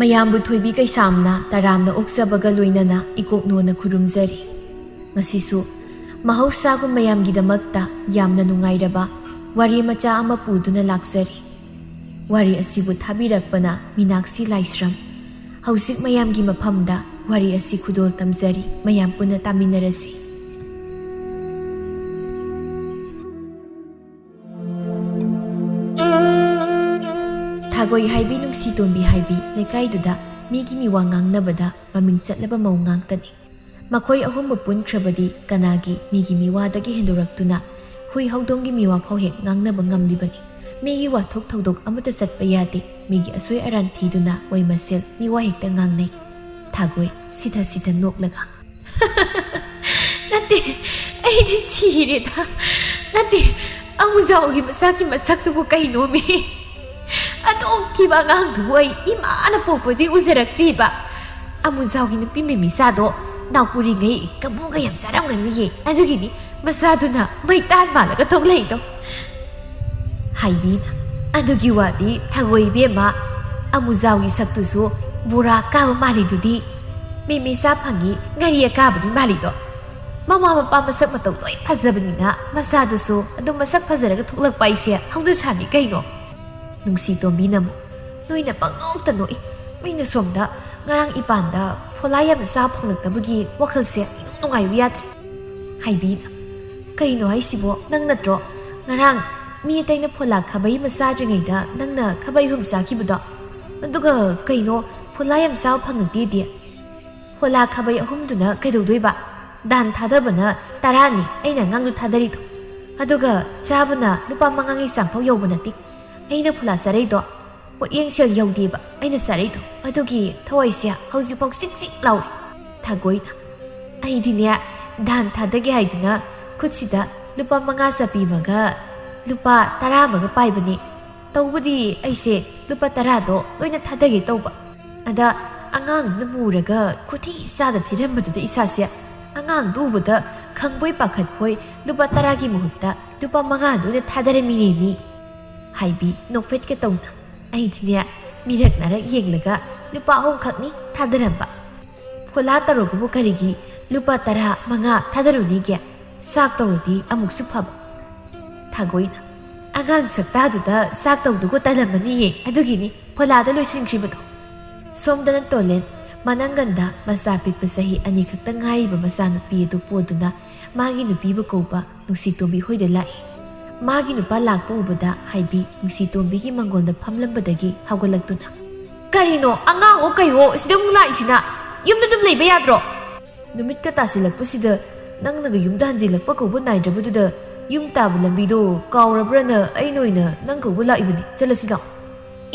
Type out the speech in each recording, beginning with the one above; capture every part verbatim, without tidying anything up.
ꯏꯌꯥꯝꯕ ꯊꯣꯏꯕꯤ ꯀꯩꯁꯥꯝꯅ ꯇꯔꯥꯝꯅ ꯑꯣꯛꯆꯕꯒ ꯂꯣꯏꯅꯅ ꯏꯀꯣꯛꯅꯣꯅ ꯈꯨꯔꯨꯝꯖꯔꯤ꯫ ꯉꯁꯤꯁꯨ ꯃꯍꯧꯁꯥꯒꯨꯝ ꯃꯌꯥꯝꯒꯤꯗꯃꯛꯇ ꯌꯥꯝꯅ ꯅꯨꯡꯉꯥꯏꯔꯕ ꯋꯥꯔꯤ ꯃꯆꯥ ꯑꯃ ꯄꯨꯗꯨꯅ ꯂꯥꯛꯆꯔꯤ꯫ ꯋꯥꯔꯤ ꯑꯁꯤꯕꯨ ꯊꯥꯕꯤꯔꯛꯄꯅ ꯃꯤꯅꯥꯛꯁꯤ ꯂꯥꯏꯁ꯭ꯔꯝ꯫ ꯍꯧꯖꯤꯛ ꯃꯌꯥꯝꯒꯤ ꯃꯐꯝꯗ ꯋꯥꯔꯤ ꯑꯁꯤ ꯈꯨꯗꯣꯜ ꯇꯝꯖꯔꯤ, ꯃꯌꯥꯝ ꯄꯨꯟꯅ ꯇꯥꯃꯤꯟꯅꯔꯁꯤ꯫ ꯊꯥꯒꯣꯏ ꯍꯥꯏꯕꯤ, ꯅꯨꯡꯁꯤ ꯇꯣꯝꯕꯤ ꯍꯥꯏꯕꯤ ꯂꯩꯀꯥꯏꯗꯨꯗ ꯃꯤꯒꯤ ꯃꯤꯋꯥ ꯉꯥꯡꯅꯕꯗ ꯃꯃꯤꯡ ꯆꯠꯂꯕ ꯃꯧ ꯉꯥꯛꯇꯅꯤ꯫ ꯃꯈꯣꯏ ꯑꯍꯨꯝꯕꯨ ꯄꯨꯟꯈ꯭ꯔꯕꯗꯤ ꯀꯅꯥꯒꯤ ꯃꯤꯒꯤ ꯃꯤꯋꯥꯗꯒꯤ ꯍꯦꯟꯗꯣꯔꯛꯇꯨꯅ ꯍꯨꯏ ꯍꯧꯗꯣꯡꯒꯤ ꯃꯤꯋꯥ ꯐꯥꯎ ꯍꯦꯛ ꯉꯥꯡꯅꯕ ꯉꯝꯂꯤꯕꯅꯤ꯫ ꯃꯤꯒꯤ ꯋꯥꯊꯣꯛ ꯊꯧꯗꯣꯛ ꯑꯃꯠꯇ ꯆꯠꯄ ꯌꯥꯗꯦ꯫ ꯃꯤꯒꯤ ꯑꯁꯣꯏ ꯑꯔꯥꯟ ꯊꯤꯗꯨꯅ ꯃꯣꯏ ꯃꯁꯦꯜ ꯃꯤꯋꯥ ꯍꯦꯛꯇ ꯉꯥꯡꯅꯩ꯫ ꯊꯥꯒꯣꯏ ꯁꯤꯊ ꯁꯤꯊ ꯅꯣꯛꯂꯒ, "ꯅꯠꯇꯦ, ꯑꯩꯗꯤ ꯁꯤꯔꯦꯗ꯫ ꯅꯠꯇꯦ, ꯑꯃꯨꯖꯥꯎꯒꯤ ꯃꯆꯥꯒꯤ ꯃꯁꯛꯇꯨꯕꯨ ꯀꯩꯅꯣꯃꯤ? ꯑꯗꯨꯛ ꯊꯤꯕ ꯑꯉꯥꯡꯗꯨꯕꯨ ꯑꯩ ꯏꯃꯥꯅ ꯄꯣꯛꯄꯗꯤ ꯎꯖꯔꯛꯇ꯭ꯔꯤꯕ꯫ ꯑꯃꯨꯖꯥꯎꯒꯤ ꯅꯨꯄꯤ ꯃꯤꯃꯤꯆꯥꯗꯣ ꯅꯥꯎꯄꯨꯔꯤꯉꯩ ꯀꯕꯣꯛꯒ ꯌꯥꯝ ꯆꯥꯔꯝꯒꯅꯤꯌꯦ꯫ ꯑꯗꯨꯒꯤꯅꯤ ꯃꯆꯥꯗꯨꯅ ꯃꯩꯇꯥꯟ ꯃꯥꯜꯂꯒ ꯊꯣꯛꯂꯛꯏꯗꯣ꯫" ꯍꯥꯏꯕꯤꯅ, "ꯑꯗꯨꯒꯤ ꯋꯥꯗꯤ ꯊꯥꯒꯣꯏ ꯏꯕꯦꯝꯃ, ꯑꯃꯨꯖꯥꯎꯒꯤ ꯁꯛꯇꯨꯁꯨ ꯕꯣꯔꯥ ꯀꯥꯕ ꯃꯥꯜꯂꯤꯗꯨꯗꯤ꯫ ꯃꯤꯃꯤꯆꯥ ꯐꯪꯉꯤ ꯉꯥꯔꯤ ꯑꯀꯥꯕꯗꯤ ꯃꯥꯜꯂꯤꯗꯣ꯫ ꯃꯃꯥ ꯃꯄꯥ ꯃꯁꯛ ꯃꯇꯧ ꯂꯣꯏ ꯐꯖꯕꯅꯤꯅ ꯃꯆꯥꯗꯨꯁꯨ ꯑꯗꯨꯝ ꯃꯁꯛ ꯐꯖꯔꯒ ꯊꯣꯛꯂꯛꯄ ꯍꯥꯏꯁꯦ ꯍꯧꯅꯁꯥꯅꯤ ꯀꯩꯅꯣ꯫" ꯅꯨꯡꯁꯤ ꯇꯣꯝꯕꯤꯅ ꯑꯃꯨꯛ, "ꯅꯣꯏꯅ ꯄꯪꯅꯣꯛꯇ ꯅꯣꯛꯏ꯫ ꯃꯤꯅ ꯁꯣꯝꯗ ꯉꯔꯥꯡ ꯏꯄꯥꯟꯗ ꯐꯣꯂꯥ ꯌꯥꯝꯅ ꯆꯥ ꯐꯪꯂꯛꯇꯕꯒꯤ ꯋꯥꯈꯜꯁꯦ ꯏꯅꯨꯡ ꯅꯨꯡꯉꯥꯏꯌꯨ ꯌꯥꯗ꯭ꯔꯦ꯫" ꯍꯥꯏꯕꯤꯅ, "ꯀꯩꯅꯣ ꯍꯥꯏꯁꯤꯕꯣ? ꯅꯪ ꯅꯠꯇ꯭ꯔꯣ ꯉꯔꯥꯡ ꯃꯤ ꯑꯇꯩꯅ ꯐꯣꯂꯥ ꯈꯥꯕꯩ ꯑꯃ ꯆꯥꯗ꯭ꯔꯤꯉꯩꯗ ꯅꯪꯅ ꯈꯥꯕꯩ ꯑꯍꯨꯝ ꯆꯥꯈꯤꯕꯗꯣ? ꯑꯗꯨꯒ ꯀꯩꯅꯣ ꯐꯣꯂꯥ ꯌꯥꯝ ꯆꯥꯕ ꯐꯪꯉꯛꯇꯦꯗꯤ? ꯐꯣꯂꯥ ꯈꯥꯕꯩ ꯑꯍꯨꯝꯗꯨꯅ ꯀꯩꯗꯧꯗꯣꯏꯕ? ꯗꯥꯟ ꯊꯥꯗꯕꯅ ꯇꯔꯥꯅꯤ ꯑꯩꯅ ꯑꯉꯥꯡꯗꯨ ꯊꯥꯗꯔꯤꯗꯣ꯫ ꯑꯗꯨꯒ ꯆꯥꯕꯅ ꯂꯨꯄꯥ ꯃꯉꯥꯒꯤ ꯆꯥꯡꯐꯥꯎ ꯌꯧꯕ ꯅꯠꯇꯦ꯫ ꯑꯩꯅ ꯐꯣꯂꯥ ꯆꯥꯔꯛꯏꯗꯣ ꯄꯣꯠꯌꯦꯡ ꯁꯦꯜ ꯌꯧꯗꯦꯕ ꯑꯩꯅ ꯆꯥꯔꯛꯏꯗꯣ꯫ ꯑꯗꯨꯒꯤ ꯊꯋꯥꯏꯁꯦ ꯍꯧꯖꯤꯛꯐꯥꯎ ꯆꯤꯛ ꯆꯤꯛ ꯂꯥꯎꯔꯤ꯫" ꯊꯥꯒꯣꯏꯅ, "ꯑꯩꯗꯤꯅꯦ, ꯗꯥꯟ ꯊꯥꯗꯒꯦ ꯍꯥꯏꯗꯨꯅ ꯈꯨꯠꯁꯤꯗ ꯂꯨꯄꯥ ꯃꯉꯥ ꯆꯠꯄꯤ ꯑꯃꯒ ꯂꯨꯄꯥ ꯇꯔꯥ ꯑꯃꯒ ꯄꯥꯏꯕꯅꯦ꯫ ꯇꯧꯕꯗꯤ ꯑꯩꯁꯦ ꯂꯨꯄꯥ ꯇꯔꯥꯗꯣ ꯂꯣꯏꯅ ꯊꯥꯗꯒꯦ ꯇꯧꯕ꯫ ꯑꯗ ꯑꯉꯥꯡꯗꯨꯅ ꯃꯨꯔꯒ ꯈꯨꯊꯤ ꯆꯥꯗ ꯊꯤꯔꯝꯕꯗꯨꯗ ꯏꯁꯥꯁꯦ ꯑꯉꯥꯡꯗꯨ ꯎꯕꯗ ꯈꯪꯕꯣꯏ ꯄꯥꯈꯠꯄꯣꯏ ꯂꯨꯄꯥ ꯇꯔꯥꯒꯤ ꯃꯍꯨꯠꯇ ꯂꯨꯄꯥ ꯃꯉꯥꯗ ꯑꯣꯏꯅ ꯊꯥꯗꯔꯝꯃꯤꯅꯦꯃꯤ꯫" ꯍꯥꯏꯕꯤ ꯅꯣꯛꯐꯦꯠꯀ ꯇꯧꯅ꯫ ꯑꯩꯗꯤꯅꯦ, ꯃꯤꯔꯛ ꯅꯥꯔꯛ ꯌꯦꯡꯂꯒ ꯂꯨꯄꯥ ꯑꯍꯨꯝꯈꯛꯅꯤ ꯊꯥꯗꯔꯝꯕ꯫ ꯐꯣꯂꯥ ꯇꯧꯔꯒꯕꯨ ꯀꯔꯤꯒꯤ ꯂꯨꯄꯥ ꯇꯔꯥ ꯃꯉꯥ ꯊꯥꯗꯔꯨꯅꯤꯒꯦ? ꯁꯥꯛ ꯇꯧꯔꯗꯤ ꯑꯃꯨꯛꯁꯨ ꯐꯕ꯫ ꯊꯥꯒꯣꯏꯅ, "ꯑꯉꯥꯡ ꯁꯛꯇꯥꯗꯨꯗ ꯁꯥꯛ ꯇꯧꯗꯨꯒ ꯇꯜꯂꯝꯃꯅꯤꯌꯦ, ꯑꯗꯨꯒꯤꯅꯤ ꯐꯣꯂꯥꯗ ꯂꯣꯏꯁꯤꯟꯈ꯭ꯔꯤꯕꯗꯣ"꯫ ꯁꯣꯝꯗꯅ ꯇꯣꯂꯦꯟ ꯃꯅꯪꯒꯟꯗ ꯃꯆꯥ ꯄꯤꯛꯄ ꯆꯍꯤ ꯑꯅꯤꯈꯛꯇ ꯉꯥꯏꯔꯤꯕ ꯃꯆꯥꯅꯨꯄꯤ ꯑꯗꯨ ꯄꯣꯗꯨꯅ ꯃꯥꯒꯤ ꯅꯨꯄꯤꯕꯨ ꯀꯧꯕ ꯅꯨꯡꯁꯤꯇꯣꯝꯕꯤ ꯍꯣꯏꯗ ꯂꯥꯛꯏ꯫ ꯃꯥꯒꯤ ꯅꯨꯄꯥ ꯂꯥꯛꯄ ꯎꯕꯗ ꯍꯥꯏꯕꯤ ꯅꯨꯡꯁꯤꯇꯣꯝꯕꯤꯒꯤ ꯃꯪꯒꯣꯜꯗ ꯐꯝꯂꯝꯕꯗꯒꯤ ꯍꯧꯒꯠꯂꯛꯇꯨꯅ, "ꯀꯔꯤꯅꯣ, ꯑꯉꯥꯡꯑꯣ ꯀꯩꯑꯣ ꯁꯤꯗ ꯑꯃꯨꯛ ꯂꯥꯛꯏꯁꯤꯅ? ꯌꯨꯝꯗ ꯑꯗꯨꯝ ꯂꯩꯕ ꯌꯥꯗ꯭ꯔꯣ?" "ꯅꯨꯃꯤꯠꯀ ꯇꯥꯁꯤꯜꯂꯛꯄꯁꯤꯗ ꯅꯪꯅꯒ ꯌꯨꯝꯗ ꯍꯟꯖꯤꯜꯂꯛꯄ ꯀꯧꯕ ꯅꯥꯏꯗ꯭ꯔꯕꯗꯨꯗ ꯌꯨꯝ ꯇꯥꯕ ꯂꯝꯕꯤꯗꯣ ꯀꯥꯎꯔꯕ꯭ꯔꯅ ꯑꯩꯅ ꯑꯣꯏꯅ ꯅꯪ ꯀꯧꯕ ꯂꯥꯛꯏꯕꯅꯤ꯫ ꯆꯠꯂꯁꯤ ꯂꯥꯛꯑꯣ"꯫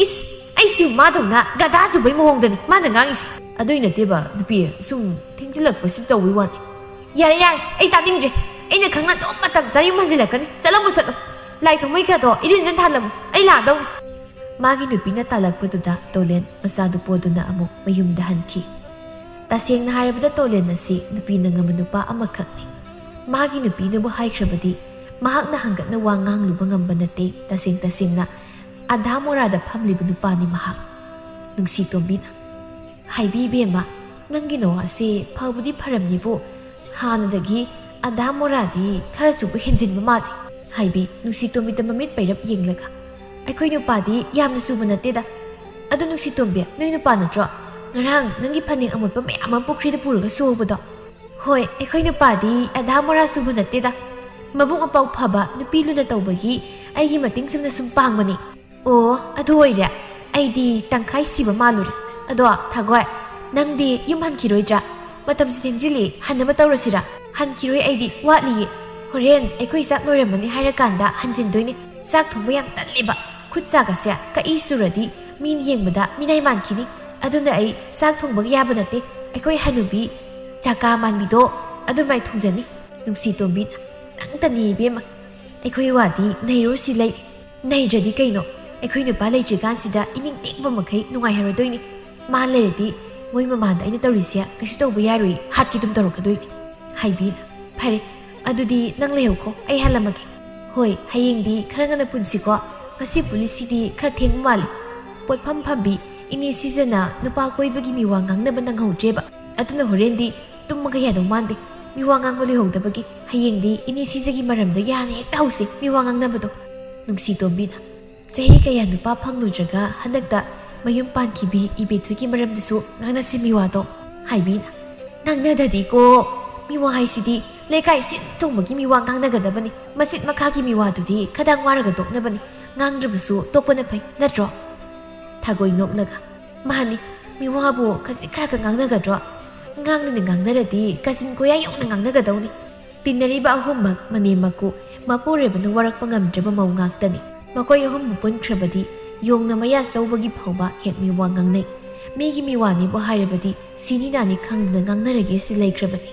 ꯏꯁ, ꯑꯩꯁꯨ ꯃꯥꯗꯧꯅ ꯒꯙꯥ ꯆꯨꯕꯩ ꯃꯑꯣꯡꯗꯅꯤ ꯃꯥꯅ ꯉꯥꯡꯉꯤꯁꯦ꯫ "ꯑꯗꯨꯏ ꯅꯠꯇꯦꯕ ꯅꯨꯄꯤ, ꯁꯨꯝ ꯊꯦꯡꯖꯤꯜꯂꯛꯄꯁꯤ ꯇꯧꯕꯩ ꯋꯥꯅꯤ"꯫ "ꯌꯥꯔꯦ ꯌꯥꯔꯦ, ꯑꯩ ꯇꯥꯅꯤꯡꯗ꯭ꯔꯦ꯫ ꯑꯩꯅ ꯈꯪꯅ ꯑꯗꯨꯝ ꯃꯇꯝ ꯆꯥꯅ ꯌꯨꯝ ꯍꯟꯖꯤꯜꯂꯛꯀꯅꯤ꯫ ꯆꯠꯂꯝꯃꯣ ꯆꯠꯂꯣ꯫ ꯂꯥꯏ ꯊꯥꯎꯃꯩ ꯈꯔꯗꯣ ꯏꯔꯦꯟꯖꯅ ꯊꯥꯜꯂꯝꯃꯨ, ꯑꯩ ꯂꯥꯛꯑꯗꯧꯅꯤ"꯫ ꯃꯥꯒꯤ ꯅꯨꯄꯤꯅ ꯇꯥꯜꯂꯛꯄꯗꯨꯗ ꯇꯣꯂꯦꯟ ꯃꯆꯥꯗꯨ ꯄꯣꯗꯨꯅ ꯑꯃꯨꯛ ꯃꯌꯨꯝꯗ ꯍꯟꯈꯤ꯫ ꯇꯁꯦꯡꯅ ꯍꯥꯏꯔꯕꯗ ꯇꯣꯂꯦꯟ ꯑꯁꯤ ꯅꯨꯄꯤꯅ ꯉꯝꯕ ꯅꯨꯄꯥ ꯑꯃꯈꯛꯅꯤ꯫ ꯃꯥꯒꯤ ꯅꯨꯄꯤꯅꯕꯨ ꯍꯥꯏꯈ꯭ꯔꯕꯗꯤ ꯃꯍꯥꯛꯅ ꯍꯪꯒꯠꯅ ꯋꯥ ꯉꯥꯡꯂꯨꯕ ꯉꯝꯕ ꯅꯠꯇꯦ꯫ ꯇꯁꯦꯡ ꯇꯁꯦꯡꯅ ꯑꯙꯥ ꯃꯣꯔꯥꯗ ꯐꯝꯂꯤꯕ ꯅꯨꯄꯥꯅꯤ ꯃꯍꯥꯛ꯫ ꯅꯨꯡꯁꯤ ꯇꯣꯝꯕꯤꯅ, "ꯍꯥꯏꯕꯤ ꯏꯕꯦꯝꯃ, ꯅꯪꯒꯤ ꯅꯋꯥꯁꯦ ꯐꯕꯨꯗꯤ ꯐꯔꯝꯅꯤꯕꯨ, ꯍꯥꯟꯅꯗꯒꯤ ꯑꯙꯥ ꯃꯣꯔꯥꯗꯤ ꯈꯔꯁꯨꯕꯨ ꯍꯦꯟꯖꯤꯟꯕ ꯃꯥꯜꯂꯤ"꯫ ꯍꯥꯏꯕꯤ ꯅꯨꯡꯁꯤ ꯇꯣꯝꯕꯤꯗ ꯃꯃꯤꯠ ꯄꯩꯔꯞ ꯌꯦꯡꯂꯒ, "ꯑꯩꯈꯣꯏ ꯅꯨꯄꯥꯗꯤ ꯌꯥꯝꯅ ꯆꯨꯕ ꯅꯠꯇꯦꯗ꯫ ꯑꯗꯨ ꯅꯨꯡꯁꯤ ꯇꯣꯝꯕꯤ, ꯅꯣꯏ ꯅꯨꯄꯥ ꯅꯠꯇ꯭ꯔꯣ ꯉꯔꯥꯡ ꯅꯪꯒꯤ ꯐꯅꯦꯛ ꯑꯃꯣꯠꯄ ꯃꯌꯥꯝ ꯑꯃ ꯄꯨꯈ꯭ꯔꯤꯗ ꯄꯨꯔꯒ ꯁꯨꯍꯧꯕꯗꯣ?" "ꯍꯣꯏ, ꯑꯩꯈꯣꯏ ꯅꯨꯄꯥꯗꯤ ꯑꯙꯥ ꯃꯣꯔꯥ ꯁꯨꯕ ꯅꯠꯇꯦꯗ꯫ ꯃꯕꯨꯛ ꯃꯄꯥꯎ ꯐꯕ ꯅꯨꯄꯤ ꯂꯨꯅ ꯇꯧꯕꯒꯤ ꯑꯩꯒꯤ ꯃꯇꯦꯡ ꯆꯨꯝꯅ ꯁꯨꯝ ꯄꯥꯡꯕꯅꯤ"꯫ "ꯑꯣ, ꯑꯗꯨ ꯑꯣꯏꯔꯦ꯫ ꯑꯩꯗꯤ ꯇꯪꯈꯥꯏ ꯁꯤꯕ ꯃꯥꯜꯂꯨꯔꯦ꯫ ꯑꯗꯣ ꯊꯥꯒꯣꯏ, ꯅꯪꯗꯤ ꯌꯨꯝ ꯍꯟꯈꯤꯔꯣꯏꯗ꯭ꯔꯥ? ꯃꯇꯝꯁꯤ ꯊꯦꯡꯖꯤꯜꯂꯤ, ꯍꯟꯅꯕ ꯇꯧꯔꯁꯤꯔꯥ?" "ꯍꯟꯈꯤꯔꯣꯏ, ꯑꯩꯗꯤ ꯋꯥꯠꯂꯤꯌꯦ꯫ ꯍꯣꯔꯦꯟ ꯑꯩꯈꯣꯏ ꯆꯥꯛ ꯂꯣꯏꯔꯝꯃꯅꯤ ꯍꯥꯏꯔꯀꯥꯟꯗ ꯍꯟꯖꯤꯟꯗꯣꯏꯅꯦ꯫ ꯆꯥꯛ ꯊꯣꯡꯕ ꯌꯥꯝ ꯇꯜꯂꯦꯕ꯫ ꯈꯨꯠ ꯁꯥꯒꯁꯦ ꯀꯛꯏ ꯆꯨꯔꯗꯤ ꯃꯤ ꯌꯦꯡꯕꯗ ꯃꯤꯅꯥꯏ ꯃꯥꯟꯈꯤꯅꯤ꯫ ꯑꯗꯨꯅ ꯑꯩ ꯆꯥꯛ ꯊꯣꯡꯕꯒ ꯌꯥꯕ ꯅꯠꯇꯦ꯫ ꯑꯩꯈꯣꯏ ꯍꯅꯨꯕꯤ ꯆꯀꯥ ꯃꯥꯟꯕꯤꯗꯣ ꯑꯗꯨꯃꯥꯏ ꯊꯣꯡꯖꯅꯤ"꯫ ꯅꯨꯡꯁꯤ ꯇꯣꯝꯕꯤꯅ, "ꯅꯪꯇꯅꯤ ꯏꯕꯦꯝꯃ꯫ ꯑꯩꯈꯣꯏ ꯋꯥꯗꯤ ꯅꯩꯔꯨꯔꯁꯤ ꯂꯩ꯫ ꯅꯩꯗ꯭ꯔꯗꯤ ꯀꯩꯅꯣ? ꯑꯩꯈꯣꯏ ꯅꯨꯄꯥ ꯂꯩꯇ꯭ꯔꯤꯀꯥꯟꯁꯤꯗ ꯏꯅꯤꯡ ꯇꯦꯛꯄ ꯃꯈꯩ ꯅꯨꯡꯉꯥꯏꯍꯧꯔꯗꯣꯏꯅꯤ꯫ ꯃꯥ ꯂꯩꯔꯗꯤ ꯃꯣꯏ ꯃꯃꯥꯡꯗ ꯑꯩꯅ ꯇꯧꯔꯤꯁꯦ ꯀꯩꯁꯨ ꯇꯧꯕ ꯌꯥꯔꯣꯏ, ꯍꯥꯠꯀꯦ ꯑꯗꯨꯝ ꯇꯧꯔꯛꯀꯗꯣꯏꯅꯤ"꯫ ꯍꯥꯏꯕꯤꯅ, "ꯐꯔꯦ, ꯑꯗꯨꯗꯤ ꯅꯪ ꯂꯩꯍꯧꯀꯣ, ꯑꯩ ꯍꯜꯂꯝꯃꯒꯦ"꯫ "ꯍꯣꯏ, ꯍꯌꯦꯡꯗꯤ ꯈꯔ ꯉꯟꯅ ꯄꯨꯟꯁꯤꯀꯣ꯫ ꯉꯁꯤ ꯄꯨꯜꯂꯤꯁꯤꯗꯤ ꯈꯔ ꯊꯦꯡꯕ ꯃꯥꯜꯂꯤ"꯫ ꯄꯣꯠꯐꯝ ꯐꯝꯕꯤ ꯏꯅꯦ ꯁꯤꯖꯅ ꯅꯨꯄꯥ ꯀꯣꯏꯕꯒꯤ ꯃꯤꯋꯥ ꯉꯥꯡꯅꯕ ꯅꯪꯍꯧꯗ꯭ꯔꯦꯕ꯫ ꯑꯗꯨꯅ ꯍꯣꯔꯦꯟꯗꯤ ꯇꯨꯝꯃꯒ ꯌꯥꯗꯧ ꯃꯥꯟꯗꯦ꯫ ꯃꯤꯋꯥ ꯉꯥꯡꯕ ꯂꯣꯏꯍꯧꯗꯕꯒꯤ ꯍꯌꯦꯡꯗꯤ ꯏꯅꯦ ꯁꯤꯖꯒꯤ ꯃꯔꯝꯗꯒꯤ ꯍꯥꯟꯅ ꯍꯦꯛꯇ ꯍꯧꯁꯤ ꯃꯤꯋꯥ ꯉꯥꯡꯅꯕꯗꯣ꯫ ꯅꯨꯡꯁꯤ ꯇꯣꯝꯕꯤꯅ, ꯆꯍꯤ ꯀꯌꯥ ꯅꯨꯄꯥ ꯐꯪꯂꯨꯗ꯭ꯔꯒ ꯍꯟꯗꯛꯇ ꯃꯌꯨꯝ ꯄꯥꯟꯈꯤꯕꯤ ꯏꯕꯦꯊꯣꯏꯒꯤ ꯃꯔꯝꯗꯁꯨ ꯉꯥꯡꯅꯁꯤ ꯃꯤꯋꯥꯗꯣ꯫ ꯍꯥꯏꯕꯤꯅ, ꯉꯥꯡꯅꯗꯗꯤꯀꯣ, ꯃꯤꯋꯥ ꯍꯥꯏꯁꯤꯗꯤ ꯂꯩꯀꯥꯏ ꯁꯤꯟ ꯊꯨꯡꯕꯒꯤ ꯃꯤꯋꯥ ꯉꯥꯡꯅꯒꯗꯕꯅꯤ꯫ ꯃꯆꯤꯠ ꯃꯈꯥꯒꯤ ꯃꯤꯋꯥꯗꯨꯗꯤ ꯈꯗꯥꯡ ꯋꯥꯔꯒ ꯇꯣꯛꯅꯕꯅꯤ꯫ ꯉꯥꯡꯗ꯭ꯔꯕꯁꯨ ꯇꯣꯛꯄꯅ ꯐꯩ ꯅꯠꯇ꯭ꯔꯣ? ꯊꯥꯒꯣꯏ ꯅꯣꯛꯂꯒ, ꯃꯥꯅꯤ, ꯃꯤꯋꯥꯕꯨ ꯈꯖꯤꯛ ꯈꯔꯒ ꯉꯥꯡꯅꯒꯗ꯭ꯔꯣ? ꯉꯥꯡꯅꯤꯅ ꯉꯥꯡꯅꯔꯗꯤ ꯀꯥꯆꯤꯟ ꯀꯣꯌꯥ ꯌꯧꯅ ꯉꯥꯡꯅꯒꯗꯧꯅꯤ꯫ ꯇꯤꯟꯅꯔꯤꯕ ꯑꯍꯨꯝꯃꯛ ꯃꯅꯦꯝ ꯃꯀꯨ ꯃꯄꯨꯔꯣꯏꯕꯅ ꯋꯥꯔꯛꯄ ꯉꯝꯗ꯭ꯔꯕ ꯃꯧ ꯉꯥꯛꯇꯅꯤ꯫ ꯃꯈꯣꯏ ꯑꯍꯨꯝꯕꯨ ꯄꯨꯟꯈ꯭ꯔꯕꯗꯤ ꯌꯣꯡꯅ ꯃꯌꯥ ꯆꯧꯕꯒꯤ ꯐꯥꯎꯕ ꯍꯦꯛ ꯃꯤꯋꯥ ꯉꯥꯡꯅꯩ꯫ ꯃꯤꯒꯤ ꯃꯤꯋꯥꯅꯤꯕꯨ ꯍꯥꯏꯔꯕꯗꯤ ꯁꯤꯅꯤ ꯅꯥꯅꯤ ꯈꯪꯗꯅ ꯉꯥꯡꯅꯔꯒꯦ ꯁꯤ ꯂꯩꯈ꯭ꯔꯕꯅꯤ꯫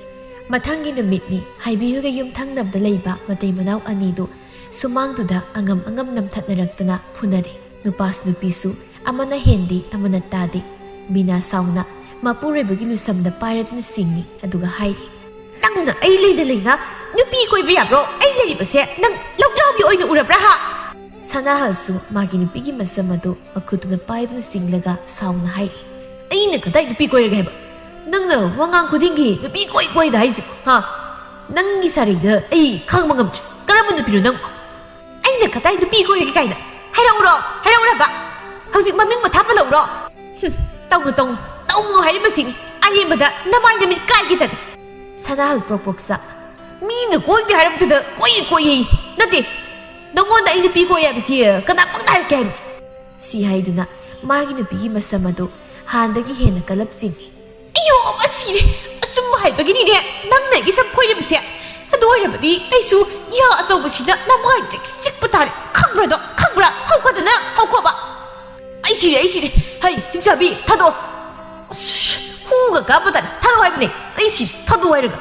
ꯃꯊꯪꯒꯤ ꯅꯨꯃꯤꯠꯅꯤ꯫ ꯍꯥꯏꯕꯤꯍꯣꯏꯒ ꯌꯨꯝ ꯊꯪꯅꯕꯗ ꯂꯩꯕ ꯃꯇꯩ ꯃꯅꯥꯎ ꯑꯅꯤꯗꯨ ꯁꯨꯃꯥꯡꯗꯨꯗ ꯑꯉꯝ ꯑꯉꯝ ꯅꯝꯊꯠꯅꯔꯛꯇꯨꯅ ꯐꯨꯅꯔꯦ꯫ ꯅꯨꯄꯥꯁꯨ ꯅꯨꯄꯤꯁꯨ ꯑꯃꯅ ꯍꯦꯟꯗꯦ, ꯑꯃꯅ ꯇꯥꯗꯦ꯫ ꯕꯤꯅꯥ ꯁꯥꯎꯅ ꯃꯄꯨꯔꯣꯏꯕꯒꯤ ꯂꯨꯁꯝꯗ ꯄꯥꯏꯔꯗꯨꯅ ꯁꯤꯡꯉꯤ, ꯑꯗꯨꯒ ꯍꯥꯏꯔꯤ, "ꯅꯪꯅ ꯑꯩ ꯂꯩꯅ ꯂꯩꯅ ꯅꯨꯄꯤ ꯀꯣꯏꯕ ꯌꯥꯕ꯭ꯔꯣ? ꯑꯩ ꯂꯩꯔꯤꯕꯁꯦ ꯅꯪ ꯂꯧꯗ꯭ꯔꯥꯎꯕꯤ ꯑꯣꯏꯅ ꯎꯔꯕ꯭ꯔꯥ ꯍꯥ?" ꯁꯅꯥꯍꯜꯁꯨ ꯃꯥꯒꯤ ꯅꯨꯄꯤꯒꯤ ꯃꯁꯝ ꯑꯗꯨ ꯃꯈꯨꯠꯇꯨꯅ ꯄꯥꯏꯗꯨꯅ ꯆꯤꯡꯂꯒ ꯁꯥꯎꯅ ꯍꯥꯏꯔꯤ, "ꯑꯩꯅ ꯀꯗꯥꯏ ꯅꯨꯄꯤ ꯀꯣꯏꯔꯒꯦ ꯍꯥꯏꯕ? ꯅꯪꯅ ꯋꯥꯉꯥꯡ ꯈꯨꯗꯤꯡꯒꯤ ꯅꯨꯄꯤ ꯀꯣꯏ ꯀꯣꯏꯗ ꯍꯥꯏꯁꯤꯕꯣ, ꯍꯥ? ꯅꯪꯒꯤ ꯁꯥꯔꯩꯗ ꯑꯩ ꯈꯥꯡꯕ ꯉꯝꯗ꯭ꯔꯦ꯫ ꯀꯔꯝꯕ ꯅꯨꯄꯤꯅꯣ ꯅꯪ?" "ꯑꯩꯅ ꯀꯗꯥꯏ ꯅꯨꯄꯤ ꯀꯣꯏꯔꯒꯦ ꯀꯥꯏꯅ? ꯍꯥꯏꯔꯛꯎꯔꯣ? ꯍꯥꯏꯔꯛꯎꯔꯕ? ꯍꯧꯖꯤꯛ ꯃꯃꯤꯡ ꯃꯊꯥ ꯄꯜꯂꯛꯎꯔꯣ? ꯍꯨꯝ, ꯇꯧꯅꯨ, ꯇꯧꯅꯨ, ꯇꯧꯅꯨ ꯍꯥꯏꯔꯤꯕꯁꯤꯅꯤ꯫ ꯑꯔꯦꯝꯕꯗ ꯅꯃꯥꯏ ꯅꯃꯤꯠ ꯀꯥꯏꯒꯦ ꯇꯅꯤ꯫" ꯁꯅꯥꯍꯜ ꯄ꯭ꯔꯣꯛ ꯄ꯭ꯔꯣꯛ ꯆꯥꯛ꯫ "ꯃꯤꯅ ꯀꯣꯏꯗꯦ ꯍꯥꯏꯔꯛꯄꯗꯨꯗ ꯀꯣꯏ ꯀꯣꯏꯌꯦ꯫ ꯅꯠꯇꯦ, ꯅꯉꯣꯟꯗ ꯑꯩ ꯅꯨꯄꯤ ꯀꯣꯏ ꯍꯥꯏꯕꯁꯤ ꯀꯅꯥ ꯄꯪꯗ ꯍꯥꯏꯔꯛꯀꯦ ꯍꯥꯏꯕꯅꯣ?" ꯁꯤ ꯍꯥꯏꯗꯨꯅ ꯃꯥꯒꯤ ꯅꯨꯄꯤꯒꯤ ꯃꯁꯝ ꯑꯗꯨ ꯍꯥꯟꯗꯒꯤ ꯍꯦꯟꯅ ꯀꯜꯂꯞ ꯆꯤꯡꯉꯤ꯫ "ꯑꯌꯣ, ꯁꯤꯔꯦ! ꯑꯆꯨꯝꯕ ꯍꯥꯏꯕꯒꯤꯅꯤꯅꯦ ꯅꯪꯅ ꯑꯩꯒꯤ ꯁꯝ ꯈꯣꯏꯔꯝꯃꯤꯁꯦ꯫ ꯑꯗꯨ ꯑꯣꯏꯔꯕꯗꯤ ꯑꯩꯁꯨ ꯌꯥ ꯑꯆꯧꯕꯁꯤꯅ ꯅꯃꯥꯏꯗ ꯆꯤꯛꯄ ꯇꯥꯔꯦ꯫ ꯈꯪꯕ꯭ꯔꯥꯗꯣ? ꯈꯪꯕ꯭ꯔꯥ? ꯍꯧꯈꯣꯗꯅ ꯍꯧꯈꯣꯕ꯫ ꯑꯩ ꯁꯤꯔꯦ, ꯑꯩ ꯁꯤꯔꯦ꯫ ꯍꯩ, ꯍꯤꯡꯆꯥꯕꯤ, ꯊꯥꯗꯣꯛꯑꯣ꯫ ꯑꯁ, ꯍꯨꯒ ꯀꯥꯞꯄ ꯇꯥꯔꯦ꯫ ꯊꯥꯗꯣꯛꯑꯣ ꯍꯥꯏꯕꯅꯦ꯫ ꯑꯩ ꯁꯤꯔꯦ꯫ ꯊꯥꯗꯣꯛꯑꯣ ꯍꯥꯏꯔꯒ꯫"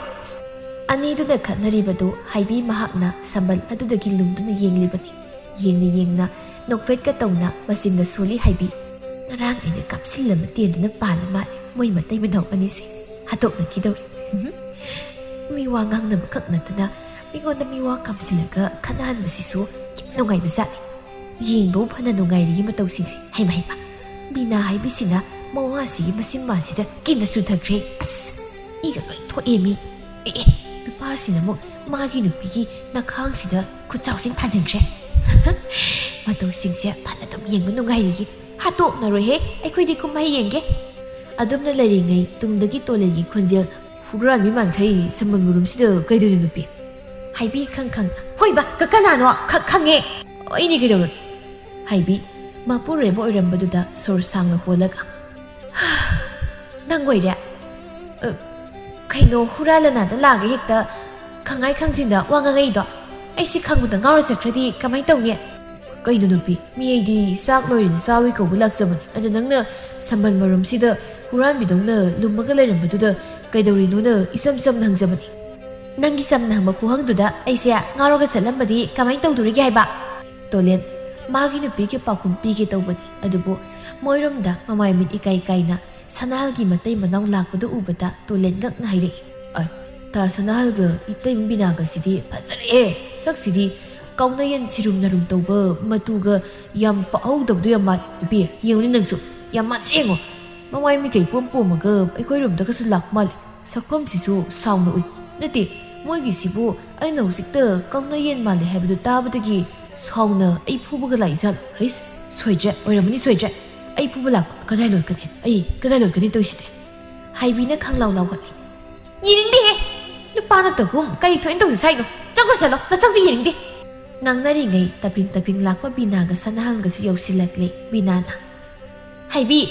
ꯑꯅꯤꯗꯨꯅ ꯈꯠꯅꯔꯤꯕꯗꯨ ꯍꯥꯏꯕꯤ ꯃꯍꯥꯛꯅ ꯁꯝꯕꯜ ꯑꯗꯨꯗꯒꯤ ꯂꯨꯝꯗꯨꯅ ꯌꯦꯡꯂꯤꯕꯅꯤ꯫ ꯌꯦꯡꯅ ꯌꯦꯡꯅ ꯅꯣꯛꯐꯦꯠꯀ ꯇꯧꯅ ꯃꯆꯤꯟꯗ ꯁꯣꯜꯂꯤ ꯍꯥꯏꯕꯤ꯫ "ꯉꯔꯥꯡ ꯑꯩꯅ ꯀꯥꯞꯁꯤꯜꯂ ꯃꯇꯦꯟꯗꯨꯅ ꯄꯥꯜꯂ ꯃꯥꯜꯂꯦ ꯃꯣꯏ ꯃꯇꯩ ꯃꯅꯥꯎ ꯑꯅꯤꯁꯦ꯫ ꯍꯥꯠꯇꯣꯛꯅꯈꯤꯗꯧꯔꯦ꯫" ꯃꯤꯋꯥ ꯉꯥꯡꯅꯕ ꯈꯛ ꯅꯠꯇꯅ ꯃꯤꯉꯣꯟꯗ ꯃꯤꯋꯥ ꯀꯥꯝꯁꯤꯜꯂꯒ ꯈꯠꯅꯍꯟꯕꯁꯤꯁꯨ ꯌꯥꯝ ꯅꯨꯡꯉꯥꯏꯕ ꯖꯥꯠꯅꯤ꯫ ꯌꯦꯡꯕꯕꯨ ꯐꯅ ꯅꯨꯡꯉꯥꯏꯔꯤꯌꯦ ꯃꯇꯧꯁꯤꯡꯁꯦ꯫ ꯍꯩꯃ ꯍꯩꯃ꯫ ꯕꯤꯅꯥ ꯍꯥꯏꯕꯤꯁꯤꯅ ꯃꯋꯥꯁꯤꯒꯤ ꯃꯁꯤꯃꯥꯁꯤꯗ ꯀꯤꯟꯅ ꯆꯨꯊꯈ꯭ꯔꯦ꯫ ꯑꯁ, ꯏꯒ ꯂꯣꯏ ꯊꯣꯛꯑꯦ ꯃꯤ꯫ ꯑꯦ, ꯑꯦ, ꯅꯨꯄꯥꯁꯤꯅ ꯑꯃꯨꯛ ꯃꯥꯒꯤ ꯅꯨꯄꯤꯒꯤ ꯅꯈꯥꯡꯁꯤꯗ ꯈꯨꯠꯆꯥꯎꯁꯤꯡ ꯊꯥꯖꯤꯟꯈ꯭ꯔꯦ꯫ ꯃꯇꯧꯁꯤꯡꯁꯦ ꯐꯅ ꯑꯗꯨꯝ ꯌꯦꯡꯕ ꯅꯨꯡꯉꯥꯏꯔꯤꯌꯦ꯫ ꯍꯥꯠꯇꯣꯛꯅꯔꯣꯏꯍꯦ, ꯑꯩꯈꯣꯏꯗꯤ ꯀꯨꯝꯍꯩ ꯌꯦꯡꯒꯦ꯫ ꯑꯗꯨꯝꯅ ꯂꯩꯔꯤꯉꯩ ꯇꯨꯡꯗꯒꯤ ꯇꯣꯂꯦꯟꯒꯤ ꯈꯣꯟꯖꯦꯜ, "ꯍꯨꯔꯥꯟꯕꯤ ꯃꯥꯟꯈꯩ ꯁꯝꯕꯜ ꯃꯔꯨꯝꯁꯤꯗ ꯀꯩꯗꯧꯔꯤ ꯅꯨꯄꯤ?" ꯍꯥꯏꯕꯤ ꯈꯪ ꯈꯪ, "ꯍꯣꯏꯕ, ꯀ-, ꯀꯅꯥꯅꯣ? ꯈ-, ꯈꯪꯉꯦ꯫ ꯑꯩꯅꯤ ꯀꯩꯗꯧꯔꯒꯦ?" ꯍꯥꯏꯕꯤ ꯃꯄꯨꯔꯣꯏꯕ ꯑꯣꯏꯔꯝꯕꯗꯨꯗ ꯁꯣꯔ ꯁꯥꯡꯅ ꯍꯣꯜꯂꯒ, "ꯅꯪ ꯑꯣꯏꯔꯦ? ꯑ, ꯀꯩꯅꯣ, ꯍꯨꯔꯥꯜꯂꯅꯥꯗ ꯂꯥꯛꯑꯒ ꯍꯦꯛꯇ ꯈꯪꯉꯥꯏ ꯈꯪꯖꯤꯟꯗ ꯋꯥ ꯉꯥꯡꯉꯛꯏꯗꯣ? ꯑꯩꯁꯤ ꯈꯪꯕꯗ ꯉꯥꯎꯔ ꯆꯠꯈ꯭ꯔꯗꯤ ꯀꯃꯥꯏ ꯇꯧꯅꯤ?" "ꯀꯩꯅꯣ ꯅꯨꯄꯤ, ꯃꯤ ꯑꯩꯗꯤ ꯆꯥꯛ ꯂꯣꯏꯔꯦꯅ ꯆꯥꯕꯩ ꯀꯧꯕ ꯂꯥꯛꯆꯕꯅꯤ, ꯑꯗ ꯅꯪꯅ ꯁꯝꯕꯜ ꯃꯔꯨꯝꯁꯤꯗ ꯍꯨꯔꯥꯟꯕꯤꯗꯧꯅ ꯂꯨꯝꯃꯒ ꯂꯩꯔꯝꯕꯗꯨꯗ ꯀꯩꯗꯧꯔꯤꯅꯣꯅ ꯏꯆꯝ ꯆꯝꯅ ꯍꯪꯖꯕꯅꯤ꯫ ꯅꯪꯒꯤ ꯆꯝꯅ ꯍꯪꯕ ꯈꯨꯍꯪꯗꯨꯗ ꯑꯩꯁꯦ ꯉꯥꯎꯔꯒ ꯆꯠꯂꯝꯕꯗꯤ ꯀꯃꯥꯏ ꯇꯧꯗꯣꯔꯤꯒꯦ ꯍꯥꯏꯕ?" ꯇꯣꯂꯦꯟ ꯃꯥꯒꯤ ꯅꯨꯄꯤꯒꯤ ꯄꯥꯎꯈꯨꯝ ꯄꯤꯒꯦ ꯇꯧꯕꯅꯤ, ꯑꯗꯨꯕꯨ ꯃꯣꯏꯔꯣꯝꯗ ꯃꯃꯥꯏ ꯃꯤꯠ ꯏꯀꯥꯏ ꯀꯥꯏꯅ ꯁꯅꯥꯍꯜꯒꯤ ꯃꯇꯩ ꯃꯅꯥꯎ ꯂꯥꯛꯄꯗꯨ ꯎꯕꯗ ꯇꯣꯂꯦꯟ ꯉꯛꯅ ꯍꯥꯏꯔꯛꯏ, "ꯑ, ꯇꯥ ꯁꯅꯥꯍꯜꯒ ꯏꯇꯩꯃ ꯕꯤꯅꯥꯒꯁꯤꯗꯤ ꯐꯖꯔꯦꯍꯦ! ꯁꯛꯁꯤꯗꯤ ꯀꯥꯎꯅꯌꯦꯟ ꯁꯤꯔꯨꯝ ꯅꯥꯔꯨꯝ ꯇꯧꯕ ꯃꯇꯨꯒ ꯌꯥꯝ ꯄꯛꯍꯧꯗꯕꯗꯣ ꯌꯥꯝ ꯃꯥꯜꯂꯤ꯫ ꯅꯨꯄꯤ, ꯌꯦꯡꯉꯨꯅꯦ ꯅꯪꯁꯨ, ꯌꯥꯝ ꯃꯥꯟꯗ꯭ꯔꯥ ꯌꯦꯡꯉꯣ꯫ ꯃꯃꯥꯏ ꯃꯤꯠ ꯀꯩ ꯄꯣꯝ ꯄꯣꯝꯃꯒ ꯑꯩꯈꯣꯏꯔꯣꯝꯗꯒꯁꯨ ꯂꯥꯛꯄ ꯃꯥꯜꯂꯤ꯫ ꯁꯛꯐꯝꯁꯤꯁꯨ ꯁꯥꯎꯅ ꯎꯏ꯫ ꯅꯠꯇꯦ, ꯃꯣꯏꯒꯤꯁꯤꯕꯨ ꯑꯩꯅ ꯍꯧꯖꯤꯛꯇ ꯀꯥꯎꯅꯌꯦꯟ ꯃꯥꯜꯂꯦ ꯍꯥꯏꯕꯗꯨ ꯇꯥꯕꯗꯒꯤ ꯁꯥꯎꯅ ꯑꯩ ꯐꯨꯕꯒ ꯂꯥꯛꯏꯖꯥꯠꯂꯣ? ꯍꯩꯁ, ꯁꯣꯏꯗ꯭ꯔꯦ, ꯑꯣꯏꯔꯝꯃꯅꯤ, ꯁꯣꯏꯗ꯭ꯔꯦ꯫ ꯑꯩ ꯐꯨꯕ ꯂꯥꯛꯄ ꯀꯗꯥꯏ ꯂꯣꯠꯀꯅꯤ? ꯑꯩ ꯀꯗꯥꯏ ꯂꯣꯠꯀꯅꯤ ꯇꯧꯔꯤꯁꯤꯗꯤ?" ꯍꯥꯏꯕꯤꯅ ꯈꯪꯂꯥꯎ ꯂꯥꯎꯒꯠꯂꯤ꯫ "ꯌꯦꯡꯅꯤꯡꯗꯦꯍꯦ! ꯅꯨꯄꯥ ꯅꯠꯇꯒꯨꯝ ꯀꯔꯤ ꯊꯣꯛꯏꯅ ꯇꯧꯁꯤ ꯁꯥꯏꯅꯣ? ꯆꯪꯈ꯭ꯔꯣ ꯆꯠꯂꯣ, ꯅꯁꯛꯇꯤ ꯌꯦꯡꯅꯤꯡꯗꯦ!" ꯉꯥꯡꯅꯔꯤꯉꯩ ꯇꯞꯄꯤꯡ ꯇꯞꯄꯤꯡ ꯂꯥꯛꯄ ꯕꯤꯅꯥꯒ ꯁꯅꯥꯍꯜꯒꯁꯨ ꯌꯧꯁꯤꯜꯂꯛꯂꯦ꯫ ꯕꯤꯅꯥꯅ, "ꯍꯥꯏꯕꯤ,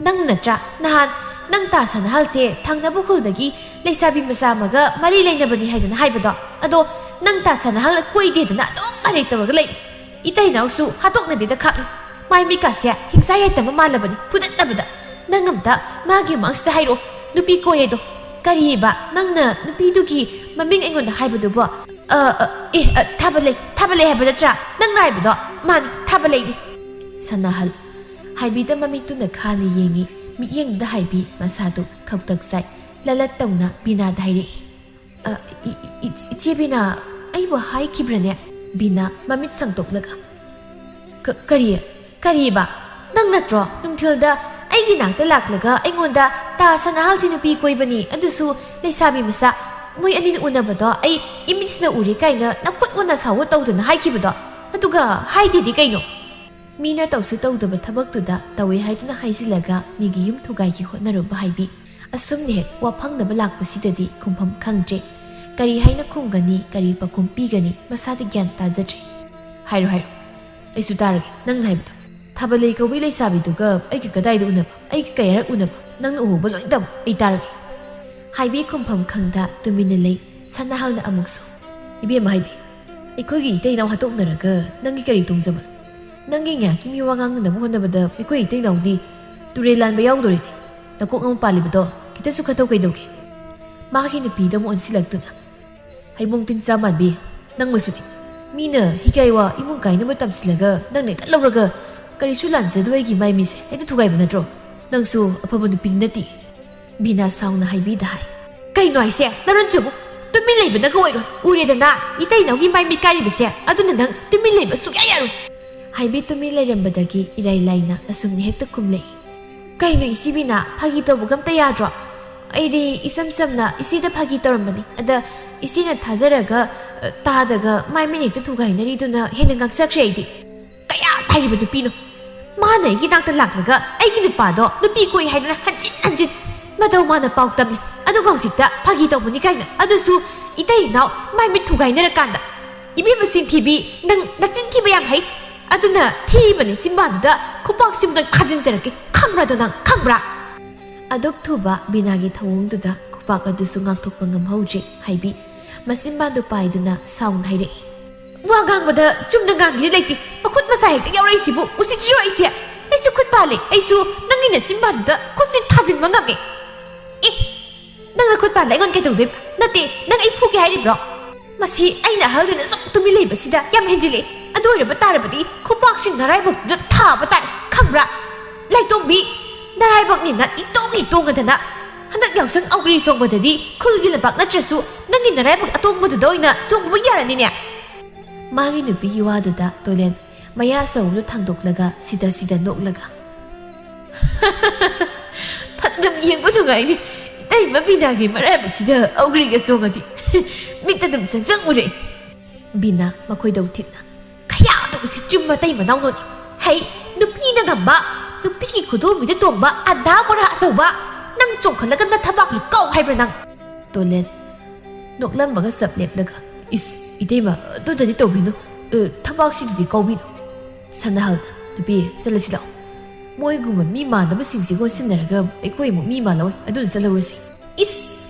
ꯅꯪ ꯅꯠꯇ꯭ꯔꯥ ꯅꯍꯥꯟ ꯅꯪ ꯇꯥ ꯁꯅꯥꯍꯜꯁꯦ ꯊꯪꯅꯕ ꯈꯨꯜꯗꯒꯤ ꯂꯩꯁꯥꯕꯤ ꯃꯆꯥ ꯑꯃꯒ ꯃꯔꯤ ꯂꯩꯅꯕꯅꯤ ꯍꯥꯏꯗꯅ ꯍꯥꯏꯕꯗꯣ? ꯑꯗꯣ ꯅꯪ ꯇꯥ ꯁꯅꯥꯍꯜ ꯀꯣꯏꯗꯦꯗꯅ ꯑꯗꯨꯝ ꯃꯔꯩ ꯇꯧꯔꯒ ꯂꯩ꯫ ꯏꯇꯩꯅꯥꯎꯁꯨ ꯍꯥꯠꯇꯣꯛꯅꯗꯦꯗ ꯈꯥꯛꯂꯤ꯫ ꯃꯥꯏ ꯃꯤꯀꯥꯁꯦ ꯍꯤꯡꯁꯥ ꯌꯥꯏꯇꯝꯕ ꯃꯥꯜꯂꯕꯅꯤ ꯐꯨꯗꯠꯅꯕꯗ꯫ ꯅꯪ ꯑꯝꯇ ꯃꯥꯒꯤ ꯃꯃꯥꯡꯁꯤꯗ ꯍꯥꯏꯔꯛꯑꯣ, ꯅꯨꯄꯤ ꯀꯣꯏꯌꯦꯗꯣ꯫ ꯀꯔꯤꯕ ꯅꯪꯅ ꯅꯨꯄꯤꯗꯨꯒꯤ ꯃꯃꯤꯡ ꯑꯩꯉꯣꯟꯗ ꯍꯥꯏꯕꯗꯨꯕꯣ? ꯑ, ꯑ, ꯑꯦ, ꯑ, ꯊꯥꯕꯂꯩ, ꯊꯥꯕꯂꯩ ꯍꯥꯏꯕ ꯅꯠꯇ꯭ꯔꯥ ꯅꯪꯅ ꯍꯥꯏꯕꯗꯣ? ꯃꯥꯅꯤ, ꯊꯥꯕꯂꯩꯅꯤ꯫ ꯁꯅꯥꯍꯜ ꯍꯥꯏꯕꯤꯗ ꯃꯃꯤꯠꯇꯨꯅ ꯈꯥꯅ ꯌꯦꯡꯉꯤ꯫ ꯃꯤꯠꯌꯦꯡꯗꯨꯗ ꯍꯥꯏꯕꯤ ꯃꯁꯥꯗꯨ ꯈꯧꯇꯛ ꯆꯥꯏ꯫ ꯂꯂꯠ ꯇꯧꯅ ꯕꯤꯅꯥꯗ ꯍꯥꯏꯔꯛꯏ꯫ "ꯑ, ꯏ-, ꯏ-, ꯏꯆꯦ ꯕꯤꯅꯥ, ꯑꯩꯕꯨ ꯍꯥꯏꯈꯤꯕ꯭ꯔꯅꯦ?" ꯕꯤꯅꯥ ꯃꯃꯤꯠ ꯁꯪꯇꯣꯛꯂꯒ, "ꯀ-, ꯀꯔꯤ? ꯀꯔꯤꯕ?" "ꯅꯪ ꯅꯠꯇ꯭ꯔꯣ ꯅꯨꯡꯊꯤꯜꯗ ꯑꯩꯒꯤ ꯅꯥꯛꯇ ꯂꯥꯛꯂꯒ ꯑꯩꯉꯣꯟꯗ, 'ꯇꯥ ꯁꯅꯥꯍꯜꯁꯤ ꯅꯨꯄꯤ ꯀꯣꯏꯕꯅꯤ, ꯑꯗꯨꯁꯨ ꯂꯩꯁꯥꯕꯤ ꯃꯆꯥ, ꯃꯣꯏ ꯑꯅꯤꯅ ꯎꯅꯕꯗꯣ ꯑꯩ ꯏꯃꯤꯠꯁꯤꯅ ꯎꯔꯦ' ꯀꯥꯏꯅ ꯅꯈꯨꯠ ꯑꯣꯟꯅ ꯁꯥꯎꯕ ꯇꯧꯗꯅ ꯍꯥꯏꯈꯤꯕꯗꯣ? ꯑꯗꯨꯒ ꯍꯥꯏꯗꯦꯗꯤ ꯀꯩꯅꯣ?" ꯃꯤꯅ ꯇꯧꯁꯨ ꯇꯧꯗꯕ ꯊꯕꯛꯇꯨꯗ ꯇꯧꯏ ꯍꯥꯏꯗꯨꯅ ꯍꯥꯏꯖꯤꯜꯂꯒ ꯃꯤꯒꯤ ꯌꯨꯝ ꯊꯨꯒꯥꯏꯒꯦ ꯍꯣꯠꯅꯔꯨꯕ ꯍꯥꯏꯕꯤ꯫ ꯑꯁꯨꯝꯅ ꯍꯦꯛ ꯋꯥ ꯐꯪꯅꯕ ꯂꯥꯛꯄꯁꯤꯗꯗꯤ ꯈꯨꯝꯐꯝ ꯈꯪꯗ꯭ꯔꯦ꯫ ꯀꯔꯤ ꯍꯥꯏꯅ ꯈꯨꯝꯒꯅꯤ, ꯀꯔꯤ ꯄꯥꯎꯈꯨꯝ ꯄꯤꯒꯅꯤ, ꯃꯁꯥꯗ ꯒ꯭ꯌꯥꯟ ꯇꯥꯖꯗ꯭ꯔꯦ꯫ "ꯍꯥꯏꯔꯣ, ꯍꯥꯏꯔꯣ꯫ ꯑꯩꯁꯨ ꯇꯥꯔꯒꯦ ꯅꯪꯅ ꯍꯥꯏꯕꯗꯣ꯫ ꯊꯥꯕꯜꯂꯩ ꯀꯧꯕꯤ ꯂꯩꯁꯥꯕꯤꯗꯨꯒ ꯑꯩꯒ ꯀꯗꯥꯏꯗ ꯎꯅꯕ? ꯑꯩꯒ ꯀꯌꯥꯔꯛ ꯎꯅꯕ? ꯅꯪꯅ ꯎꯍꯧꯕ ꯂꯣꯏ ꯇꯝꯃꯨ, ꯑꯩ ꯇꯥꯔꯒꯦ꯫" ꯍꯥꯏꯕꯤ ꯈꯨꯝꯐꯝ ꯈꯪꯗ ꯇꯨꯃꯤꯟꯅ ꯂꯩ꯫ ꯁꯅꯥꯍꯜꯅ ꯑꯃꯨꯛꯁꯨ, "ꯏꯕꯦꯝꯃ ꯍꯥꯏꯕꯤ, ꯑꯩꯈꯣꯏꯒꯤ ꯏꯇꯩ ꯏꯅꯥꯎ ꯍꯥꯠꯇꯣꯛꯅꯔꯒ ꯅꯪꯒꯤ ꯀꯔꯤ ꯇꯣꯡꯖꯕ? ꯅꯪꯒꯤ ꯉꯥꯏꯍꯥꯛꯀꯤ ꯃꯤꯋꯥ ꯉꯥꯡꯅꯅꯕ ꯍꯣꯠꯅꯕꯗ ꯑꯩꯈꯣꯏ ꯏꯇꯩ ꯏꯅꯥꯎꯗꯤ ꯇꯨꯔꯦꯜ ꯂꯥꯟꯕ ꯌꯥꯎꯗꯣꯔꯤꯅꯦ꯫ ꯅꯀꯣꯛ ꯑꯃ ꯄꯥꯜꯂꯤꯕꯗꯣ ꯈꯤꯇꯁꯨ ꯈꯟꯊꯧ ꯀꯩꯗꯧꯒꯦ?" ꯃꯥꯒꯤ ꯅꯨꯄꯤꯗ ꯑꯃꯨꯛ ꯑꯣꯟꯁꯤꯜꯂꯛꯇꯨꯅ, "ꯍꯩꯕꯣꯡ ꯇꯤꯟ ꯆꯥ ꯃꯥꯟꯕꯤ, ꯅꯪ ꯃꯁꯨꯅꯤ꯫ ꯃꯤꯅ ꯍꯤꯒꯥꯏ ꯋꯥ ꯏꯃꯨꯡ ꯀꯥꯏꯅꯕ ꯇꯝꯁꯤꯜꯂꯒ ꯅꯪꯅ ꯍꯦꯛꯇ ꯂꯧꯔꯒ ꯀꯔꯤꯁꯨ ꯂꯥꯟꯖꯗꯕ ꯑꯩꯒꯤ ꯃꯥꯏ ꯃꯤꯠꯁꯦ ꯍꯦꯛꯇ ꯊꯨꯒꯥꯏꯕ ꯅꯠꯇ꯭ꯔꯣ? ꯅꯪꯁꯨ ꯑꯐꯕ ꯅꯨꯄꯤꯗꯤ ꯅꯠꯇꯦ꯫" ꯕꯤꯅꯥ ꯁꯥꯎꯅ ꯍꯥꯏꯕꯤꯗ ꯍꯥꯏ꯫ "ꯀꯩꯅꯣ ꯍꯥꯏꯁꯦ? ꯅꯔꯣꯟ ꯆꯨꯕ! ꯇꯨꯃꯤꯟ ꯂꯩꯕꯅꯒ ꯑꯣꯏꯔꯣꯏ꯫ ꯎꯔꯦꯗꯅ, ꯏꯇꯩ ꯏꯅꯥꯎꯒꯤ ꯃꯥꯏ ꯃꯤꯠ ꯀꯥꯏꯔꯤꯕꯁꯦ, ꯑꯗꯨꯅ ꯅꯪ ꯇꯨꯃꯤꯟ ꯂꯩꯕ ꯁꯨꯡꯌꯥ ꯌꯥꯔꯣꯏ꯫" ꯍꯥꯏꯕꯤ ꯇꯨꯃꯤꯟ ꯂꯩꯔꯝꯕꯗꯒꯤ ꯏꯔꯥꯏ ꯂꯥꯏꯅ ꯑꯁꯨꯝꯅ ꯍꯦꯛꯇ ꯈꯨꯝꯂꯛꯏ꯫ "ꯀꯩꯅꯣ ꯏꯆꯦ ꯕꯤꯅꯥ, ꯐꯥꯒꯤ ꯇꯧꯕꯒ ꯑꯝꯇ ꯌꯥꯗ꯭ꯔꯣ? ꯑꯩꯗꯤ ꯏꯆꯝ ꯆꯝꯅ ꯏꯆꯦꯗ ꯐꯥꯒꯤ ꯇꯧꯔꯝꯕꯅꯤ꯫ ꯑꯗ ꯏꯆꯦꯅ ꯊꯥꯖꯔꯒ, ꯑ, ꯇꯥꯗꯒ ꯃꯥꯏ ꯃꯤꯠ ꯍꯦꯛꯇ ꯊꯨꯒꯥꯏꯅꯔꯤꯗꯨꯅ ꯍꯦꯟꯅ ꯉꯥꯡꯆꯈ꯭ꯔꯦ ꯑꯩꯗꯤ꯫" "ꯀꯌꯥ ꯍꯥꯏꯔꯤꯕ ꯅꯨꯄꯤꯅꯣ? ꯃꯥꯅ ꯑꯩꯒꯤ ꯅꯥꯛꯇ ꯂꯥꯛꯂꯒ ꯑꯩꯒꯤ ꯅꯨꯄꯥꯗꯣ ꯅꯨꯄꯤ ꯀꯣꯏ ꯍꯥꯏꯗꯅ ꯍꯟꯖꯤꯟ ꯍꯟꯖꯤꯟ ꯃꯇꯧ ꯃꯥꯅ ꯄꯥꯎ ꯇꯝꯃꯤ, ꯑꯗꯨꯒ ꯍꯧꯖꯤꯛꯇ ꯐꯥꯒꯤ ꯇꯧꯕꯅꯤ ꯀꯥꯏꯅ, ꯑꯗꯨꯁꯨ ꯏꯇꯩ ꯏꯅꯥꯎ ꯃꯥꯏ ꯃꯤꯠ ꯊꯨꯒꯥꯏꯅꯔꯀꯥꯟꯗ꯫ ꯏꯕꯦꯝꯃ ꯆꯤꯟꯊꯤꯕꯤ, ꯅꯪ ꯅꯆꯤꯟ ꯊꯤꯕ ꯌꯥꯝ ꯍꯩ꯫ ꯑꯗꯨꯅ ꯊꯤꯔꯤꯕꯅꯤ ꯆꯤꯟꯕꯥꯟꯗꯨꯗ ꯈꯨꯄꯥꯛꯁꯤꯃꯨꯛꯇꯪ ꯊꯥꯖꯤꯟꯖꯔꯛꯀꯦ, ꯈꯪꯕ꯭ꯔꯥꯗꯣ ꯅꯪ, ꯈꯪꯕ꯭ꯔꯥ?" ꯑꯗꯨꯛ ꯊꯨꯕ ꯕꯤꯅꯥꯒꯤ ꯊꯧꯑꯣꯡꯗꯨꯗ ꯈꯨꯄꯥꯛ ꯑꯗꯨꯁꯨ ꯉꯥꯛꯊꯣꯛꯄ ꯉꯝꯍꯧꯗ꯭ꯔꯦ ꯍꯥꯏꯕꯤ꯫ ꯃꯆꯤꯟꯕꯥꯟꯗꯨ ꯄꯥꯏꯗꯨꯅ ꯁꯥꯎꯅ ꯍꯥꯏꯔꯛꯏ꯫ "ꯋꯥ ꯉꯥꯡꯕꯗ ꯆꯨꯝꯅ ꯉꯥꯡꯒꯦꯗꯤ ꯂꯩꯇꯦ, ꯃꯈꯨꯠ ꯃꯁꯥ ꯍꯦꯛꯇ ꯌꯥꯎꯔꯛꯏꯁꯤꯕꯨ ꯎꯁꯤꯠꯇ꯭ꯔꯤꯔꯣ ꯑꯩꯁꯦ? ꯑꯩꯁꯨ ꯈꯨꯠ ꯄꯥꯜꯂꯦ, ꯑꯩꯁꯨ ꯅꯪꯒꯤ ꯅꯆꯤꯟꯕꯥꯟꯗꯨꯗ ꯈꯨꯠꯁꯤ ꯊꯥꯖꯤꯟꯕ ꯉꯝꯃꯦ꯫" "ꯑꯦ, ꯅꯪꯅ ꯈꯨꯠ ꯄꯥꯜꯂ ꯑꯩꯉꯣꯟꯗ ꯀꯩꯗꯧꯗꯣꯏꯕ? ꯅꯠꯇꯦ, ꯅꯪ ꯑꯩ ꯐꯨꯒꯦ ꯍꯥꯏꯔꯤꯕ꯭ꯔꯣ? ꯃꯁꯤ ꯑꯩꯅ ꯑꯍꯜꯅꯤꯅ ꯁꯨꯝ ꯇꯨꯃꯤꯟ ꯂꯩꯕꯁꯤꯗ ꯌꯥꯝ ꯍꯦꯟꯖꯤꯜꯂꯦ꯫ ꯑꯗꯨ ꯑꯣꯏꯔꯕ ꯇꯥꯔꯕꯗꯤ ꯈꯨꯄꯥꯛꯁꯤ ꯅꯔꯥꯏꯕꯛꯇꯨꯗ ꯊꯥꯕ ꯇꯥꯔꯦ, ꯈꯪꯕ꯭ꯔꯥ? ꯂꯥꯏꯇꯣꯡꯕꯤ, ꯅꯔꯥꯏꯕꯛꯅꯤꯅ ꯏꯇꯣꯡ ꯍꯦꯛ ꯇꯣꯡꯉꯗꯅ ꯍꯟꯗꯛ ꯌꯥꯎꯁꯪ ꯑꯧꯒ꯭ꯔꯤ ꯆꯣꯡꯕꯗꯗꯤ ꯈꯨꯜꯒꯤ ꯂꯝꯄꯥꯛ ꯅꯠꯇ꯭ꯔꯁꯨ ꯅꯪꯒꯤ ꯅꯔꯥꯏꯕꯛ ꯑꯇꯣꯡꯕꯗꯨꯗ ꯑꯣꯏꯅ ꯆꯣꯡꯕ ꯌꯥꯔꯅꯤꯅꯦ꯫" ꯃꯥꯒꯤ ꯅꯨꯄꯤꯒꯤ ꯋꯥꯗꯨꯗ ꯇꯣꯂꯦꯟ ꯃꯌꯥ ꯆꯧꯕꯗꯨ ꯊꯥꯡꯗꯣꯛꯂꯒ ꯁꯤꯗ ꯁꯤꯗ ꯅꯣꯛꯂꯒ, "ꯐꯠꯅꯝ ꯌꯦꯡꯕ ꯅꯨꯡꯉꯥꯏꯅꯤ꯫ ꯏꯇꯩꯃ ꯕꯤꯅꯥꯒꯤ ꯃꯔꯥꯏꯕꯛꯁꯤꯗ ꯑꯧꯒ꯭ꯔꯤꯒ ꯆꯣꯡꯉꯗꯤ ꯃꯤꯠꯇ ꯑꯗꯨꯝ ꯆꯪ ꯆꯪ ꯎꯔꯦ꯫" ꯕꯤꯅꯥ ꯃꯈꯣꯏꯗꯧ ꯊꯤꯠꯅ, "ꯈꯌꯥꯗꯣ ꯎꯁꯤꯠꯇ꯭ꯔꯤꯕ ꯃꯇꯩ ꯃꯅꯥꯎꯅꯣꯅꯦ꯫ ꯍꯩ, ꯅꯨꯄꯤꯅ ꯉꯝꯕ, ꯅꯨꯄꯤꯒꯤ ꯈꯨꯗꯣꯝꯕꯤꯗ ꯇꯣꯡꯕ ꯑꯗꯥ ꯃꯣꯔꯥ ꯑꯆꯧꯕ, ꯅꯪ ꯆꯣꯡꯈꯠꯂꯒ ꯅꯊꯕꯥꯛꯀꯤ ꯀꯥꯎ ꯍꯥꯏꯕ꯭ꯔꯥ ꯅꯪ?" ꯇꯣꯂꯦꯟ ꯅꯣꯛꯂꯝꯃꯒ ꯆꯞ ꯂꯦꯞꯂꯒ, "ꯏꯁ, ꯏꯇꯩꯃ, ꯑꯗꯨꯗꯗꯤ ꯇꯧꯕꯤꯅꯨ꯫ ꯑ, ꯊꯕꯥꯛꯁꯤꯗꯗꯤ ꯀꯥꯎꯕꯤꯅꯨ꯫" ꯁꯅꯥꯍꯜ, "ꯅꯨꯄꯤ, ꯆꯠꯂꯁꯤ ꯂꯥꯛꯑꯣ꯫ ꯃꯣꯏꯒꯨꯝꯕ ꯃꯤ ꯃꯥꯟꯗꯕꯁꯤꯡꯁꯤꯒ ꯑꯣꯟꯁꯤꯟꯅꯔꯒ ꯑꯩꯈꯣꯏ ꯑꯃꯨꯛ ꯃꯤ ꯃꯥꯜꯂꯣꯏ꯫ ꯑꯗꯨꯅ ꯆꯠꯂꯧꯔꯁꯤ꯫" "ꯏꯁ,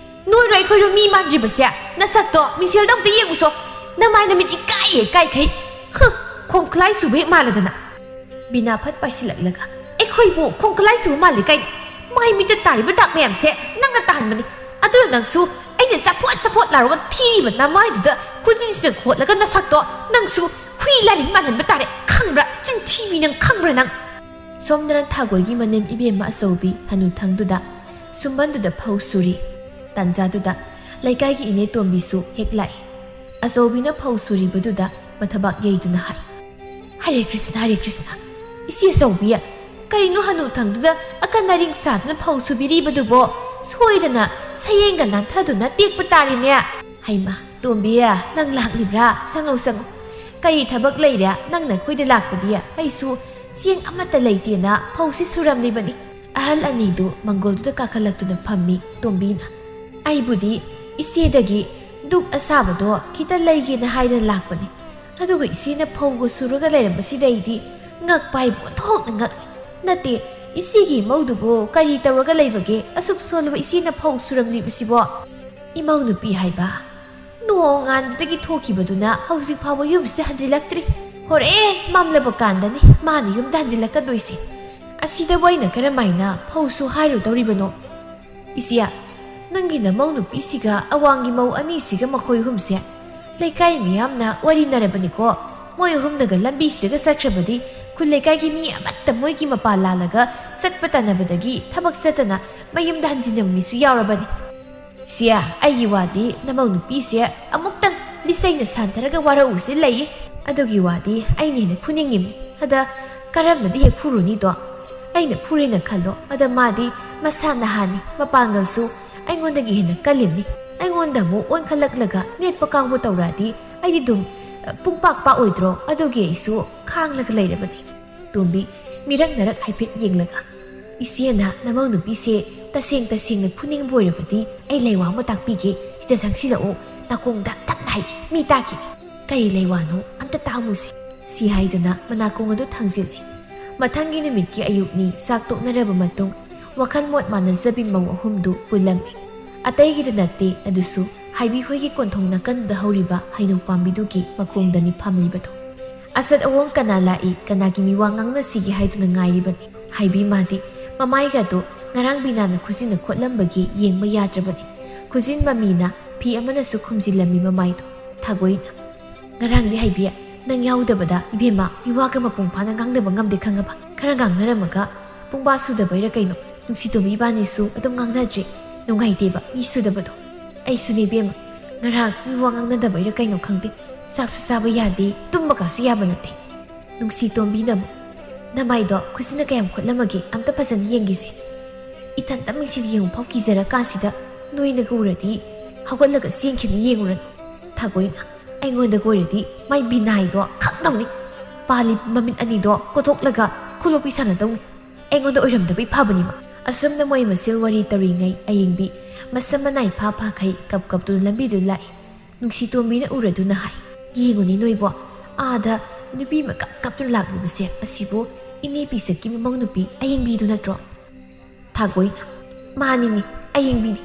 ꯅꯣꯏꯔꯣ ꯑꯩꯈꯣꯏꯔꯣ ꯃꯤ ꯃꯥꯟꯗ꯭ꯔꯤꯕꯁꯦ? ꯅꯁꯛꯇꯣ ꯃꯤꯡꯁꯦꯜꯗ ꯑꯝꯇ ꯌꯦꯡꯉꯨꯁꯣ꯫ ꯅꯃꯥꯏ ꯅꯃꯤꯠ ꯏꯀꯥꯏꯌꯦ ꯏꯀꯥꯏꯈꯩ꯫ ꯍꯨ, ꯈꯣꯡꯈꯨꯠꯂꯥꯏ ꯆꯨꯕ ꯍꯦꯛ ꯃꯥꯜꯂꯗꯅ꯫" ꯕꯤꯅꯥ ꯐꯠ ꯄꯥꯏꯁꯤꯜꯂꯛꯂꯒ, "ꯑꯩꯈꯣꯏꯕꯨ ꯈꯣꯡꯈꯨꯠꯂꯥꯏ ꯆꯨꯕ ꯃꯥꯜꯂꯤ ꯀꯥꯏꯅ? ꯃꯥꯏ ꯃꯤꯠꯇ ꯇꯥꯔꯤꯕ ꯗꯥꯛ ꯃꯌꯥꯝꯁꯦ ꯅꯪꯅ ꯇꯥꯍꯟꯕꯅꯤ꯫ ꯑꯗꯨꯅ ꯅꯪꯁꯨ ꯑꯩꯅ ꯆꯐꯣꯠ ꯆꯐꯣꯠ ꯂꯥꯎꯔꯒ ꯊꯤꯔꯤꯕ ꯅꯃꯥꯏꯗꯨꯗ ꯈꯨꯖꯤꯟꯁꯤꯅ ꯈꯣꯠꯂꯒ ꯅꯁꯛꯇꯣ ꯅꯪꯁꯨ ꯍꯨꯏ ꯂꯥꯏꯔꯤꯛ ꯃꯥꯜꯍꯟꯕ ꯇꯥꯔꯦ꯫ ꯈꯪꯕ꯭ꯔꯥ? ꯆꯤꯟꯊꯤꯕꯤ ꯅꯪ, ꯈꯪꯕ꯭ꯔꯥ ꯅꯪ?" ꯁꯣꯝꯗꯅ ꯊꯥꯒꯣꯏꯒꯤ ꯃꯅꯦꯝ ꯏꯕꯦꯝꯃ ꯑꯆꯧꯕꯤ ꯍꯅꯨꯊꯪꯗꯨꯗ ꯁꯨꯝꯕꯟꯗꯨꯗ ꯐꯧ ꯁꯨꯔꯤ꯫ ꯇꯥꯟꯖꯥꯗꯨꯗ ꯂꯩꯀꯥꯏꯒꯤ ꯏꯅꯦ ꯇꯣꯝꯕꯤꯁꯨ ꯍꯦꯛ ꯂꯥꯛꯏ꯫ ꯑꯆꯧꯕꯤꯅ ꯐꯧ ꯁꯨꯔꯤꯕꯗꯨꯗ ꯃꯊꯕꯥꯛ ꯌꯩꯗꯨꯅ ꯍꯥꯏ, "ꯍꯔꯦ ꯀ꯭ꯔꯤꯁꯅ, ꯍꯔꯦ ꯀ꯭ꯔꯤꯁꯅ꯫ ꯏꯆꯦ ꯑꯆꯧꯕꯤ, ꯀꯔꯤꯅꯣ ꯍꯅꯨꯊꯪꯗꯨꯗ ꯑꯀꯟ ꯑꯔꯤꯡ ꯁꯥꯗꯨꯅ ꯐꯧ ꯁꯨꯕꯤꯔꯤꯕꯗꯨꯕꯣ? ꯁꯣꯏꯗꯅ ꯁꯌꯦꯡꯒ ꯅꯥꯟꯊꯗꯨꯅ ꯇꯦꯛꯄ ꯇꯥꯔꯤꯅꯦ꯫ ꯍꯩꯃꯥ, ꯇꯣꯝꯕꯤ, ꯅꯪ ꯂꯥꯛꯂꯤꯕ꯭ꯔꯥ? ꯆꯪꯉꯧ, ꯆꯪꯉꯧ꯫ ꯀꯔꯤ ꯊꯕꯛ ꯂꯩꯔꯦ ꯅꯪꯅ ꯑꯩꯈꯣꯏꯗ ꯂꯥꯛꯄꯗꯤ? ꯑꯩꯁꯨ ꯆꯦꯡ ꯑꯃꯠꯇ ꯂꯩꯇꯦꯅ ꯐꯧꯁꯤ ꯁꯨꯔꯝꯂꯤꯕꯅꯤ꯫" ꯑꯍꯜ ꯑꯅꯤꯗꯨ ꯃꯪꯒꯣꯜꯗꯨꯗ ꯀꯥꯈꯠꯂꯛꯇꯨꯅ ꯐꯝꯃꯤ ꯇꯣꯝꯕꯤꯅ꯫ "ꯑꯩꯕꯨꯗꯤ ꯏꯆꯦꯗꯒꯤ ꯗꯨꯛ ꯑꯁꯥꯕꯗꯣ ꯈꯤꯇ ꯂꯩꯒꯦꯅ ꯍꯥꯏꯗꯅ ꯂꯥꯛꯄꯅꯤ꯫ ꯑꯗꯨꯒ ꯏꯆꯦꯅ ꯐꯧꯒ ꯁꯨꯔꯒ ꯂꯩꯔꯝꯕꯁꯤꯗ ꯑꯩꯗꯤ ꯉꯛꯄ ꯍꯥꯏꯕꯨ ꯑꯣꯟꯊꯣꯛꯅ ꯉꯛꯂꯤ꯫ ꯅꯠꯇꯦ, ꯏꯆꯦꯒꯤ ꯏꯃꯧꯗꯨꯕꯨ ꯀꯔꯤ ꯇꯧꯔꯒ ꯂꯩꯕꯒꯦ? ꯑꯁꯨꯛ ꯁꯣꯜꯂꯕ ꯏꯆꯦꯅ ꯐꯧ ꯁꯨꯔꯝꯂꯤꯕꯁꯤꯕꯣ?" "ꯏꯃꯧ ꯅꯨꯄꯤ ꯍꯥꯏꯕ ꯅꯣꯡꯉꯥꯟꯕꯗꯒꯤ ꯊꯣꯛꯈꯤꯕꯗꯨꯅ ꯍꯧꯖꯤꯛ ꯐꯥꯎꯕ ꯌꯨꯝꯁꯤꯗ ꯍꯟꯖꯤꯜꯂꯛꯇ꯭ꯔꯤ꯫ ꯍꯣꯔꯦꯟ ꯃꯝꯂꯕ ꯀꯥꯟꯗꯅꯤ ꯃꯥꯅ ꯌꯨꯝꯗ ꯍꯟꯖꯤꯜꯂꯛꯀꯗꯣꯏꯁꯦ꯫ ꯑꯁꯤꯗꯕꯨ ꯑꯩꯅ ꯀꯔꯝꯍꯥꯏꯅ ꯐꯧꯁꯨ ꯍꯥꯏꯔꯨꯗꯧꯔꯤꯕꯅꯣ? ꯏꯆꯦ, ꯅꯪꯒꯤ ꯅꯃꯧ ꯅꯨꯄꯤꯁꯤꯒ ꯑꯋꯥꯡꯒꯤ ꯃꯧ ꯑꯅꯤꯁꯤꯒ ꯃꯈꯣꯏ ꯑꯍꯨꯝꯁꯦ ꯂꯩꯀꯥꯏ ꯃꯤꯌꯥꯝꯅ ꯋꯥꯔꯤꯅꯔꯕꯅꯤꯀꯣ꯫ ꯃꯣꯏ ꯑꯍꯨꯝꯅꯒ ꯂꯝꯕꯤꯁꯤꯗꯒ ꯆꯠꯈ꯭ꯔꯕꯗꯤ ꯈꯨꯜ ꯂꯩꯀꯥꯏꯒꯤ ꯃꯤ ꯑꯃꯠꯇ ꯃꯣꯏꯒꯤ ꯃꯄꯥ ꯂꯥꯜꯂꯒ ꯆꯠꯄ ꯇꯥꯟꯅꯕꯗꯒꯤ ꯊꯕꯛ ꯆꯠꯇꯅ ꯃꯌꯨꯝꯗ ꯍꯟꯖꯤꯟꯅꯕ ꯃꯤꯁꯨ ꯌꯥꯎꯔꯕꯅꯤ꯫ ꯁꯤꯌꯥ, ꯑꯩꯒꯤ ꯋꯥꯗꯤ ꯅꯃꯧ ꯅꯨꯄꯤꯁꯦ ꯑꯃꯨꯛꯇꯪ ꯂꯤꯆꯩꯅ ꯁꯥꯟꯊꯔꯒ ꯋꯥꯔꯛꯎꯁꯦ ꯂꯩꯌꯦ꯫ "ꯑꯗꯨꯒꯤ ꯋꯥꯗꯤ ꯑꯩꯅ ꯍꯦꯟꯅ ꯐꯨꯅꯤꯡꯉꯤꯝꯅꯤ꯫ ꯑꯗ ꯀꯔꯝꯅꯗꯤ ꯍꯦꯛ ꯐꯨꯔꯨꯅꯤꯗꯣ? ꯑꯩꯅ ꯐꯨꯔꯦꯅ ꯈꯜꯂꯣ, ꯑꯗ ꯃꯥꯗꯤ ꯃꯁꯥ ꯅꯍꯥꯅꯤ, ꯃꯄꯥꯡꯒꯜꯁꯨ ꯑꯩꯉꯣꯟꯗꯒꯤ ꯍꯦꯟꯅ ꯀꯜꯂꯤꯝꯅꯤ꯫ ꯑꯩꯉꯣꯟꯗ ꯑꯃꯨꯛ ꯑꯣꯟꯈꯠꯂꯛꯂꯒ ꯅꯦꯠꯄ ꯀꯥꯎꯕ ꯇꯧꯔꯛꯑꯗꯤ ꯑꯩꯗꯤ ꯑꯗꯨꯝ, ꯑ, ꯄꯨꯡꯄꯥꯛ ꯄꯥꯛꯑꯣꯏꯗ꯭ꯔꯣ? ꯑꯗꯨꯒꯤ ꯑꯩꯁꯨ ꯈꯥꯡꯂꯒ ꯂꯩꯔꯕꯅꯤ꯫" ꯇꯣꯝꯕꯤ ꯃꯤꯔꯛ ꯅꯔꯛ ꯍꯥꯏꯐꯦꯠ ꯌꯦꯡꯂꯒ, "ꯏꯆꯦꯅ ꯅꯃꯧ ꯅꯨꯄꯤꯁꯦ ꯇꯁꯦꯡ ꯇꯁꯦꯡꯅ ꯐꯨꯅꯤꯡꯕ ꯑꯣꯏꯔꯕꯗꯤ ꯑꯩ ꯂꯩꯋꯥ ꯑꯃ ꯇꯥꯛꯄꯤꯒꯦ꯫ ꯁꯤꯗ ꯆꯪꯁꯤꯜꯂꯛꯎ, ꯅꯥꯀꯣꯡꯗ ꯇꯞꯅ ꯍꯥꯏꯒꯦ, ꯃꯤ ꯇꯥꯈꯤꯅꯤ꯫ ꯀꯔꯤ ꯂꯩꯋꯥꯅꯣ ꯑꯝꯇ ꯇꯥꯃꯨꯁꯦ꯫" ꯁꯤ ꯍꯥꯏꯗꯨꯅ ꯃꯅꯥꯀꯣꯡ ꯑꯗꯨ ꯊꯥꯡꯖꯤꯜꯂꯤ꯫ ꯃꯊꯪꯒꯤ ꯅꯨꯃꯤꯠꯀꯤ ꯑꯌꯨꯛꯅꯤ꯫ ꯆꯥꯛ ꯇꯣꯛꯅꯔꯕ ꯃꯇꯨꯡ ꯋꯥꯈꯜ ꯃꯣꯠ ꯃꯥꯟꯅꯖꯕꯤ ꯃꯧ ꯑꯍꯨꯝꯗꯨ ꯄꯨꯜꯂꯝꯃꯤ꯫ ꯑꯇꯩꯒꯤꯗ ꯅꯠꯇꯦ, ꯑꯗꯨꯁꯨ ꯍꯥꯏꯕꯤ ꯍꯣꯏꯒꯤ ꯀꯣꯟꯊꯣꯡ ꯅꯥꯀꯟꯗ ꯍꯧꯔꯤꯕ ꯍꯩꯅꯧ ꯄꯥꯝꯕꯤꯗꯨꯒꯤ ꯃꯈꯣꯡꯗꯅꯤ ꯐꯝꯂꯤꯕꯗꯨ꯫ ꯑꯁꯠ ꯑꯋꯣꯡ ꯀꯅꯥ ꯂꯥꯛꯏ, ꯀꯅꯥꯒꯤ ꯃꯤꯋꯥ ꯉꯥꯡꯅꯁꯤꯒꯦ ꯍꯥꯏꯗꯨꯅ ꯉꯥꯏꯔꯤꯕꯅꯤ꯫ ꯍꯥꯏꯕꯤ ꯃꯥꯗꯤ ꯃꯃꯥꯏꯒꯗꯨ ꯉꯔꯥꯡ ꯕꯤꯅꯥꯅ ꯈꯨꯖꯤꯟꯅ ꯈꯣꯠꯂꯝꯕꯒꯤ ꯌꯦꯡꯕ ꯌꯥꯗ꯭ꯔꯕꯅꯤ꯫ ꯈꯨꯖꯤꯟ ꯃꯃꯤꯅ ꯐꯤ ꯑꯃꯅꯁꯨ ꯈꯨꯝꯖꯤꯜꯂꯝꯃꯤ ꯃꯃꯥꯏꯗꯨ꯫ ꯊꯥꯒꯣꯏꯅ, "ꯉꯔꯥꯡꯗꯤ ꯍꯥꯏꯕꯤ, ꯅꯪ ꯌꯥꯎꯗꯕꯗ ꯏꯕꯦꯝꯃ ꯃꯤꯋꯥꯒ ꯃꯄꯨꯡ ꯐꯥꯅ ꯉꯥꯡꯅꯕ ꯉꯝꯗꯦ ꯈꯪꯉꯕ? ꯈꯔ ꯉꯥꯡꯅꯔꯝꯃꯒ ꯄꯨꯡꯕꯥ ꯁꯨꯗꯕꯩꯔ ꯀꯩꯅꯣ, ꯅꯨꯡꯁꯤꯇꯣꯝꯕꯤ ꯏꯕꯥꯅꯤꯁꯨ ꯑꯗꯨꯝ ꯉꯥꯡꯅꯗ꯭ꯔꯦ꯫ ꯅꯨꯡꯉꯥꯏꯇꯦꯕ ꯃꯤ ꯁꯨꯗꯕꯗꯣ꯫ ꯑꯩꯁꯨꯅꯦ ꯏꯕꯦꯝꯃ, ꯉꯔꯥꯡ ꯃꯤꯋꯥ ꯉꯥꯡꯅꯗꯕꯩꯔ ꯀꯩꯅꯣ ꯈꯪꯗꯦ, ꯆꯥꯛꯁꯨ ꯆꯥꯕ ꯌꯥꯗꯦ, ꯇꯨꯝꯕꯒꯁꯨ ꯌꯥꯕ ꯅꯠꯇꯦ꯫" ꯅꯨꯡꯁꯤꯇꯣꯝꯕꯤꯅꯕꯨ, "ꯅꯃꯥꯏꯗꯣ ꯈꯨꯖꯤꯟꯅ ꯀꯌꯥꯝ ꯈꯣꯠꯂꯝꯃꯒꯦ ꯑꯝꯇ ꯐꯖꯅ ꯌꯦꯡꯒꯦꯁꯦ꯫ ꯏꯊꯟꯇ ꯃꯤꯡꯁꯦꯜ ꯌꯦꯡꯕ ꯐꯥꯎ ꯀꯤꯖꯔꯀꯥꯟꯁꯤꯗ ꯅꯣꯏꯅꯒ ꯎꯔꯗꯤ ꯍꯧꯒꯠꯂꯒ ꯆꯦꯟꯈꯤꯅꯤ, ꯌꯦꯡꯉꯨꯔꯅꯨ꯫" ꯊꯥꯒꯣꯏꯅ, "ꯑꯩꯉꯣꯟꯗꯒ ꯑꯣꯏꯔꯗꯤ ꯃꯥꯏ ꯕꯤꯅꯥꯏꯗꯣ ꯈꯪꯗꯧꯅꯤ꯫ ꯄꯥꯜꯂꯤ ꯃꯃꯤꯠ ꯑꯅꯤꯗꯣ ꯀꯣꯊꯣꯛꯂꯒ ꯈꯨꯂꯣꯛꯄꯤ ꯁꯥꯟꯅꯗꯧꯅꯤ꯫ ꯑꯩꯉꯣꯟꯗ ꯑꯣꯏꯔꯝꯗꯕꯩ ꯐꯕꯅꯤꯃ꯫" ꯑꯁꯨꯝꯅ ꯃꯣꯏ ꯃꯁꯦꯜ ꯋꯥꯔꯤ ꯇꯧꯔꯤꯉꯩ ꯑꯌꯦꯡꯕꯤ ꯃꯁꯝ ꯃꯅꯥꯏ ꯐꯥ ꯐꯥꯈꯩ ꯀꯞ ꯀꯞꯇꯨꯅ ꯂꯝꯕꯤꯗꯨ ꯂꯥꯛꯏ꯫ ꯅꯨꯡꯁꯤꯇꯣꯝꯕꯤꯅ ꯎꯔꯗꯨꯅ ꯍꯥꯏ, "ꯌꯦꯡꯉꯨꯅꯦ ꯅꯣꯏꯕꯣ, ꯑꯥꯗ ꯅꯨꯄꯤ ꯑꯃ ꯀꯞ ꯀꯞꯇꯨꯅ ꯂꯥꯛꯂꯤꯕꯁꯦ, ꯑꯁꯤꯕꯨ ꯏꯅꯦ ꯄꯤꯁꯛꯀꯤ ꯃꯃꯧ ꯅꯨꯄꯤ ꯑꯌꯦꯡꯕꯤꯗꯨ ꯅꯠꯇ꯭ꯔꯣ?" ꯊꯥꯒꯣꯏꯅ, "ꯃꯥꯅꯤꯅꯦ, ꯑꯌꯦꯡꯕꯤꯅꯤ꯫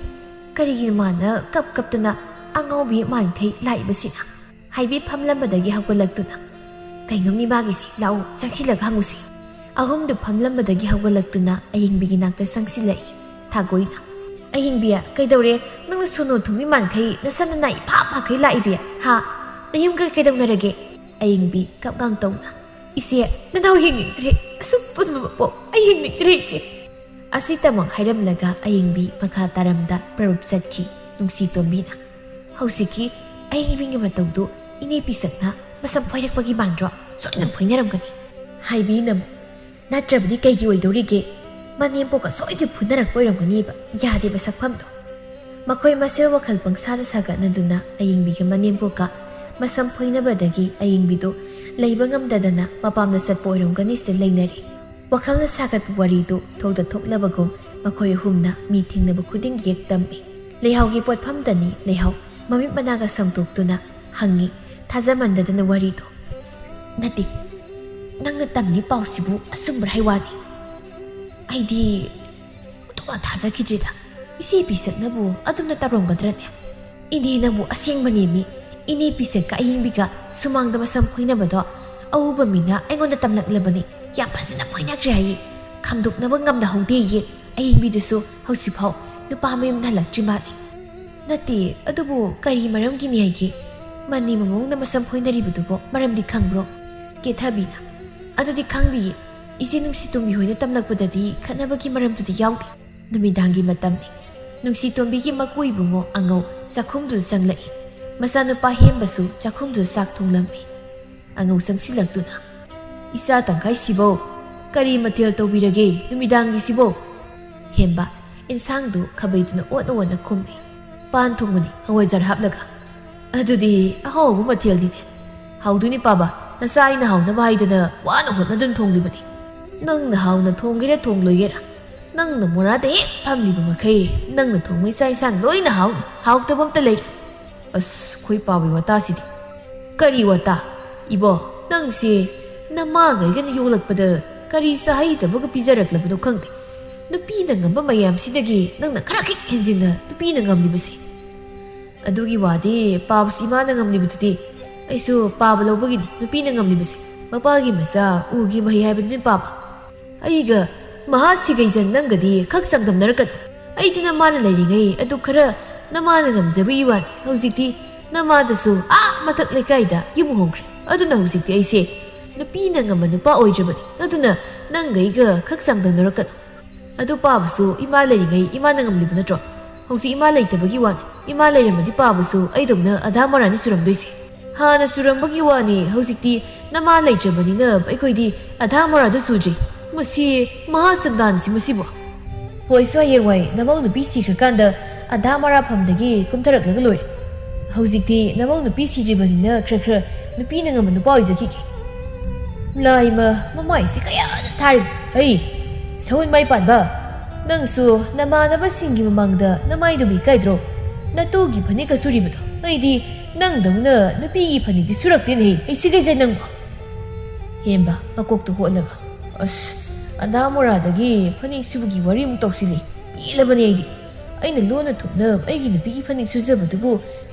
ꯀꯔꯤꯒꯤꯅꯣ ꯃꯥꯅ ꯀꯞ ꯀꯞꯇꯅ ꯑꯉꯥꯎꯕꯤ ꯃꯥꯟꯈꯩ ꯂꯥꯛꯏꯕꯁꯤꯅ?" ꯍꯥꯏꯕꯤ ꯐꯝꯂꯝꯕꯗꯒꯤ ꯍꯧꯒꯠꯂꯛꯇꯨꯅ, "ꯀꯩꯅꯣꯝꯅꯤ ꯃꯥꯒꯤꯁꯤ, ꯂꯥꯛꯑꯣ ꯆꯪꯁꯤꯜꯂꯒ ꯍꯪꯉꯨꯁꯤ꯫" ꯑꯍꯨꯝꯗꯨ ꯐꯝꯂꯝꯕꯗꯒꯤ ꯍꯧꯒꯠꯂꯛꯇꯨꯅ ꯑꯌꯦꯡꯕꯤꯒꯤ ꯅꯥꯛꯇ ꯆꯪꯁꯤꯜꯂꯛꯏ꯫ ꯊꯥꯒꯣꯏꯅ, "ꯑꯌꯦꯡꯕꯤ, ꯀꯩꯗꯧꯔꯦ? ꯅꯪꯅ ꯁꯣꯅꯣ ꯊꯨꯡꯕꯤ ꯃꯥꯟꯈꯩ ꯅꯁꯝ ꯅꯅꯥꯏ ꯏꯐꯥ ꯐꯥꯈꯩ ꯂꯥꯛꯏꯗꯤ, ꯍꯥ? ꯅꯌꯨꯝꯒ ꯀꯩꯗꯧꯅꯔꯒꯦ?" ꯑꯌꯦꯡꯕꯤ ꯀꯞ ꯉꯥꯡ ꯇꯧꯅ, "ꯏꯆꯦ, ꯅꯅꯥꯎ ꯌꯦꯡꯅꯤꯡꯗ꯭ꯔꯦ꯫ ꯑꯁꯨꯛ ꯄꯨꯟꯕ ꯃꯄꯣꯛ ꯑꯩ ꯌꯦꯡꯅꯤꯡꯗ꯭ꯔꯦ, ꯏꯆꯦ꯫" ꯑꯁꯤꯇꯃꯛ ꯍꯥꯏꯔꯝꯂꯒ ꯑꯌꯦꯡꯕꯤ ꯃꯈꯥ ꯇꯥꯔꯝꯗ ꯄ꯭ꯔꯔꯨꯞ ꯆꯠꯈꯤ꯫ ꯅꯨꯡꯁꯤꯇꯣꯝꯕꯤꯅ, "ꯍꯧꯖꯤꯛꯀꯤ ꯑꯌꯦꯡꯕꯤꯒꯤ ꯃꯇꯧꯗꯨ ꯏꯅꯦ ꯄꯤꯁꯛꯅ ꯃꯁꯝ ꯐꯣꯏꯔꯛꯄꯒꯤ ꯃꯥꯟꯗ꯭ꯔꯣ? ꯁꯣꯏꯗꯅ ꯐꯣꯏꯅꯔꯝꯒꯅꯤ꯫ ꯍꯥꯏꯕꯤꯅꯕꯨ꯫ ꯅꯠꯇ꯭ꯔꯕꯗꯤ ꯀꯩꯒꯤ ꯑꯣꯏꯗꯧꯔꯤꯒꯦ? ꯃꯅꯦꯝꯄꯣꯛꯀ ꯁꯣꯏꯗꯅ ꯐꯨꯅꯔꯛꯄ ꯑꯣꯏꯔꯝꯒꯅꯤꯕ꯫ ꯌꯥꯗꯦꯕ ꯁꯛꯐꯝꯗꯣ꯫ ꯃꯈꯣꯏ ꯃꯁꯦꯜ ꯋꯥꯈꯜ ꯄꯪꯁꯥꯗ ꯁꯥꯒꯠꯅꯗꯨꯅ ꯑꯌꯤꯡꯕꯤꯒ ꯃꯅꯦꯝꯄꯣꯛꯀ ꯃꯁꯝ ꯐꯣꯏꯅꯕꯗꯒꯤ ꯑꯌꯤꯡꯕꯤꯗꯨ ꯂꯩꯕ ꯉꯝꯗꯗꯅ ꯃꯄꯥꯝꯗ ꯆꯠꯄ ꯑꯣꯏꯔꯝꯒꯅꯤ ꯁꯤꯗ ꯂꯩꯅꯔꯤ꯫ ꯋꯥꯈꯜꯅ ꯁꯥꯒꯠꯄ ꯋꯥꯔꯤꯗꯨ ꯊꯣꯛꯇ ꯊꯣꯛꯂꯕꯒꯨꯝ ꯃꯈꯣꯏ ꯑꯍꯨꯝꯅ ꯃꯤ ꯊꯦꯡꯅꯕ ꯈꯨꯗꯤꯡꯒꯤ ꯍꯦꯛ ꯇꯝꯃꯤ꯫ ꯂꯩꯍꯥꯎꯒꯤ ꯄꯣꯠꯐꯝꯗꯅꯤ ꯂꯩꯍꯥꯎ ꯃꯃꯤꯠ ꯃꯅꯥꯒ ꯁꯪꯗꯣꯛꯇꯨꯅ ꯍꯪꯉꯤ, ꯊꯥꯖꯃꯟꯗꯗꯅ ꯋꯥꯔꯤꯗꯣ꯫ "ꯅꯠꯇꯦ, ꯅꯪꯅ ꯇꯝꯂꯤ ꯄꯥꯎꯁꯤꯕꯨ ꯑꯆꯨꯝꯕ꯭ꯔꯥ ꯍꯥꯏ ꯋꯥꯅꯤ? ꯑꯩꯗꯤ ꯑꯣꯟꯊꯣꯛꯅ ꯊꯥꯖꯈꯤꯗ꯭ꯔꯤꯗ꯫ ꯏꯆꯦ ꯄꯤꯁꯛꯅꯕꯨ ꯑꯗꯨꯝꯅ ꯇꯧꯔꯝꯒꯗ꯭ꯔꯅꯦ? ꯏꯅꯦ ꯅꯪꯕꯨ ꯑꯁꯦꯡꯕꯅꯦꯃꯤ꯫ ꯏꯅꯦ ꯄꯤꯁꯛꯀ ꯑꯌꯤꯡꯕꯤꯒ ꯁꯨꯃꯥꯡꯗ ꯃꯁꯝ ꯐꯣꯏꯅꯕꯗꯣ ꯑꯎꯕ ꯃꯤꯅ ꯑꯩꯉꯣꯟꯗ ꯇꯝꯂꯛꯂꯕꯅꯤ꯫ ꯌꯥꯝ ꯐꯖꯅ ꯐꯣꯏꯅꯈ꯭ꯔꯦ ꯍꯥꯏꯌꯦ꯫ ꯈꯥꯝꯗꯣꯛꯅꯕ ꯉꯝꯅꯍꯧꯗꯦꯌꯦ꯫ ꯑꯌꯤꯡꯕꯤꯗꯨꯁꯨ ꯍꯧꯖꯤꯛꯐꯥꯎ ꯅꯨꯄꯥ ꯃꯌꯨꯝꯗ ꯍꯜꯂꯛꯇ꯭ꯔꯤ ꯃꯥꯜꯂꯤ꯫" "ꯅꯠꯇꯦ, ꯑꯗꯨꯕꯨ ꯀꯔꯤ ꯃꯔꯝꯒꯤꯅꯤ ꯍꯥꯏꯒꯦ? ꯃꯅꯤ ꯃꯃꯧꯅ ꯃꯁꯝ ꯐꯣꯏꯅꯔꯤꯕꯗꯨꯕꯨ ꯃꯔꯝꯗꯤ ꯈꯪꯕ꯭ꯔꯣ?" ꯀꯦꯊꯕꯤꯅ꯫ "ꯑꯗꯨꯗꯤ ꯈꯪꯗꯤꯌꯦ꯫ ꯏꯆꯦ ꯅꯨꯡꯁꯤꯇꯣꯝꯕꯤ ꯍꯣꯏꯅ ꯇꯝꯂꯛꯄꯗꯗꯤ ꯈꯠꯅꯕꯒꯤ ꯃꯔꯝꯗꯨꯗꯤ ꯌꯥꯎꯗꯦ꯫" ꯅꯨꯃꯤꯗꯥꯡꯒꯤ ꯃꯇꯝꯅꯤ꯫ ꯅꯨꯡꯁꯤꯇꯣꯝꯕꯤꯒꯤ ꯃꯀꯨ ꯏꯕꯨꯡꯉꯣ ꯑꯉꯧ ꯆꯥꯛꯈꯨꯝꯗꯨ ꯆꯪꯂꯛꯏ꯫ ꯃꯆꯥꯅꯨꯄꯥ ꯍꯦꯝꯕꯁꯨ ꯆꯥꯛꯈꯨꯝꯗꯨ ꯆꯥꯛ ꯊꯣꯡꯂꯝꯃꯤ꯫ ꯑꯉꯧ ꯆꯪꯁꯤꯜꯂꯛꯇꯨꯅ, "ꯏꯆꯥ ꯇꯪꯈꯥꯏꯁꯤꯕꯧ, ꯀꯔꯤ ꯃꯊꯦꯜ ꯇꯧꯕꯤꯔꯒꯦ ꯅꯨꯃꯤꯗꯥꯡꯒꯤꯁꯤꯕꯣ?" ꯍꯦꯝꯕ ꯏꯟꯁꯥꯡꯗꯨ ꯈꯥꯕꯩꯗꯨꯅ ꯑꯣꯠ ꯑꯣꯠꯅ ꯈꯨꯝꯃꯤ꯫ "ꯄꯥꯟ ꯊꯣꯡꯕꯅꯤ, ꯍꯋꯥꯏꯖꯥꯔ ꯍꯥꯞꯂꯒ꯫" "ꯑꯗꯨꯗꯤ ꯑꯍꯥꯎꯕ ꯃꯊꯦꯜꯅꯤꯅꯦ꯫ ꯍꯥꯎꯗꯣꯏꯅꯤ ꯄꯥꯕ, ꯅꯆꯥ ꯑꯩꯅ ꯍꯥꯎꯅꯕ ꯍꯥꯏꯗꯅ ꯋꯥꯅ ꯍꯣꯠꯅꯗꯨꯅ ꯊꯣꯡꯂꯤꯕꯅꯤ꯫ ꯅꯪꯅ ꯍꯥꯎꯅ ꯊꯣꯡꯒꯦꯔꯥ ꯊꯣꯡꯂꯣꯏꯒꯦꯔꯥ, ꯅꯪꯅ ꯃꯣꯔꯥꯗ ꯍꯦꯛ ꯐꯝꯂꯤꯕ ꯃꯈꯩ ꯅꯪꯅ ꯊꯣꯡꯕ ꯏꯆꯥ ꯏꯟꯁꯥꯡ ꯂꯣꯏꯅ ꯍꯥꯎꯅꯤ, ꯍꯥꯎꯇꯕ ꯑꯝꯇ ꯂꯩꯔꯣꯏ꯫" "ꯑꯁ, ꯑꯩꯈꯣꯏ ꯄꯥꯕꯒꯤ ꯋꯥꯇꯥꯁꯤꯗꯤ꯫ ꯀꯔꯤ ꯋꯥꯇꯥ? ꯏꯕꯣ, ꯅꯪꯁꯦ ꯅꯃꯥꯒꯩꯒꯅ ꯌꯣꯛꯂꯛꯄꯗ ꯀꯔꯤ ꯆꯥꯍꯩꯗꯕꯒ ꯄꯤꯖꯔꯛꯂꯕꯅꯣ ꯈꯪꯗꯦ꯫ ꯅꯨꯄꯤꯅ ꯉꯝꯕ ꯃꯌꯥꯝꯁꯤꯗꯒꯤ ꯅꯪꯅ ꯈꯔ ꯈꯤꯛ ꯍꯦꯟꯖꯤꯟꯅ ꯅꯨꯄꯤꯅ ꯉꯝꯂꯤꯕꯁꯦ꯫" "ꯑꯗꯨꯒꯤ ꯋꯥꯗꯤ ꯄꯥꯕꯁꯤ ꯏꯃꯥꯅ ꯉꯝꯂꯤꯕꯗꯨꯗꯤ ꯑꯩꯁꯨ ꯄꯥꯕ ꯂꯧꯕꯒꯤꯅꯤ ꯅꯨꯄꯤꯅ ꯉꯝꯂꯤꯕꯁꯦ꯫ ꯃꯄꯥꯒꯤ ꯃꯆꯥ ꯎꯒꯤ ꯃꯍꯩ ꯍꯥꯏꯕꯗꯨꯅꯤ ꯄꯥꯕ꯫ ꯑꯩꯒ ꯃꯍꯥ ꯁꯤꯒꯩꯖꯟ ꯅꯪꯒꯗꯤ ꯈꯛ ꯆꯥꯡꯗꯝꯅꯔꯛꯀꯅꯨ꯫ ꯑꯩꯗꯤ ꯅꯃꯥꯅ ꯂꯩꯔꯤꯉꯩ ꯑꯗꯨ ꯈꯔ ꯅꯃꯥꯅ ꯉꯝꯖꯕꯒꯤ ꯋꯥꯅꯤ꯫ ꯍꯧꯖꯤꯛꯇꯤ ꯅꯃꯥꯗꯨꯁꯨ ꯑꯥ ꯃꯊꯛ ꯂꯩꯀꯥꯏꯗ ꯌꯨꯝ ꯍꯣꯡꯈ꯭ꯔꯦ꯫ ꯑꯗꯨꯅ ꯍꯧꯖꯤꯛꯇꯤ ꯑꯩꯁꯦ ꯅꯨꯄꯤꯅ ꯉꯝꯕ ꯅꯨꯄꯥ ꯑꯣꯏꯗ꯭ꯔꯕꯅꯤ꯫ ꯑꯗꯨꯅ ꯅꯪꯒ ꯑꯩꯒ ꯈꯛ ꯆꯥꯡꯗꯝꯅꯔꯛꯀꯅꯨ꯫ ꯑꯗꯨ ꯄꯥꯕꯁꯨ ꯏꯃꯥ ꯂꯩꯔꯤꯉꯩ ꯏꯃꯥꯅ ꯉꯝꯂꯤꯕ ꯅꯠꯇ꯭ꯔꯣ? ꯍꯧꯖꯤꯛ ꯏꯃꯥ ꯂꯩꯇꯕꯒꯤ ꯋꯥꯅꯤ꯫ ꯏꯃꯥ ꯂꯩꯔꯝꯃꯗꯤ ꯄꯥꯕꯁꯨ ꯑꯩꯗꯧꯅ ꯑꯙꯥ ꯃꯣꯔꯥꯅꯤ ꯆꯨꯔꯝꯗꯣꯏꯁꯦ꯫" ꯍꯥꯟꯅ ꯆꯨꯔꯝꯕꯒꯤ ꯋꯥꯅꯤ, ꯍꯧꯖꯤꯛꯇꯤ ꯅꯃꯥ ꯂꯩꯇ꯭ꯔꯕꯅꯤꯅ ꯑꯩꯈꯣꯏꯗꯤ ꯑꯙꯥ ꯃꯣꯔꯥꯗꯨ ꯆꯨꯗ꯭ꯔꯤ꯫ ꯃꯁꯤ ꯃꯍꯥ ꯁꯟꯗꯥꯟꯁꯤ ꯃꯁꯤꯕꯨ꯫ ꯍꯣꯏꯁꯨ ꯍꯌꯦꯡꯋꯥꯏ ꯅꯃꯧ ꯅꯨꯄꯤ ꯁꯤꯈ꯭ꯔꯀꯥꯟꯗ ꯑꯙꯥ ꯃꯣꯔꯥ ꯐꯝꯗꯒꯤ ꯀꯨꯝꯊꯔꯛꯂꯒ ꯂꯣꯏꯔꯦ꯫ ꯍꯧꯖꯤꯛꯇꯤ ꯅꯃꯧ ꯅꯨꯄꯤ ꯁꯤꯗ꯭ꯔꯤꯕꯅꯤꯅ ꯈꯔ ꯈꯔ ꯅꯨꯄꯤꯅ ꯉꯝꯕ ꯅꯨꯄꯥ ꯑꯣꯏꯖꯈꯤꯒꯦ꯫ ꯂꯥꯏꯃ, ꯃꯃꯥꯏꯁꯤ ꯀꯌꯥꯗ ꯊꯥꯔꯤꯕ? ꯍꯩ, ꯁꯎꯟ ꯃꯥꯏ ꯄꯥꯟꯕ, ꯅꯪꯁꯨ ꯅꯃꯥꯟꯅꯕꯁꯤꯡꯒꯤ ꯃꯃꯥꯡꯗ ꯅꯃꯥꯏꯗꯨꯕꯨ ꯏꯀꯥꯏꯗ꯭ꯔꯣ? ꯅꯇꯨꯒꯤ ꯐꯅꯦꯛꯀ ꯁꯨꯔꯤꯕꯗꯣ? ꯑꯩꯗꯤ ꯅꯪꯗꯧꯅ ꯅꯨꯄꯤꯒꯤ ꯐꯅꯦꯛꯇꯤ ꯁꯨꯔꯛꯇꯦꯅꯦꯍꯦ, ꯑꯩ ꯁꯤꯒꯩꯖꯩ ꯅꯪꯕꯨ꯫ ꯍꯦꯝꯕ, ꯃꯀꯣꯛꯇ ꯍꯣꯠꯂꯒ, ꯑꯁ, ꯑꯙꯥ ꯃꯣꯔꯥꯗꯒꯤ ꯐꯅꯦꯛ ꯁꯨꯕꯒꯤ ꯋꯥꯔꯤ ꯑꯃꯨꯛ ꯇꯧꯁꯤꯜꯂꯤ꯫ ꯄꯦꯜꯂꯕꯅꯦ ꯑꯩꯗꯤ꯫ ꯑꯩꯅ ꯂꯣꯟꯅ ꯊꯨꯞꯅ ꯑꯩꯒꯤ ꯅꯨꯄꯤꯒꯤ ꯐꯅꯦꯛ ꯁꯨꯖꯕꯗꯨꯕꯨ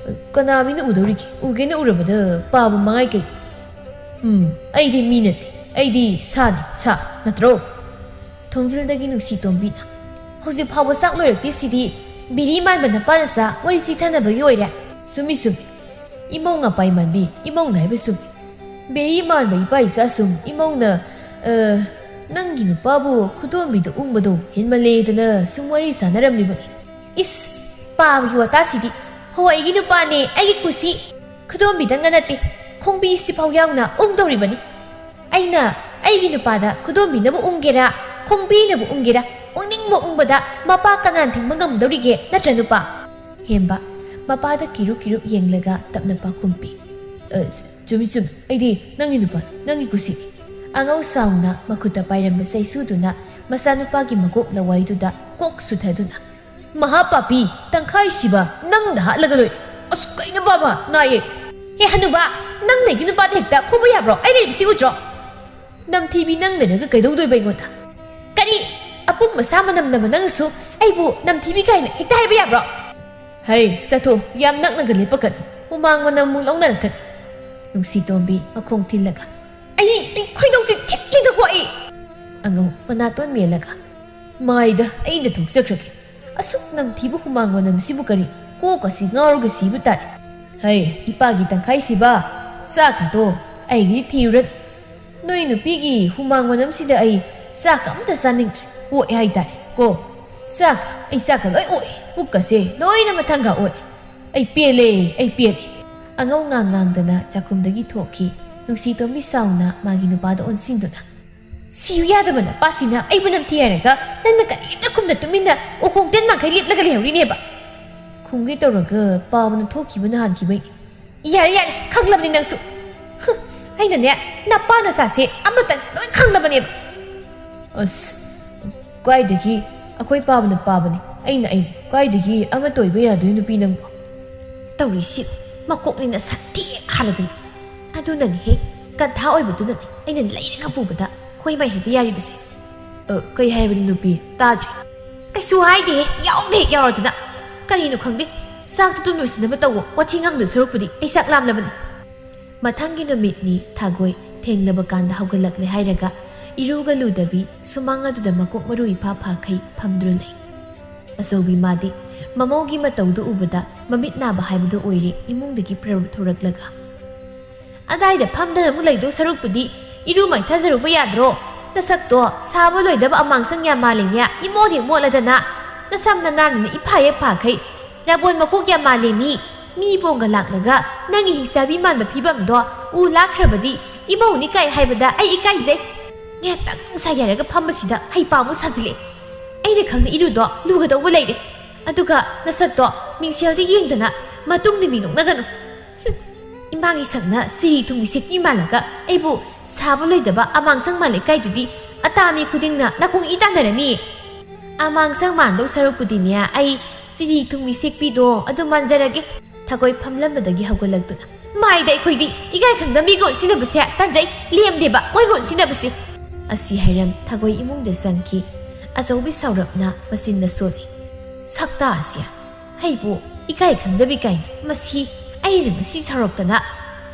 ꯀꯅꯥ ꯃꯤꯅ ꯎꯗꯧꯔꯤꯒꯦ? ꯎꯒꯦꯅ ꯎꯔꯕꯗ ꯄꯥꯕ ꯃꯉꯥꯏ ꯀꯩ? ꯎꯝ, ꯑꯩꯗꯤ ꯃꯤ ꯅꯠꯇꯦ, ꯑꯩꯗꯤ ꯁꯥꯅꯤ, ꯁꯥ, ꯅꯠꯇ꯭ꯔꯣ? ꯊꯣꯡꯖꯤꯜꯗꯒꯤ ꯅꯨꯡꯁꯤ ꯇꯣꯝꯕꯤꯅ, ꯍꯧꯖꯤꯛ ꯐꯥꯎꯕ ꯆꯥꯛ ꯂꯣꯏꯔꯛꯇ꯭ꯔꯤꯁꯤꯗꯤ ꯕꯤꯔꯤ ꯃꯥꯟꯕ ꯅꯄꯥ ꯅꯆꯥ ꯋꯥꯔꯤ ꯆꯤꯊꯅꯕꯒꯤ ꯑꯣꯏꯔꯦ꯫ ꯆꯨꯝꯃꯤ, ꯆꯨꯝꯃꯤ꯫ ꯏꯃꯧ ꯉꯄꯥꯏ ꯃꯥꯟꯕꯤ, ꯏꯃꯧꯅ ꯍꯥꯏꯕ ꯆꯨꯝꯃꯤ꯫ ꯕꯦꯔꯤ ꯃꯥꯟꯕ ꯏꯄꯥ ꯏꯆꯥ ꯁꯨꯝ ꯏꯃꯧꯅ, ꯑ, ꯅꯪꯒꯤ ꯅꯨꯄꯥꯕꯨ ꯈꯨꯗꯣꯝꯕꯤꯗ ꯎꯪꯕꯗꯣ ꯍꯦꯟꯃꯜꯂꯦꯗꯅ ꯁꯨꯝ ꯋꯥꯔꯤ ꯁꯥꯟꯅꯔꯝꯂꯤꯕꯅꯤ꯫ ꯏꯁ, ꯄꯥꯕꯒꯤ ꯋꯥꯇꯥꯁꯤꯗꯤ꯫ ꯍꯣ, ꯑꯩꯒꯤ ꯅꯨꯄꯥꯅꯦ, ꯑꯩꯒꯤ ꯀꯨꯁꯤ꯫ ꯈꯨꯗꯣꯝꯕꯤꯗꯪꯒ ꯅꯠꯇꯦ, ꯈꯣꯡꯕꯤꯁꯤꯐꯥꯎ ꯌꯥꯎꯅ ꯎꯪꯗꯧꯔꯤꯕꯅꯤ꯫ ꯑꯩꯅ ꯑꯩꯒꯤ ꯅꯨꯄꯥꯗ ꯈꯨꯗꯣꯝꯕꯤꯅꯕꯨ ꯎꯪꯒꯦꯔꯥ, ꯈꯣꯡꯕꯤꯅꯕꯨ ꯎꯪꯒꯦꯔꯥ, ꯎꯪꯅꯤꯡꯕ ꯎꯪꯕꯗ ꯃꯄꯥ ꯀꯅꯥꯅ ꯊꯤꯡꯕ ꯉꯝꯗꯧꯔꯤꯒꯦ, ꯅꯠꯇ꯭ꯔ ꯅꯨꯄꯥ? ꯍꯦꯝꯕ, ꯃꯄꯥꯗ ꯀꯤꯔꯨꯞ ꯀꯤꯔꯨꯞ ꯌꯦꯡꯂꯒ ꯇꯞꯅ ꯄꯥꯈꯨꯝ ꯄꯤ꯫ "ꯑ, ꯆꯨꯝꯃꯤ, ꯆꯨꯝꯃꯤ꯫ ꯑꯩꯗꯤ ꯅꯪꯒꯤ ꯅꯨꯄꯥ, ꯅꯪꯒꯤ ꯀꯨꯁꯤꯅꯤ꯫" ꯑꯉꯧ ꯁꯥꯎꯅ ꯃꯈꯨꯠꯇ ꯄꯥꯏꯔꯝꯕ ꯆꯩꯁꯨꯗꯨꯅ ꯃꯆꯥꯅꯨꯄꯥꯒꯤ ꯃꯀꯣꯛ ꯂꯋꯥꯏꯗꯨꯗ ꯀꯣꯛ ꯁꯨꯊꯗꯨꯅ, "ꯃꯍꯥꯄꯥꯄꯤ, ꯇꯪꯈꯥꯏ ꯁꯤꯕ, ꯅꯪꯗ ꯍꯥꯠꯂꯒ ꯂꯣꯏꯔꯦ꯫ ꯑꯁ, ꯀꯩꯅꯣ ꯕꯥꯕꯥ, ꯅꯥꯏꯌꯦ꯫ ꯍꯦ ꯍꯅꯨꯕ, ꯅꯪ ꯂꯩꯒꯤ ꯅꯨꯄꯥꯗ ꯍꯦꯛꯇ ꯐꯨꯕ ꯌꯥꯕ꯭ꯔꯣ? ꯑꯩ ꯂꯩꯔꯤꯕꯁꯤ ꯎꯗ꯭ꯔꯣ? ꯅꯝꯊꯤꯕꯤ, ꯅꯪ ꯂꯩꯔꯒ ꯀꯩꯗꯧꯗꯣꯏꯕ ꯑꯩꯉꯣꯟꯗ? ꯀꯔꯤ? ꯑꯄꯨꯝ ꯑꯁꯥ ꯃꯅꯝ ꯅꯝꯕ ꯅꯪꯁꯨ ꯑꯩꯕꯨ ꯅꯝꯊꯤꯕꯤ ꯀꯥꯏꯅ ꯍꯦꯛꯇ ꯍꯥꯏꯕ ꯌꯥꯕ꯭ꯔꯣ?" "ꯍꯩ, ꯆꯠꯊꯣꯛ, ꯌꯥꯝ ꯅꯛꯅꯒ ꯂꯦꯞꯄꯛꯀꯅꯨ꯫ ꯍꯨꯃꯥꯡ ꯃꯅꯝ ꯑꯃꯨꯛ ꯂꯧꯅꯔꯛꯀꯅꯤ꯫" ꯅꯨꯡꯁꯤ ꯇꯣꯝꯕꯤ ꯃꯈꯣꯡ ꯊꯤꯜꯂꯒ, "ꯑꯩ, ꯑꯩ ꯈꯣꯏꯗꯧꯁꯤ ꯊꯤꯠꯂꯤꯗꯀꯣ ꯑꯩ!" ꯑꯉꯧ ꯃꯅꯥꯇꯣꯟ ꯃꯦꯜꯂꯒ, "ꯃꯥꯏꯗ ꯑꯩꯅ ꯊꯣꯛꯆꯈ꯭ꯔꯒꯦ꯫ ꯑꯁꯨꯛ ꯅꯝꯊꯤꯕ ꯍꯨꯃꯥꯡ ꯃꯅꯝꯁꯤꯕꯨ ꯀꯔꯤ? ꯀꯣꯛ ꯑꯁꯤ ꯉꯥꯎꯔꯒ ꯁꯤꯕ ꯇꯥꯔꯦ꯫ ꯍꯩ, ꯏꯄꯥꯒꯤ ꯇꯪꯈꯥꯏ ꯁꯤꯕ, ꯆꯥꯛ ꯈꯥꯇꯣ ꯑꯩꯒꯤꯗꯤ ꯊꯤꯔꯨꯔꯅꯨ꯫ ꯅꯣꯏ ꯅꯨꯄꯤꯒꯤ ꯍꯨꯃꯥꯡ ꯃꯅꯝꯁꯤꯗ ꯑꯩ ꯆꯥꯛ ꯑꯝꯇ ꯆꯥꯅꯤꯡꯗ꯭ꯔꯦ꯫ ꯑꯣꯛꯑꯦ ꯍꯥꯏꯇꯥꯔꯦ ꯀꯣ꯫ ꯆꯥꯛ, ꯑꯩ ꯆꯥꯛꯀ ꯂꯣꯏ ꯑꯣꯛꯑꯦ꯫ ꯄꯨꯛꯀꯁꯦ ꯂꯣꯏꯅ ꯃꯊꯪꯒ ꯑꯣꯛꯑꯦ꯫ ꯑꯩ ꯄꯦꯜꯂꯦ, ꯑꯩ ꯄꯦꯜꯂꯦ꯫ ꯑꯉꯧ ꯉꯥꯡ ꯉꯥꯡꯗꯅ ꯆꯥꯛꯈꯨꯝꯗꯒꯤ ꯊꯣꯛꯈꯤ꯫ ꯅꯨꯡꯁꯤꯇꯣꯝꯕꯤ ꯁꯥꯎꯅ ꯃꯥꯒꯤ ꯅꯨꯄꯥꯗ ꯑꯣꯟꯁꯤꯟꯗꯨꯅ, "ꯁꯤꯌꯨ ꯌꯥꯗꯕ ꯅꯄꯥꯁꯤꯅ ꯑꯩꯕꯨ ꯅꯝꯊꯤ ꯍꯥꯏꯔꯒ ꯅꯪꯅ ꯀꯔꯤꯝꯇ ꯈꯨꯝꯅ ꯇꯨꯃꯤꯟꯅ ꯎꯈꯣꯡ ꯇꯦꯟ ꯃꯥꯡꯈꯩ ꯂꯦꯞꯂꯒ ꯂꯩꯍꯧꯔꯤꯅꯦꯕ?" ꯈꯨꯝꯒꯦ ꯇꯧꯔꯒ ꯄꯥꯕꯅ ꯊꯣꯛꯈꯤꯕꯅ ꯍꯥꯟꯈꯤꯕꯩ꯫ "ꯌꯥꯔꯦ, ꯌꯥꯔꯦ, ꯈꯪꯂꯕꯅꯤ ꯅꯪꯁꯨ꯫ ꯍꯨ, ꯑꯩꯅꯅꯦ, ꯅꯄꯥ ꯅꯆꯥꯁꯦ ꯑꯃꯇꯪ ꯂꯣꯏ ꯈꯪꯂꯕꯅꯦꯕ꯫" "ꯑꯁ, ꯀꯥꯏꯗꯒꯤ? ꯑꯩꯈꯣꯏ ꯄꯥꯕꯅ ꯄꯥꯕꯅꯤ, ꯑꯩꯅ ꯑꯩꯅꯤ꯫ ꯀꯥꯏꯗꯒꯤ ꯑꯃꯠꯇ ꯑꯣꯏꯕ ꯌꯥꯗꯣꯏ ꯅꯨꯄꯤ ꯅꯪꯕꯨ?" ꯇꯧꯔꯤꯁꯤ ꯃꯀꯣꯛꯅꯤꯅ ꯁꯛꯇꯤ ꯍꯥꯜꯂꯗꯅ꯫ ꯑꯗꯨꯅꯅꯤꯍꯦ, ꯀꯟꯊꯥ ꯑꯣꯏꯕꯗꯨꯅꯅꯤ ꯑꯩꯅ ꯂꯩꯔꯒ ꯄꯨꯕꯗ ꯈꯣꯏ ꯃꯥꯏ ꯍꯦꯛꯇ ꯌꯥꯔꯤꯕꯁꯦ꯫ "ꯑ, ꯀꯩ ꯍꯥꯏꯕꯅꯤ ꯅꯨꯄꯤ? ꯇꯥꯗ꯭ꯔꯤ꯫" "ꯀꯩꯁꯨ ꯍꯥꯏꯗꯦꯍꯦ, ꯌꯥꯎꯗꯦ ꯍꯦꯛ ꯌꯥꯎꯔꯗꯅ꯫ ꯀꯔꯤꯅꯣ ꯈꯪꯗꯦ, ꯆꯥꯛꯇꯨ ꯇꯨꯝ ꯂꯣꯏꯁꯤꯟꯅꯕ ꯇꯧꯋꯣ, ꯋꯥꯊꯤ ꯉꯥꯡꯗꯣꯏ ꯁꯔꯨꯛꯄꯨꯗꯤ ꯑꯩ ꯆꯥꯛ ꯂꯥꯝꯂꯕꯅꯤ꯫" ꯃꯊꯪꯒꯤ ꯅꯨꯃꯤꯠꯅꯤ꯫ ꯊꯥꯒꯣꯏ ꯊꯦꯡꯂꯕ ꯀꯥꯟꯗ ꯍꯧꯒꯠꯂꯛꯂꯦ ꯍꯥꯏꯔꯒ ꯏꯔꯨꯒ ꯂꯨꯗꯕꯤ ꯁꯨꯃꯥꯡ ꯑꯗꯨꯗ ꯃꯀꯣꯛ ꯃꯔꯨ ꯏꯐꯥ ꯐꯥꯈꯩ ꯐꯝꯗꯨꯅ ꯂꯩ꯫ ꯑꯆꯧꯕꯤ ꯃꯥꯗꯤ ꯃꯃꯧꯒꯤ ꯃꯇꯧꯗꯨ ꯎꯕꯗ ꯃꯃꯤꯠ ꯅꯥꯕ ꯍꯥꯏꯕꯗꯨ ꯑꯣꯏꯔꯦ ꯏꯃꯨꯡꯗꯒꯤ ꯄ꯭ꯔꯞ ꯊꯣꯔꯛꯂꯒ꯫ "ꯑꯗꯥꯏꯗ ꯐꯝꯗꯅ ꯑꯃꯨꯛ ꯂꯩꯗꯧ ꯁꯔꯨꯛꯄꯨꯗꯤ ꯏꯔꯨ ꯃꯥꯏꯊꯖꯔꯨꯕ ꯌꯥꯗ꯭ꯔꯣ? ꯅꯁꯛꯇꯣ ꯁꯥꯕ ꯂꯣꯏꯗꯕ ꯑꯃꯥꯡꯁꯪ ꯌꯥꯝ ꯃꯥꯜꯂꯤꯅꯦ, ꯏꯃꯣꯠ ꯍꯦꯛ ꯃꯣꯠꯂꯗꯅ꯫ ꯅꯁꯝ ꯅꯅꯥꯟꯅ ꯏꯐꯥ ꯍꯦꯛ ꯐꯥꯈꯩ ꯔꯥꯕꯣꯟ ꯃꯀꯣꯛ ꯌꯥꯝ ꯃꯥꯜꯂꯦ ꯃꯤ꯫ ꯃꯤ ꯄꯣꯡꯒ ꯂꯥꯛꯂꯒ ꯅꯪꯒꯤ ꯍꯤꯡꯆꯥꯕꯤ ꯃꯥꯟꯕ ꯐꯤꯕꯝꯗꯣ ꯎ ꯂꯥꯛꯈ꯭ꯔꯕꯗꯤ ꯏꯃꯧꯅꯤ ꯀꯥꯏ ꯍꯥꯏꯕꯗ ꯑꯩ ꯏꯀꯥꯏꯖꯩ꯫ ꯉꯥꯏꯍꯥꯛꯇꯪ ꯅꯨꯡꯁꯥ ꯌꯥꯏꯔꯒ ꯐꯝꯕꯁꯤꯗ ꯍꯩꯄꯥ ꯑꯃꯨꯛ ꯁꯥꯖꯤꯜꯂꯛꯑꯦ꯫ ꯑꯩꯅ ꯈꯪꯅ ꯏꯔꯨꯗꯣ ꯂꯨꯒꯗꯧꯕ ꯂꯩꯔꯦ꯫ ꯑꯗꯨꯒ ꯅꯁꯛꯇꯣ ꯃꯤꯡꯁꯦꯜꯗ ꯌꯦꯡꯗꯅ ꯃꯇꯨꯡ ꯅꯨꯃꯤ ꯅꯣꯛꯅꯒꯅꯨ꯫ ꯍꯨꯝ, ꯏꯃꯥꯒꯤ ꯁꯛꯅ ꯆꯤꯔꯤ ꯊꯨꯝꯒꯤ ꯁꯦꯠꯄꯤ ꯃꯥꯜꯂꯒ ꯑꯩꯕꯨ ꯁꯥꯕ ꯂꯣꯏꯗꯕ ꯑꯃꯥꯡꯁꯪ ꯃꯥꯜꯂꯦ ꯀꯥꯏꯗꯨꯗꯤ ꯑꯇꯥ ꯃꯤ ꯈꯨꯗꯤꯡꯅ ꯅꯥꯀꯣꯡ ꯏ ꯇꯥꯟꯅꯔꯅꯤ꯫ ꯑꯃꯥꯡꯁꯪ ꯃꯥꯟꯗꯧ ꯁꯔꯨꯛꯄꯨꯗꯤꯅꯦ, ꯑꯩ ꯆꯤꯔꯤ ꯊꯨꯝꯒꯤ ꯁꯦꯛꯄꯤꯗꯣ ꯑꯗꯨ ꯃꯥꯟꯖꯔꯒꯦ꯫" ꯊꯥꯒꯣꯏ ꯐꯝꯂꯝꯕꯗꯒꯤ ꯍꯧꯒꯠꯂꯛꯇꯨꯅ, "ꯃꯥꯏꯗ ꯑꯩꯈꯣꯏꯗꯤ ꯏꯀꯥꯏ ꯈꯪꯗ ꯃꯤꯒ ꯑꯣꯟꯁꯤꯟꯅꯕꯁꯦ ꯇꯟꯖꯩ, ꯂꯦꯝꯗꯦꯕ ꯃꯣꯏꯒ ꯑꯣꯟꯁꯤꯟꯅꯕꯁꯦ꯫" ꯑꯁꯤ ꯍꯥꯏꯔꯝ ꯊꯥꯒꯣꯏ ꯏꯃꯨꯡꯗ ꯆꯪꯈꯤ꯫ ꯑꯆꯧꯕꯤ ꯁꯥꯎꯔꯞꯅ ꯃꯆꯤꯟꯗ ꯁꯣꯜꯂꯤ꯫ "ꯁꯛꯇꯥ ꯑꯁꯤ, ꯑꯩꯕꯨ ꯏꯀꯥꯏ ꯈꯪꯗꯕꯤ ꯀꯥꯏꯅ, ꯃꯁꯤ ꯑꯩꯅ ꯉꯁꯤ ꯁꯥꯎꯔꯛꯇꯅ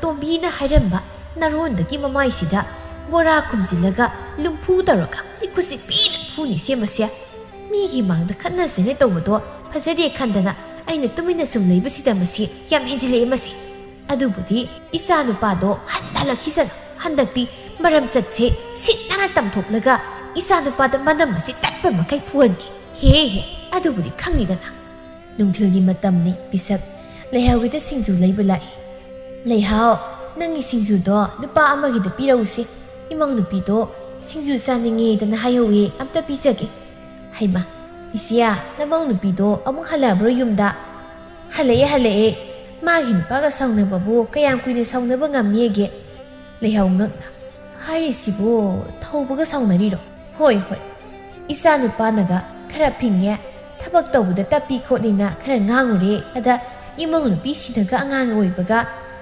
ꯇꯣꯝꯕꯤꯅ ꯍꯥꯏꯔꯝꯕ ꯅꯔꯣꯟꯗꯒꯤ ꯃꯃꯥꯏꯁꯤꯗ ꯕꯣꯔꯥ ꯈꯨꯝꯖꯤꯜꯂꯒ ꯂꯨꯝꯐꯨ ꯇꯧꯔꯒ ꯑꯩ ꯈꯨꯠꯁꯤ ꯄꯦꯟꯅ ꯐꯨꯅꯤ ꯁꯦꯝꯕꯁꯦ꯫ ꯃꯤꯒꯤ ꯃꯥꯡꯗ ꯈꯠꯅ ꯆꯩꯅ ꯇꯧꯕꯗꯣ ꯐꯖꯗꯦ ꯈꯟꯗꯅ ꯑꯩꯅ ꯇꯨꯃꯤꯟꯅ ꯁꯨꯝ ꯂꯩꯕꯁꯤꯗ ꯃꯁꯤ ꯌꯥꯝ ꯍꯦꯟꯖꯤꯜꯂꯛꯑꯦ ꯃꯁꯤ꯫ ꯑꯗꯨꯕꯨꯗꯤ ꯏꯆꯥ ꯅꯨꯄꯥꯗꯣ ꯍꯟꯅ ꯍꯜꯂꯛꯈꯤꯁꯅꯨ꯫ ꯍꯟꯗꯛꯇꯤ ꯃꯔꯝ ꯆꯠꯁꯦ ꯁꯤꯠ ꯅꯥꯟꯅ ꯇꯝꯊꯣꯛꯂꯒ ꯏꯆꯥ ꯅꯨꯄꯥꯗ ꯃꯅꯝ ꯑꯁꯤ ꯇꯠꯄ ꯃꯈꯩ ꯐꯨꯍꯟꯒꯦ꯫ ꯍꯦ ꯍꯦ, ꯑꯗꯨꯕꯨꯗꯤ ꯈꯪꯉꯤꯗꯅ꯫" ꯅꯨꯡꯊꯤꯜꯒꯤ ꯃꯇꯝꯅꯤ꯫ ꯄꯤꯁꯛ ꯂꯩꯍꯥꯎꯒꯤꯗ ꯁꯤꯡꯖꯨ ꯂꯩꯕ ꯂꯥꯛꯏ꯫ "ꯂꯩꯍꯥꯎ, ꯅꯪꯒꯤ ꯁꯤꯡꯖꯨꯗꯣ ꯅꯨꯄꯥ ꯑꯃꯒꯤꯗ ꯄꯤꯔꯛꯎꯁꯦ꯫ ꯏꯃꯧ ꯅꯨꯄꯤꯗꯣ ꯁꯤꯡꯖꯨ ꯆꯥꯅꯤꯡꯉꯦꯗꯅ ꯍꯥꯏꯍꯧꯋꯦ, ꯑꯝꯇ ꯄꯤꯖꯒꯦ꯫" "ꯍꯩꯃꯥ, ꯏꯆꯦ, ꯅꯃꯧ ꯅꯨꯄꯤꯗꯣ ꯑꯃꯨꯛ ꯍꯜꯂꯛꯑꯕ꯭ꯔꯣ ꯌꯨꯝꯗ?" "ꯍꯜꯂꯛꯑꯦ, ꯍꯜꯂꯛꯑꯦ꯫ ꯃꯥꯒꯤ ꯅꯨꯄꯥꯒ ꯁꯥꯎꯅꯕꯕꯨ ꯀꯌꯥꯝ ꯀꯨꯏꯅ ꯁꯥꯎꯅꯕ ꯉꯝꯅꯤꯒꯦ?" ꯂꯩꯍꯥꯎ ꯉꯛꯅ, "ꯍꯥꯏꯔꯤꯁꯤꯕꯨ ꯊꯧꯕꯒ ꯁꯥꯎꯅꯔꯤꯔꯣ?" "ꯍꯣꯏ, ꯍꯣꯏ꯫ ꯏꯆꯥ ꯅꯨꯄꯥꯅꯒ ꯈꯔ ꯐꯤꯡꯉꯦ, ꯊꯕꯛ ꯇꯧꯕꯗ ꯇꯞꯄꯤ ꯈꯣꯠꯂꯤꯅ ꯈꯔ ꯉꯥꯡꯉꯨꯔꯦ꯫ ꯑꯗ ꯏꯃꯧ ꯅꯨꯄꯤꯁꯤꯅꯒ ꯑꯉꯥꯡ ꯑꯣꯏꯕꯒ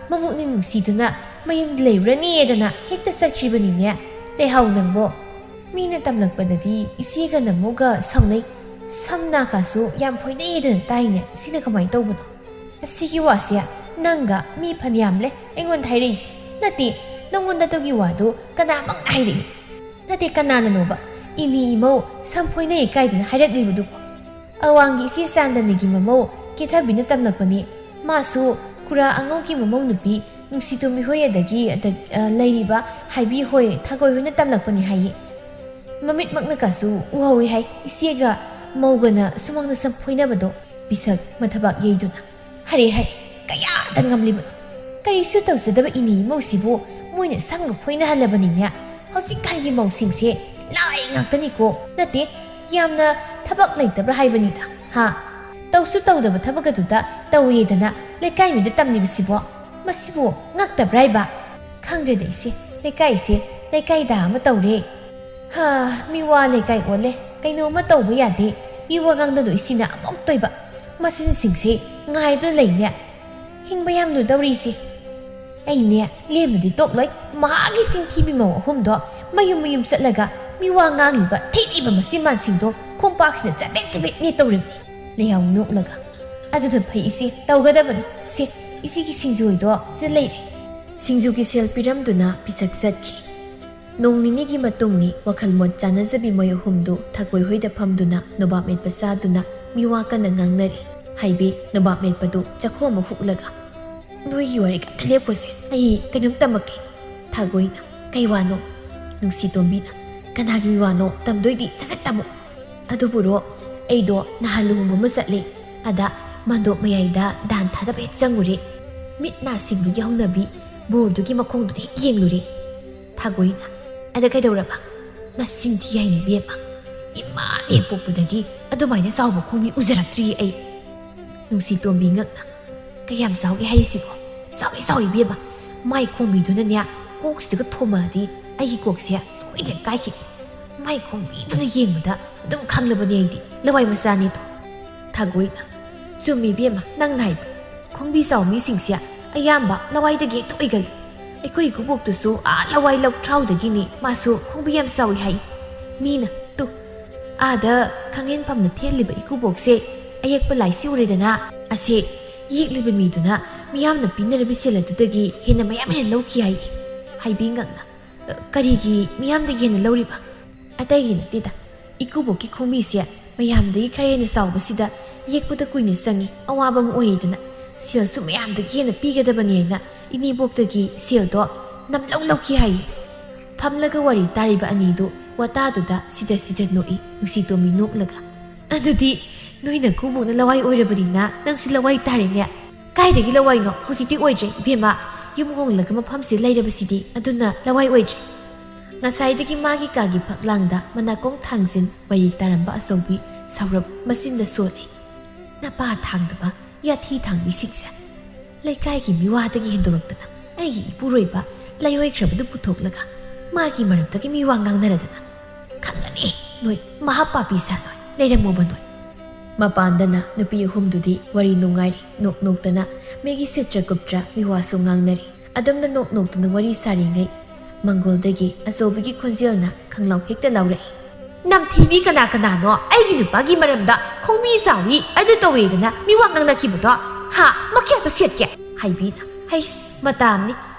ꯃꯕꯨꯛꯅꯤꯡ ꯅꯨꯡꯁꯤꯗꯨꯅ ꯃꯌꯨꯝꯗ ꯂꯩꯔꯨꯔꯅꯤꯗꯅ ꯍꯦꯛꯇ ꯆꯠꯈ꯭ꯔꯤꯕꯅꯤꯅꯦ꯫ ꯂꯩꯍꯥꯎ ꯅꯪꯕꯣ, ꯃꯤꯅ ꯇꯝꯂꯛꯄꯗꯗꯤ ꯏꯆꯦꯒ ꯅꯃꯧꯒ ꯁꯥꯎꯅꯩ, ꯁꯝ ꯅꯥꯒꯁꯨ ꯌꯥꯝ ꯐꯣꯏꯅꯩꯗꯅ ꯇꯥꯏꯅꯦ꯫ ꯁꯤꯅ ꯀꯃꯥꯏꯅ ꯇꯧꯕꯅꯣ?" "ꯑꯁꯤꯒꯤ ꯋꯥꯁꯦ ꯅꯪꯒ ꯃꯤ ꯐꯅꯌꯥꯝ ꯂꯩ ꯑꯩꯉꯣꯟꯗ ꯍꯥꯏꯔꯛꯏꯁꯦ꯫ ꯅꯠꯇꯦ, ꯅꯪꯉꯣꯟꯗ ꯑꯗꯨꯒꯤ ꯋꯥꯗꯨ ꯀꯅꯥꯃꯛꯅ ꯍꯥꯏꯔꯛꯏ꯫ ꯅꯠꯇꯦ, ꯀꯅꯥꯅꯅꯣꯕ ꯏꯅꯤ ꯏꯃꯧ ꯁꯝ ꯐꯣꯏꯅꯩ ꯀꯥꯏꯗꯅ ꯍꯥꯏꯔꯛꯂꯤꯕꯗꯨꯕꯣ?" "ꯑꯋꯥꯡꯒꯤ ꯏꯆꯦ ꯆꯥꯟꯗꯅꯤꯒꯤ ꯃꯃꯧ ꯀꯦꯊꯕꯤꯅ ꯇꯝꯂꯛꯄꯅꯤ꯫ ꯃꯥꯁꯨ ꯈꯨꯔꯥ ꯑꯉꯧꯒꯤ ꯃꯃꯧ ꯅꯨꯄꯤ ꯅꯨꯡꯁꯤꯇꯣꯝꯕꯤ ꯍꯣꯏ, ꯑꯗꯒꯤ ꯑꯗ-, ꯑ, ꯂꯩꯔꯤꯕ ꯍꯥꯏꯕꯤ ꯍꯣꯏ, ꯊꯥꯒꯣꯏ ꯍꯣꯏꯅ ꯇꯝꯂꯛꯄꯅꯤ ꯍꯥꯏꯌꯦ꯫ ꯃꯃꯤꯠꯃꯛꯅꯀꯁꯨ ꯎꯍꯧꯋꯤ ꯍꯥꯏ, ꯏꯆꯦꯒ ꯃꯧꯒꯅ ꯁꯨꯃꯥꯡꯗ ꯁꯝ ꯐꯣꯏꯅꯕꯗꯣ꯫" ꯄꯤꯁꯛ ꯃꯊꯕꯥꯛ ꯌꯩꯗꯨꯅ, "ꯍꯔꯦ, ꯍꯔꯦ, ꯀꯌꯥꯗ ꯉꯝꯂꯤꯕꯅꯣ? ꯀꯔꯤꯁꯨ ꯇꯧꯖꯗꯕ ꯏꯅꯤ ꯏꯃꯧꯁꯤꯕꯨ ꯃꯣꯏꯅ ꯁꯝꯒ ꯐꯣꯏꯅꯍꯜꯂꯕꯅꯤꯅꯦ꯫ ꯍꯧꯖꯤꯛꯀꯥꯟꯒꯤ ꯃꯧꯁꯤꯡꯁꯦ ꯂꯥꯏ ꯉꯥꯛꯇꯅꯤꯀꯣ꯫ ꯅꯠꯇꯦ, ꯌꯥꯝꯅ ꯊꯕꯛ ꯂꯩꯇꯕ꯭ꯔꯥ ꯍꯥꯏꯕꯅꯤꯗ, ꯍꯥ? ꯇꯧꯁꯨ ꯇꯧꯗꯕ ꯊꯕꯛ ꯑꯗꯨꯗ ꯇꯧꯋꯦꯗꯅ ꯂꯩꯀꯥꯏ ꯃꯤꯗ ꯇꯝꯂꯤꯕꯁꯤꯕꯣ? ꯃꯁꯤꯕꯨ ꯉꯛꯇꯕ꯭ꯔꯥ ꯍꯥꯏꯕ? ꯈꯪꯗ꯭ꯔꯦꯗ ꯏꯆꯦ, ꯂꯩꯀꯥꯏꯁꯦ ꯂꯩꯀꯥꯏꯗ ꯑꯃ ꯇꯧꯔꯦ꯫ ꯍꯥ, ꯃꯤꯋꯥ ꯂꯩꯀꯥꯏ ꯑꯣꯜꯂꯦ꯫ ꯀꯩꯅꯣꯝꯃ ꯇꯧꯕ ꯌꯥꯗꯦ꯫ ꯃꯤꯋꯥ ꯉꯥꯡꯅꯗꯣꯏꯁꯤꯅ ꯑꯃꯨꯛꯇꯣꯏꯕ꯫ ꯃꯆꯤꯟꯁꯤꯡꯁꯦ ꯉꯥꯏꯗꯨꯅ ꯂꯩꯅꯦ꯫ ꯍꯤꯡꯕ ꯌꯥꯝ ꯂꯨꯗꯧꯔꯤꯁꯦ꯫ ꯑꯩꯅꯦ ꯂꯦꯝꯅꯗꯤ ꯇꯣꯛꯂꯣꯏ꯫ ꯃꯍꯥꯛꯀꯤ ꯆꯤꯟꯊꯤꯕꯤ ꯃꯧ ꯑꯍꯨꯝꯗꯣ ꯃꯌꯨꯝ ꯃꯌꯨꯝ ꯆꯠꯂꯒ ꯃꯤꯋꯥ ꯉꯥꯡꯂꯤꯕ ꯊꯤꯔꯤꯕ ꯃꯆꯤꯟ ꯃꯥꯟꯁꯤꯡꯗꯣ ꯈꯣꯡꯄꯥꯛꯁꯤꯅ ꯆꯕꯦꯠ ꯆꯕꯦꯠꯅꯦ ꯇꯧꯔꯤꯕꯅꯤ꯫ ꯂꯩꯍꯥꯎ ꯅꯣꯛꯂꯒ, "ꯑꯗꯨꯅ ꯐꯩ ꯏꯆꯦ, ꯇꯧꯒꯗꯕꯅꯤ꯫ ꯁꯦ, ꯏꯆꯦꯒꯤ ꯁꯤꯡꯖꯨꯗꯣ ꯁꯤꯗ ꯂꯩꯔꯦ꯫" ꯁꯤꯡꯖꯨꯒꯤ ꯁꯦꯜ ꯄꯤꯔꯝꯗꯨꯅ ꯄꯤꯁꯛ ꯆꯠꯈꯤ꯫ ꯅꯣꯡ ꯅꯤꯅꯤꯒꯤ ꯃꯇꯨꯡꯅꯤ꯫ ꯋꯥꯈꯜ ꯃꯣꯠ ꯆꯥꯟꯅꯖꯕꯤ ꯃꯣꯏ ꯑꯍꯨꯝꯗꯨ ꯊꯥꯒꯣꯏ ꯍꯣꯏꯗ ꯐꯝꯗꯨꯅ ꯅꯣꯕꯥꯞ ꯃꯦꯠꯄ ꯆꯥꯗꯨꯅ ꯃꯤꯋꯥ ꯀꯟꯅ ꯉꯥꯡꯅꯔꯤ꯫ ꯍꯥꯏꯕꯤ ꯅꯣꯕꯥꯞ ꯃꯦꯠꯄꯗꯨ ꯆꯈꯣ ꯑꯃ ꯍꯨꯛꯂꯒ, "ꯅꯣꯏꯒꯤ ꯋꯥꯔꯤ ꯑꯝꯇ ꯂꯦꯞꯈꯣꯁꯦ, ꯑꯩ ꯀꯩꯅꯣꯝ ꯇꯝꯃꯛꯀꯦ꯫" ꯊꯥꯒꯣꯏꯅ, "ꯀꯩ ꯋꯥꯅꯣ?" ꯅꯨꯡꯁꯤꯇꯣꯝꯕꯤꯅ, "ꯀꯅꯥꯒꯤ ꯋꯥꯅꯣ? ꯇꯝꯗꯣꯏꯗꯤ ꯁꯠ ꯁꯠ ꯇꯝꯃꯨ꯫" "ꯑꯗꯨꯕꯨꯔꯣ, ꯑꯩꯗꯣ ꯅꯍꯥꯟ ꯂꯨꯍꯣꯡꯕ ꯑꯃ ꯆꯠꯂꯦ꯫ ꯑꯗ ꯃꯟꯗꯣꯞ ꯃꯌꯥꯏꯗ ꯗꯥꯟ ꯊꯥꯗꯕ ꯍꯦꯛ ꯆꯪꯉꯨꯔꯦ꯫ ꯃꯤꯠ ꯅꯥ ꯁꯤꯡꯕꯒꯤ ꯍꯧꯅꯕꯤ ꯕꯣꯔꯗꯨꯒꯤ ꯃꯈꯣꯡꯗꯨꯗ ꯍꯦꯛ ꯌꯦꯡꯂꯨꯔꯦ꯫ ꯊꯥꯒꯣꯏꯅ, "ꯑꯗ ꯀꯩꯗꯧꯔꯕ? ꯅꯆꯤꯟ ꯊꯤ ꯍꯥꯏꯅꯤ ꯏꯕꯦꯝꯃ꯫ ꯏꯃꯥ ꯍꯦꯛ ꯄꯣꯛꯄꯗꯒꯤ ꯑꯗꯨꯃꯥꯏꯅ ꯆꯥꯎꯕ ꯈꯣꯡꯕꯤ ꯎꯖꯔꯛꯇ꯭ꯔꯤꯌꯦ ꯑꯩ꯫" ꯅꯨꯡꯁꯤ ꯇꯣꯝꯕꯤ ꯉꯛꯅ, "ꯀꯌꯥꯝ ꯆꯥꯎꯒꯦ ꯍꯥꯏꯔꯤꯁꯤꯕꯣ?" "ꯆꯥꯎꯏ ꯆꯥꯎꯏ ꯏꯕꯦꯝꯃ꯫ ꯃꯥꯏ ꯈꯣꯡꯕꯤꯗꯨꯅꯅꯦ, ꯀꯣꯛꯁꯤꯗꯒ ꯊꯣꯝꯃꯛꯑꯗꯤ ꯑꯩꯒꯤ ꯀꯣꯛꯁꯦ ꯁꯣꯏꯗꯅ ꯀꯥꯏꯈꯤꯅꯤ꯫ ꯃꯥꯏ ꯈꯣꯡꯕꯤꯗꯨꯅ ꯌꯦꯡꯕꯗ ꯑꯗꯨꯝ ꯈꯪꯂꯕꯅꯦ ꯑꯩꯗꯤ ꯂꯋꯥꯏ ꯃꯆꯥꯅꯤꯗꯣ꯫" ꯊꯥꯒꯣꯏꯅ, "ꯆꯨꯝꯃꯤ ꯏꯕꯦꯝꯃ ꯅꯪꯅ ꯍꯥꯏꯕ꯫ ꯈꯣꯡꯕꯤ ꯆꯥꯎ ꯃꯤꯁꯤꯡꯁꯦ ꯑꯌꯥꯝꯕ ꯂꯋꯥꯏꯗꯒꯤ ꯍꯦꯛꯇ ꯑꯣꯏꯒꯜꯂꯤ꯫ ꯑꯩꯈꯣꯏ ꯏꯀꯨꯕꯣꯛꯇꯨꯁꯨ ꯑꯥ ꯂꯋꯥꯏ ꯂꯧꯇ꯭ꯔꯥꯎꯗꯒꯤꯅꯤ, ꯃꯥꯁꯨ ꯈꯣꯡꯕꯤ ꯌꯥꯝ ꯆꯥꯎꯏ ꯍꯥꯏ꯫ ꯃꯤꯅ, ꯇꯨ, ꯑꯥꯗ ꯈꯥꯡꯍꯦꯟꯐꯝꯅ ꯊꯦꯜꯂꯤꯕ ꯏꯀꯨꯕꯣꯛꯁꯦ ꯑꯌꯦꯛꯄ ꯂꯥꯏꯁꯤ ꯎꯔꯦꯗꯅ, ꯑꯁꯦ ꯌꯦꯛꯂꯤꯕ ꯃꯤꯗꯨꯅ ꯃꯤꯌꯥꯝꯅ ꯄꯤꯅꯔꯤꯕ ꯁꯦꯜ ꯑꯗꯨꯗꯒꯤ ꯍꯦꯟꯅ ꯃꯌꯥꯝ ꯍꯦꯟꯅ ꯂꯧꯈꯤ ꯍꯥꯏ꯫" ꯍꯥꯏꯕꯤ ꯉꯛꯅ, "ꯀꯔꯤꯒꯤ ꯃꯤꯌꯥꯝꯗꯒꯤ ꯍꯦꯟꯅ ꯂꯧꯔꯤꯕ?" "ꯑꯇꯩꯒꯤ ꯅꯠꯇꯦꯗ, ꯏꯀꯨꯕꯣꯛꯀꯤ ꯈꯣꯡꯕꯤꯁꯦ ꯃꯌꯥꯝꯗꯒꯤ ꯈꯔ ꯍꯦꯟꯅ ꯆꯥꯎꯕꯁꯤꯗ ꯌꯦꯛꯄꯗ ꯀꯨꯏꯅ ꯆꯪꯉꯤ, ꯑꯋꯥꯕ ꯑꯃ ꯑꯣꯏꯌꯦꯗꯅ, ꯁꯦꯜꯁꯨ ꯃꯌꯥꯝꯗꯒꯤ ꯍꯦꯟꯅ ꯄꯤꯒꯗꯕꯅꯦꯅ ꯏꯅꯦꯕꯣꯛꯇꯒꯤ ꯁꯦꯜꯗꯣ ꯅꯝꯂꯧ ꯂꯧꯈꯤ ꯍꯥꯏꯌꯦ꯫" ꯐꯝꯂꯒ ꯋꯥꯔꯤ ꯇꯥꯔꯤꯕ ꯑꯅꯤꯗꯨ ꯋꯥꯇꯥꯗꯨꯗ ꯁꯤꯗ ꯁꯤꯗ ꯅꯣꯛꯏ ꯅꯨꯡꯁꯤ ꯇꯣꯝꯕꯤ ꯅꯣꯛꯂꯒ꯫ "ꯑꯗꯨꯗꯤ ꯅꯣꯏꯅ ꯀꯨꯕꯣꯛꯅ ꯂꯋꯥꯏ ꯑꯣꯏꯔꯕꯅꯤꯅ ꯅꯪꯁꯨ ꯂꯋꯥꯏ ꯇꯥꯔꯦꯅꯦ?" "ꯀꯥꯏꯗꯒꯤ ꯂꯋꯥꯏꯅꯣ? ꯍꯧꯖꯤꯛꯇꯤ ꯑꯣꯏꯗ꯭ꯔꯦ ꯏꯕꯦꯝꯃ꯫ ꯌꯨꯝ ꯍꯣꯡꯂꯒ ꯃꯐꯝꯁꯤ ꯂꯩꯔꯕꯁꯤꯗꯤ, ꯑꯗꯨꯅ ꯂꯋꯥꯏ ꯑꯣꯏꯗ꯭ꯔꯦ꯫" ꯉꯁꯥꯏꯗꯒꯤ ꯃꯥꯒꯤ ꯀꯥꯒꯤ ꯐꯛꯂꯥꯡꯗ ꯃꯅꯥꯀꯣꯡ ꯊꯥꯡꯖꯤꯟ ꯋꯥꯔꯤ ꯇꯥꯔꯝꯕ ꯑꯆꯧꯕꯤ ꯁꯥꯎꯔꯞ ꯃꯆꯤꯟꯗ ꯁꯣꯜꯂꯤ꯫ "ꯅꯄꯥ ꯊꯥꯡꯗꯕ ꯌꯥꯊꯤ ꯊꯥꯡꯕꯤꯁꯤꯡꯁꯦ꯫ ꯂꯩꯀꯥꯏꯒꯤ ꯃꯤꯋꯥꯗꯒꯤ ꯍꯦꯟꯗꯣꯔꯛꯇꯅ ꯑꯩꯒꯤ ꯏꯄꯨꯔꯣꯏꯕ ꯂꯩꯑꯣꯏꯈ꯭ꯔꯕꯗꯨ ꯄꯨꯊꯣꯛꯂꯒ ꯃꯥꯒꯤ ꯃꯔꯝꯗꯒꯤ ꯃꯤꯋꯥ ꯉꯥꯡꯅꯔꯗꯅ꯫ ꯈꯪꯒꯅꯤ ꯅꯣꯏ, ꯃꯍꯥ ꯄꯥꯄꯤ ꯁꯥ ꯅꯣꯏ, ꯂꯩꯔꯝꯃꯣꯕ ꯅꯣꯏ꯫" ꯃꯄꯥꯟꯗꯅ ꯅꯨꯄꯤ ꯑꯍꯨꯝꯗꯨꯗꯤ ꯋꯥꯔꯤ ꯅꯨꯡꯉꯥꯏꯔꯤ, ꯅꯣꯛ ꯅꯣꯛꯇꯅ ꯃꯤꯒꯤ ꯁꯤꯇ꯭ꯔ ꯒꯨꯞꯇ꯭ꯔ ꯃꯤꯋꯥꯁꯨ ꯉꯥꯡꯅꯔꯤ꯫ ꯑꯗꯨꯝꯅ ꯅꯣꯛ ꯅꯣꯛꯇꯅ ꯋꯥꯔꯤ ꯁꯥꯔꯤꯉꯩ, ꯃꯪꯒꯣꯜꯗꯒꯤ ꯑꯆꯧꯕꯤꯒꯤ ꯈꯣꯟꯖꯦꯜꯅ ꯈꯪꯂꯥꯎ ꯍꯦꯛꯇ ꯂꯥꯎꯔꯛꯏ꯫ "ꯅꯝꯊꯤꯕꯤ ꯀꯅꯥ ꯀꯅꯥꯅꯣ ꯑꯩꯒꯤ ꯅꯨꯄꯥꯒꯤ ꯃꯔꯝꯗ ꯈꯣꯡꯕꯤ ꯆꯥꯎꯏ ꯑꯗꯨ ꯇꯧꯏꯗꯅ ꯃꯤꯋꯥ ꯉꯥꯡꯅꯈꯤꯕꯗꯣ? ꯍꯥ? ꯃꯈ꯭ꯌꯥꯠꯇꯣ ꯁꯦꯠꯀꯦ?" ꯍꯥꯏꯕꯤꯅ꯫ "ꯍꯩꯁ, ꯃꯇꯥꯝꯅꯤ꯫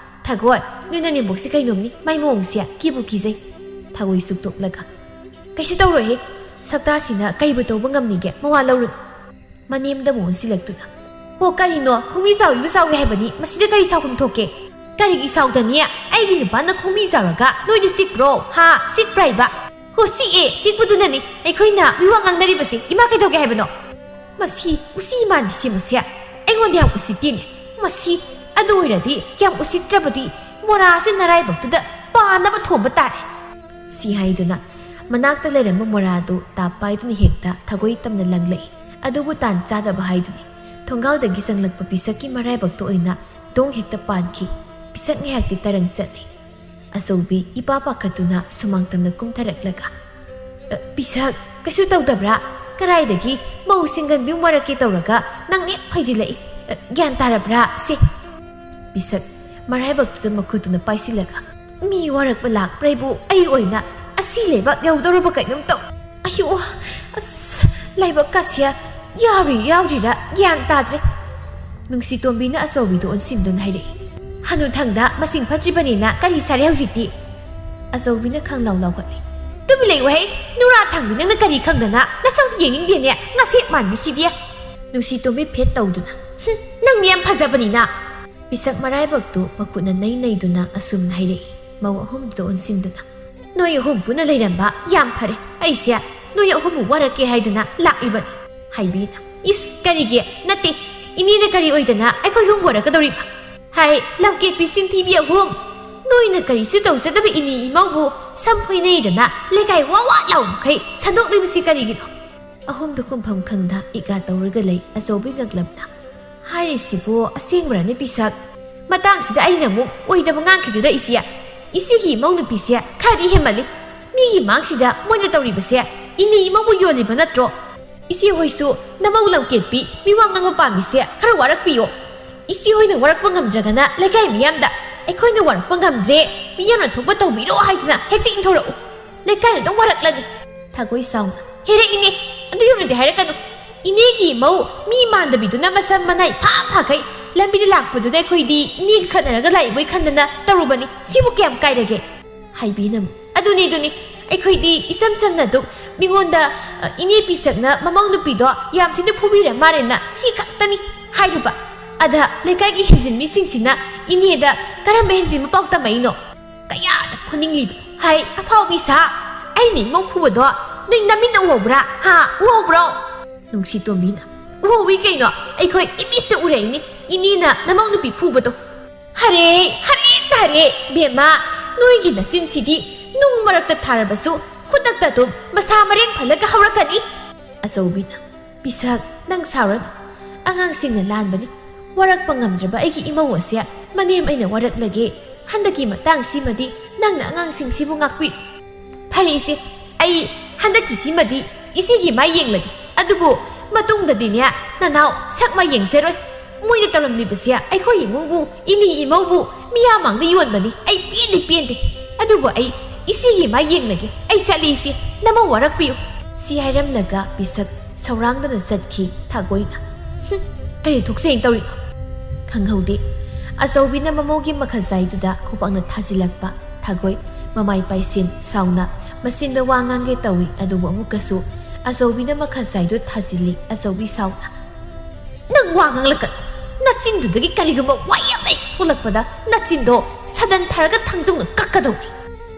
ꯊꯥꯒꯣꯏ, ꯅꯣꯏ ꯅꯅꯦꯝꯕꯣꯛꯁꯦ ꯀꯩꯅꯣꯝꯅꯤ, ꯃꯥꯏ ꯃꯑꯣꯡꯁꯦ ꯀꯤꯕꯨ ꯀꯤꯖꯩ꯫" ꯊꯥꯒꯣꯏ ꯁꯨꯛꯇꯣꯛꯂꯒ, "ꯀꯩꯁꯨ ꯇꯧꯔꯣꯏꯍꯦ, ꯁꯛꯇꯥꯁꯤꯅ ꯀꯩꯕꯨ ꯇꯧꯕ ꯉꯝꯅꯤꯒꯦ, ꯃꯋꯥ ꯂꯧꯔꯨꯅꯨ꯫" ꯃꯅꯦꯝꯗ ꯑꯃꯨꯛ ꯑꯣꯟꯁꯤꯜꯂꯛꯇꯨꯅ, "ꯍꯣ, ꯀꯔꯤꯅꯣ? ꯈꯣꯡꯕꯤ ꯆꯥꯎꯏꯕꯨ ꯆꯥꯎꯏ ꯍꯥꯏꯕꯅꯤ, ꯃꯁꯤꯗ ꯀꯔꯤ ꯁꯥꯎꯐꯝ ꯊꯣꯛꯀꯦ? ꯀꯔꯤꯒꯤ ꯁꯥꯎꯗꯅꯤ? ꯑꯩꯒꯤ ꯅꯨꯄꯥꯅ ꯈꯣꯡꯕꯤ ꯆꯥꯎꯔꯒ ꯅꯣꯏꯗ ꯆꯤꯛꯄ꯭ꯔꯣ? ꯍꯥ? ꯆꯤꯛꯄ꯭ꯔꯥ ꯍꯥꯏꯕ? ꯍꯣ, ꯆꯤꯛꯑꯦ, ꯆꯤꯛꯄꯗꯨꯅꯅꯤ ꯑꯩꯈꯣꯏꯅ ꯃꯤꯋꯥ ꯉꯥꯡꯅꯔꯤꯕꯁꯤ꯫ ꯏꯃꯥ ꯀꯩꯗꯧꯒꯦ ꯍꯥꯏꯕꯅꯣ?" "ꯃꯁꯤ ꯎꯆꯤ ꯃꯥꯟꯕꯤ ꯁꯤ ꯃꯁꯦ ꯑꯩꯉꯣꯟꯗ ꯌꯥꯝ ꯎꯁꯤꯠꯇꯦꯅꯦ꯫ ꯃꯁꯤ "ꯑꯗꯨ ꯑꯣꯏꯔꯗꯤ ꯌꯥꯝ ꯎꯁꯤꯠꯇ꯭ꯔꯕꯗꯤ ꯃꯣꯔꯥꯁꯤ ꯅꯔꯥꯏꯕꯛꯇꯨꯗ ꯄꯥꯟꯅꯕ ꯊꯣꯝꯕ ꯇꯥꯔꯦ"꯫ ꯁꯤ ꯍꯥꯏꯗꯨꯅ ꯃꯅꯥꯛꯇ ꯂꯩꯔꯝꯕ ꯃꯣꯔꯥꯗꯨ ꯇꯥꯞ ꯄꯥꯏꯗꯨꯅ ꯍꯦꯛꯇ ꯊꯒꯣꯏ ꯇꯝꯅ ꯂꯪꯂꯛꯏ꯫ ꯑꯗꯨꯕꯨ ꯇꯥꯟ ꯆꯥꯗꯕ ꯍꯥꯏꯗꯨꯅꯤ, ꯊꯣꯡꯒꯥꯜꯗꯒꯤ ꯆꯪꯂꯛꯄ ꯄꯤꯁꯛꯀꯤ ꯃꯔꯥꯏꯕꯛꯇ ꯑꯣꯏꯅ ꯗꯣꯡ ꯍꯦꯛꯇ ꯄꯥꯟꯈꯤ꯫ ꯄꯤꯁꯛ ꯉꯥꯏꯍꯥꯛꯇꯤ ꯇꯔꯪ ꯆꯠꯂꯤ꯫ ꯑꯆꯧꯕꯤ ꯏꯄꯥ ꯄꯥꯈꯠꯇꯨꯅ ꯁꯨꯃꯥꯡ ꯇꯝꯅ ꯀꯨꯝꯊꯔꯛꯂꯒ, "ꯑ, ꯄꯤꯁꯛ, ꯀꯩꯁꯨ ꯇꯧꯗꯕ꯭ꯔꯥ? ꯀꯔꯥꯏꯗꯒꯤ ꯃꯧ ꯁꯤꯡꯒꯟꯕꯤ ꯋꯥꯔꯛꯀꯦ ꯇꯧꯔꯒ ꯅꯪ ꯍꯦꯛ ꯐꯩꯖꯤꯜꯂꯛꯏ? ꯑ, ꯒ꯭ꯌꯥꯟ ꯇꯥꯔꯕ꯭ꯔꯥ? ꯁꯦ"꯫ ꯄꯤꯁꯛ ꯃꯔꯥꯏꯕꯛꯇꯨꯗ ꯃꯈꯨꯠꯇꯨꯅ ꯄꯥꯏꯁꯤꯜꯂꯒ, "ꯃꯤ ꯋꯥꯔꯛꯄ ꯂꯥꯛꯄ꯭ꯔꯥ ꯍꯥꯏꯕꯨ? ꯑꯩ ꯑꯣꯏꯅ ꯑꯁꯤ ꯂꯩꯕꯥꯛ ꯌꯧꯗꯧꯔꯕ ꯀꯩꯅꯣꯝ ꯇꯧ꯫ ꯑꯌꯣ, ꯑꯁ, ꯂꯥꯏꯕꯛ ꯀꯥꯁꯤꯌꯥ ꯌꯥꯎꯔꯤ ꯌꯥꯎꯔꯤꯔꯥ ꯒ꯭ꯌꯥꯟ ꯇꯥꯗ꯭ꯔꯦ"꯫ ꯅꯨꯡꯁꯤꯇꯣꯝꯕꯤꯅ ꯑꯆꯧꯕꯤꯗ ꯑꯣꯟꯁꯤꯟꯗꯨꯅ ꯍꯥꯏꯔꯛꯏ, "ꯍꯅꯨꯊꯪꯗ ꯃꯁꯤꯡ ꯐꯠꯇ꯭ꯔꯤꯕꯅꯤꯅ ꯀꯔꯤ ꯁꯥꯔꯦ ꯍꯧꯖꯤꯛꯇꯤ?" ꯑꯆꯧꯕꯤꯅ ꯈꯪꯂꯥꯎ ꯂꯥꯎꯈꯠꯂꯤ꯫ "ꯇꯨꯃꯤꯟ ꯂꯩꯌꯨꯍꯦ, ꯅꯨꯔꯥ ꯊꯥꯡꯕꯤ, ꯅꯪꯅ ꯀꯔꯤ ꯈꯪꯗꯅ ꯅꯁꯛ ꯌꯦꯡꯅꯤꯡꯗꯦꯅꯦ, ꯉꯁꯤ ꯃꯥꯟꯕꯤꯁꯤꯗꯤ"꯫ ꯅꯨꯡꯁꯤꯇꯣꯝꯕꯤ ꯐꯦꯠ ꯇꯧꯗꯨꯅ, "ꯍꯨꯝ, ꯅꯪꯗꯤ ꯌꯥꯝ ꯐꯖꯕꯅꯤꯅ"꯫ ꯄꯤꯁꯛ ꯃꯔꯥꯏꯕꯛꯇꯨ ꯃꯈꯨꯠꯅ ꯅꯩ ꯅꯩꯗꯨꯅ ꯑꯁꯨꯝꯅ ꯍꯥꯏꯔꯛꯏ, ꯃꯧ ꯑꯍꯨꯝꯗꯨꯗ ꯑꯣꯟꯁꯤꯟꯗꯨꯅ, "ꯅꯣꯏ ꯑꯍꯨꯝ ꯄꯨꯟꯅ ꯂꯩꯔꯝꯕ ꯌꯥꯝ ꯐꯔꯦ꯫ ꯑꯩꯁꯦ ꯅꯣꯏ ꯑꯍꯨꯝꯕꯨ ꯋꯥꯔꯛꯀꯦ ꯍꯥꯏꯗꯅ ꯂꯥꯛꯂꯤꯕꯅꯤ"꯫ ꯍꯥꯏꯕꯤꯅ, "ꯏꯁ, ꯀꯔꯤꯒꯤ? ꯅꯠꯇꯦ, ꯏꯅꯦꯅ ꯀꯔꯤ ꯑꯣꯏꯗꯅ ꯑꯩꯈꯣꯏ ꯑꯍꯨꯝ ꯋꯥꯔꯛꯀꯗꯧꯔꯤꯕ? ꯍꯥꯏ, ꯂꯝꯀꯦꯠꯄꯤ ꯆꯤꯟꯊꯤꯕꯤ ꯑꯍꯨꯝ! ꯅꯣꯏꯅ ꯀꯔꯤꯁꯨ ꯇꯧꯖꯗꯕ ꯏꯅꯦ ꯏꯃꯧꯕꯨ ꯁꯝ ꯐꯣꯏꯅꯩꯗꯅ ꯂꯩꯀꯥꯏ ꯋꯥ ꯋꯥ ꯂꯥꯎꯕꯈꯩ ꯁꯟꯗꯣꯛꯂꯤꯕꯁꯤ ꯀꯔꯤꯒꯤꯅꯣ?" ꯑꯍꯨꯝꯗꯨ ꯈꯨꯝꯐꯝ ꯈꯪꯗ ꯏꯀꯥ ꯇꯧꯔꯒ ꯂꯩ꯫ ꯑꯆꯧꯕꯤ ꯉꯛꯂꯝꯅ, "ꯍꯥꯏꯔꯤꯁꯤꯕꯨ ꯑꯁꯦꯡꯕꯔꯅꯦ ꯄꯤꯁꯛ? ꯃꯇꯥꯡꯁꯤꯗ ꯑꯩꯅ ꯑꯃꯨꯛ ꯑꯣꯏꯗꯕ ꯉꯥꯡꯈꯤꯗꯣꯏꯔ ꯏꯆꯦ? ꯏꯆꯦꯒꯤ ꯏꯃꯧ ꯅꯨꯄꯤꯁꯦ ꯈꯔꯗꯤ ꯍꯦꯟꯃꯜꯂꯤ꯫ ꯃꯤꯒꯤ ꯃꯥꯡꯁꯤꯗ ꯃꯣꯏꯅ ꯇꯧꯔꯤꯕꯁꯦ ꯏꯅꯦ ꯏꯃꯧꯕꯨ ꯌꯣꯜꯂꯤꯕ ꯅꯠꯇ꯭ꯔꯣ? ꯏꯆꯦ ꯍꯣꯏꯁꯨ ꯅꯃꯧ ꯂꯝꯀꯦꯠꯄꯤ ꯃꯤꯋꯥ ꯉꯥꯡꯕ ꯄꯥꯝꯃꯤꯁꯦ ꯈꯔ ꯋꯥꯔꯛꯄꯤꯌꯣ꯫ ꯏꯆꯦ ꯍꯣꯏꯅ ꯋꯥꯔꯛꯄ ꯉꯝꯗ꯭ꯔꯒꯅ ꯂꯩꯀꯥꯏ ꯃꯤꯌꯥꯝꯗ 'ꯑꯩꯈꯣꯏꯅ ꯋꯥꯔꯛꯄ ꯉꯝꯗ꯭ꯔꯦ, ꯃꯤꯌꯥꯝꯅ ꯊꯣꯛꯄ ꯇꯧꯕꯤꯔꯣ' ꯍꯥꯏꯗꯅ ꯍꯦꯛꯇ ꯏꯟꯊꯣꯔꯛꯎ꯫ ꯂꯩꯀꯥꯏꯅ ꯑꯗꯨꯝ ꯋꯥꯔꯛꯂꯅꯤ"꯫ ꯊꯒꯣꯏ ꯁꯥꯎꯅ, "ꯍꯦꯔꯦ ꯏꯅꯦ, ꯑꯗꯨ ꯌꯧꯅꯗꯤ ꯍꯥꯏꯔꯛꯀꯅꯨ꯫ ꯏꯅꯦꯒꯤ ꯃꯧ ꯃꯤ ꯃꯥꯟꯗꯕꯤꯗꯨꯅ ꯃꯁꯝ ꯃꯅꯥꯏ ꯐꯥ ꯐꯥꯈꯩ ꯂꯝꯕꯤꯗ ꯂꯥꯛꯄꯗꯨꯗ ꯑꯩꯈꯣꯏꯗꯤ ꯏꯅꯦꯒ ꯈꯠꯅꯔꯒ ꯂꯥꯛꯏꯕꯣꯏ ꯈꯟꯗꯅ ꯇꯧꯔꯨꯕꯅꯤ꯫ ꯁꯤꯕꯨ ꯀꯌꯥꯝ ꯀꯥꯏꯔꯒꯦ?" ꯍꯥꯏꯕꯤꯅ ꯑꯃꯨꯛ, "ꯑꯗꯨꯅꯤ, ꯑꯗꯨꯅꯤ, ꯑꯩꯈꯣꯏꯗꯤ ꯏꯁꯝ ꯁꯝꯅ ꯑꯗꯨꯝ ꯃꯤꯉꯣꯟꯗ, ꯑ, ꯏꯅꯦ ꯄꯤꯁꯛꯅ ꯃꯃꯧ ꯅꯨꯄꯤꯗꯣ ꯌꯥꯝ ꯊꯤꯅ ꯐꯨꯕꯤꯔ ꯃꯥꯜꯂꯦꯅ ꯁꯤ ꯈꯛꯇꯅꯤ ꯍꯥꯏꯔꯨꯕ꯫ ꯑꯗ ꯂꯩꯀꯥꯏꯒꯤ ꯍꯦꯟꯖꯤꯟꯕꯤꯁꯤꯡꯁꯤꯅ ꯏꯅꯦꯗ ꯀꯔꯝꯕ ꯍꯦꯟꯖꯤꯟꯕ ꯄꯥꯎ ꯇꯝꯃꯛꯏꯅꯣ? ꯀꯌꯥꯗ ꯐꯨꯅꯤꯡꯂꯤꯕ ꯍꯥꯏ, ꯑꯐꯥꯎꯕꯤ ꯁꯥ! ꯑꯩꯅ ꯏꯃꯧ ꯐꯨꯕꯗꯣ ꯅꯣꯏ ꯅꯃꯤꯠꯅ ꯎꯍꯧꯕ꯭ꯔꯥ? ꯍꯥ? ꯎꯍꯧꯕ꯭ꯔꯣ?" ꯅꯨꯡꯁꯤ ꯇꯣꯝꯕꯤꯅ, ꯎꯍꯧꯋꯤ ꯀꯩꯅꯣ, ꯑꯩꯈꯣꯏ ꯏꯃꯤꯠꯁꯤꯗ ꯎꯔꯛꯏꯅꯤ, ꯏꯅꯦꯅ ꯅꯃꯧ ꯅꯨꯄꯤ ꯐꯨꯕꯗꯣ꯫ ꯍꯔꯦ, ꯍꯔꯦ, ꯇꯥꯔꯦ, ꯕꯦꯝꯃ, ꯅꯣꯏꯒꯤ ꯅꯆꯤꯟꯁꯤꯗꯤ ꯅꯨꯡ ꯃꯔꯛꯇ ꯊꯥꯔꯕꯁꯨ ꯈꯨꯗꯛꯇ ꯑꯗꯨꯝ ꯃꯁꯥ ꯃꯔꯦꯡ ꯐꯜꯂꯒ ꯍꯧꯔꯛꯀꯅꯤ꯫ ꯑꯆꯧꯕꯤꯅ, ꯄꯤꯁꯛ, ꯅꯪ ꯁꯥꯎꯔꯅꯨ꯫ ꯑꯉꯥꯡꯁꯤꯡꯅ ꯂꯥꯟꯕꯅꯤ꯫ ꯋꯥꯔꯛꯄ ꯉꯝꯗ꯭ꯔꯕ ꯑꯩꯒꯤ ꯏꯃꯧ ꯑꯁꯦ ꯃꯅꯦꯝ ꯑꯩꯅ ꯋꯥꯔꯛꯂꯒꯦ꯫ ꯍꯟꯗꯛꯀꯤ ꯃꯇꯥꯡꯁꯤꯃꯗꯤ ꯅꯪꯅ ꯑꯉꯥꯡꯁꯤꯡꯁꯤꯕꯨ ꯉꯥꯛꯄꯤꯔꯣ꯫ ꯐꯔꯦ ꯏꯆꯦ, ꯑꯩ ꯍꯟꯗꯛꯀꯤꯁꯤꯃꯗꯤ ꯏꯆꯦꯒꯤ ꯃꯥꯏ ꯌꯦꯡꯂꯒꯦ꯫ ꯑꯗꯨꯕꯨ ꯃꯇꯨꯡꯗꯗꯤꯅꯦ, ꯅꯅꯥꯎ ꯁꯛ ꯃꯥꯏ ꯌꯦꯡꯖꯔꯣꯏ꯫ ꯃꯣꯏꯅ ꯇꯧꯔꯝꯂꯤꯕꯁꯦ ꯑꯩꯈꯣꯏ ꯏꯃꯨꯡꯕꯨ, ꯏꯅꯦ ꯏꯃꯧꯕꯨ ꯃꯤꯌꯥꯝ ꯃꯥꯡꯗ ꯌꯣꯟꯕꯅꯤ꯫ ꯑꯩ ꯄꯦꯟꯗꯦ, ꯄꯦꯟꯗꯦ꯫ ꯑꯗꯨꯕꯨ ꯑꯩ ꯏꯆꯦꯒꯤ ꯃꯥꯏ ꯌꯦꯡꯂꯒꯦ꯫ ꯑꯩ ꯆꯠꯂꯤ ꯏꯆꯦ, ꯅꯃꯧ ꯋꯥꯔꯛꯄꯤꯌꯨ꯫ ꯁꯤ ꯍꯥꯏꯔꯝꯂꯒ ꯄꯤꯁꯛ ꯁꯧꯔꯥꯡꯗꯅ ꯆꯠꯈꯤ ꯊꯥꯒꯣꯏꯅ꯫ "ꯍꯨꯝ, ꯀꯔꯤ ꯊꯣꯛꯆꯩꯅ ꯇꯧꯔꯤꯅꯣ?" ꯈꯪꯍꯧꯗꯦ꯫ ꯑꯆꯧꯕꯤꯅ ꯃꯃꯧꯒꯤ ꯃꯈꯖꯥꯏꯗꯨꯗ ꯈꯨꯕꯥꯛꯅ ꯊꯥꯖꯤꯜꯂꯛꯄ꯫ ꯊꯥꯒꯣꯏ ꯃꯃꯥꯏ ꯄꯥꯏꯁꯤꯟ ꯁꯥꯎꯅ ꯃꯆꯤꯟꯗ ꯋꯥ ꯉꯥꯡꯒꯦ ꯇꯧꯏ, ꯑꯗꯨꯕꯨ ꯑꯃꯨꯛꯀꯁꯨ ꯑꯆꯧꯕꯤꯅ ꯃꯈꯖꯥꯏꯗꯨ ꯊꯥꯖꯤꯜꯂꯤ꯫ ꯑꯆꯧꯕꯤ ꯁꯥꯎꯅ, "ꯅꯪ ꯋꯥ ꯉꯥꯡꯂꯛꯀꯅꯨ꯫ ꯅꯆꯤꯟꯗꯨꯗꯒꯤ ꯀꯔꯤꯒꯨꯝꯕ ꯋꯥ ꯌꯥꯝ ꯂꯩ ꯊꯣꯛꯂꯛꯄꯗ ꯅꯆꯤꯟꯗꯣ ꯁꯗꯟ ꯊꯥꯔꯒ ꯊꯥꯡꯖꯧꯅ ꯀꯛꯀꯗꯧꯅꯤ꯫"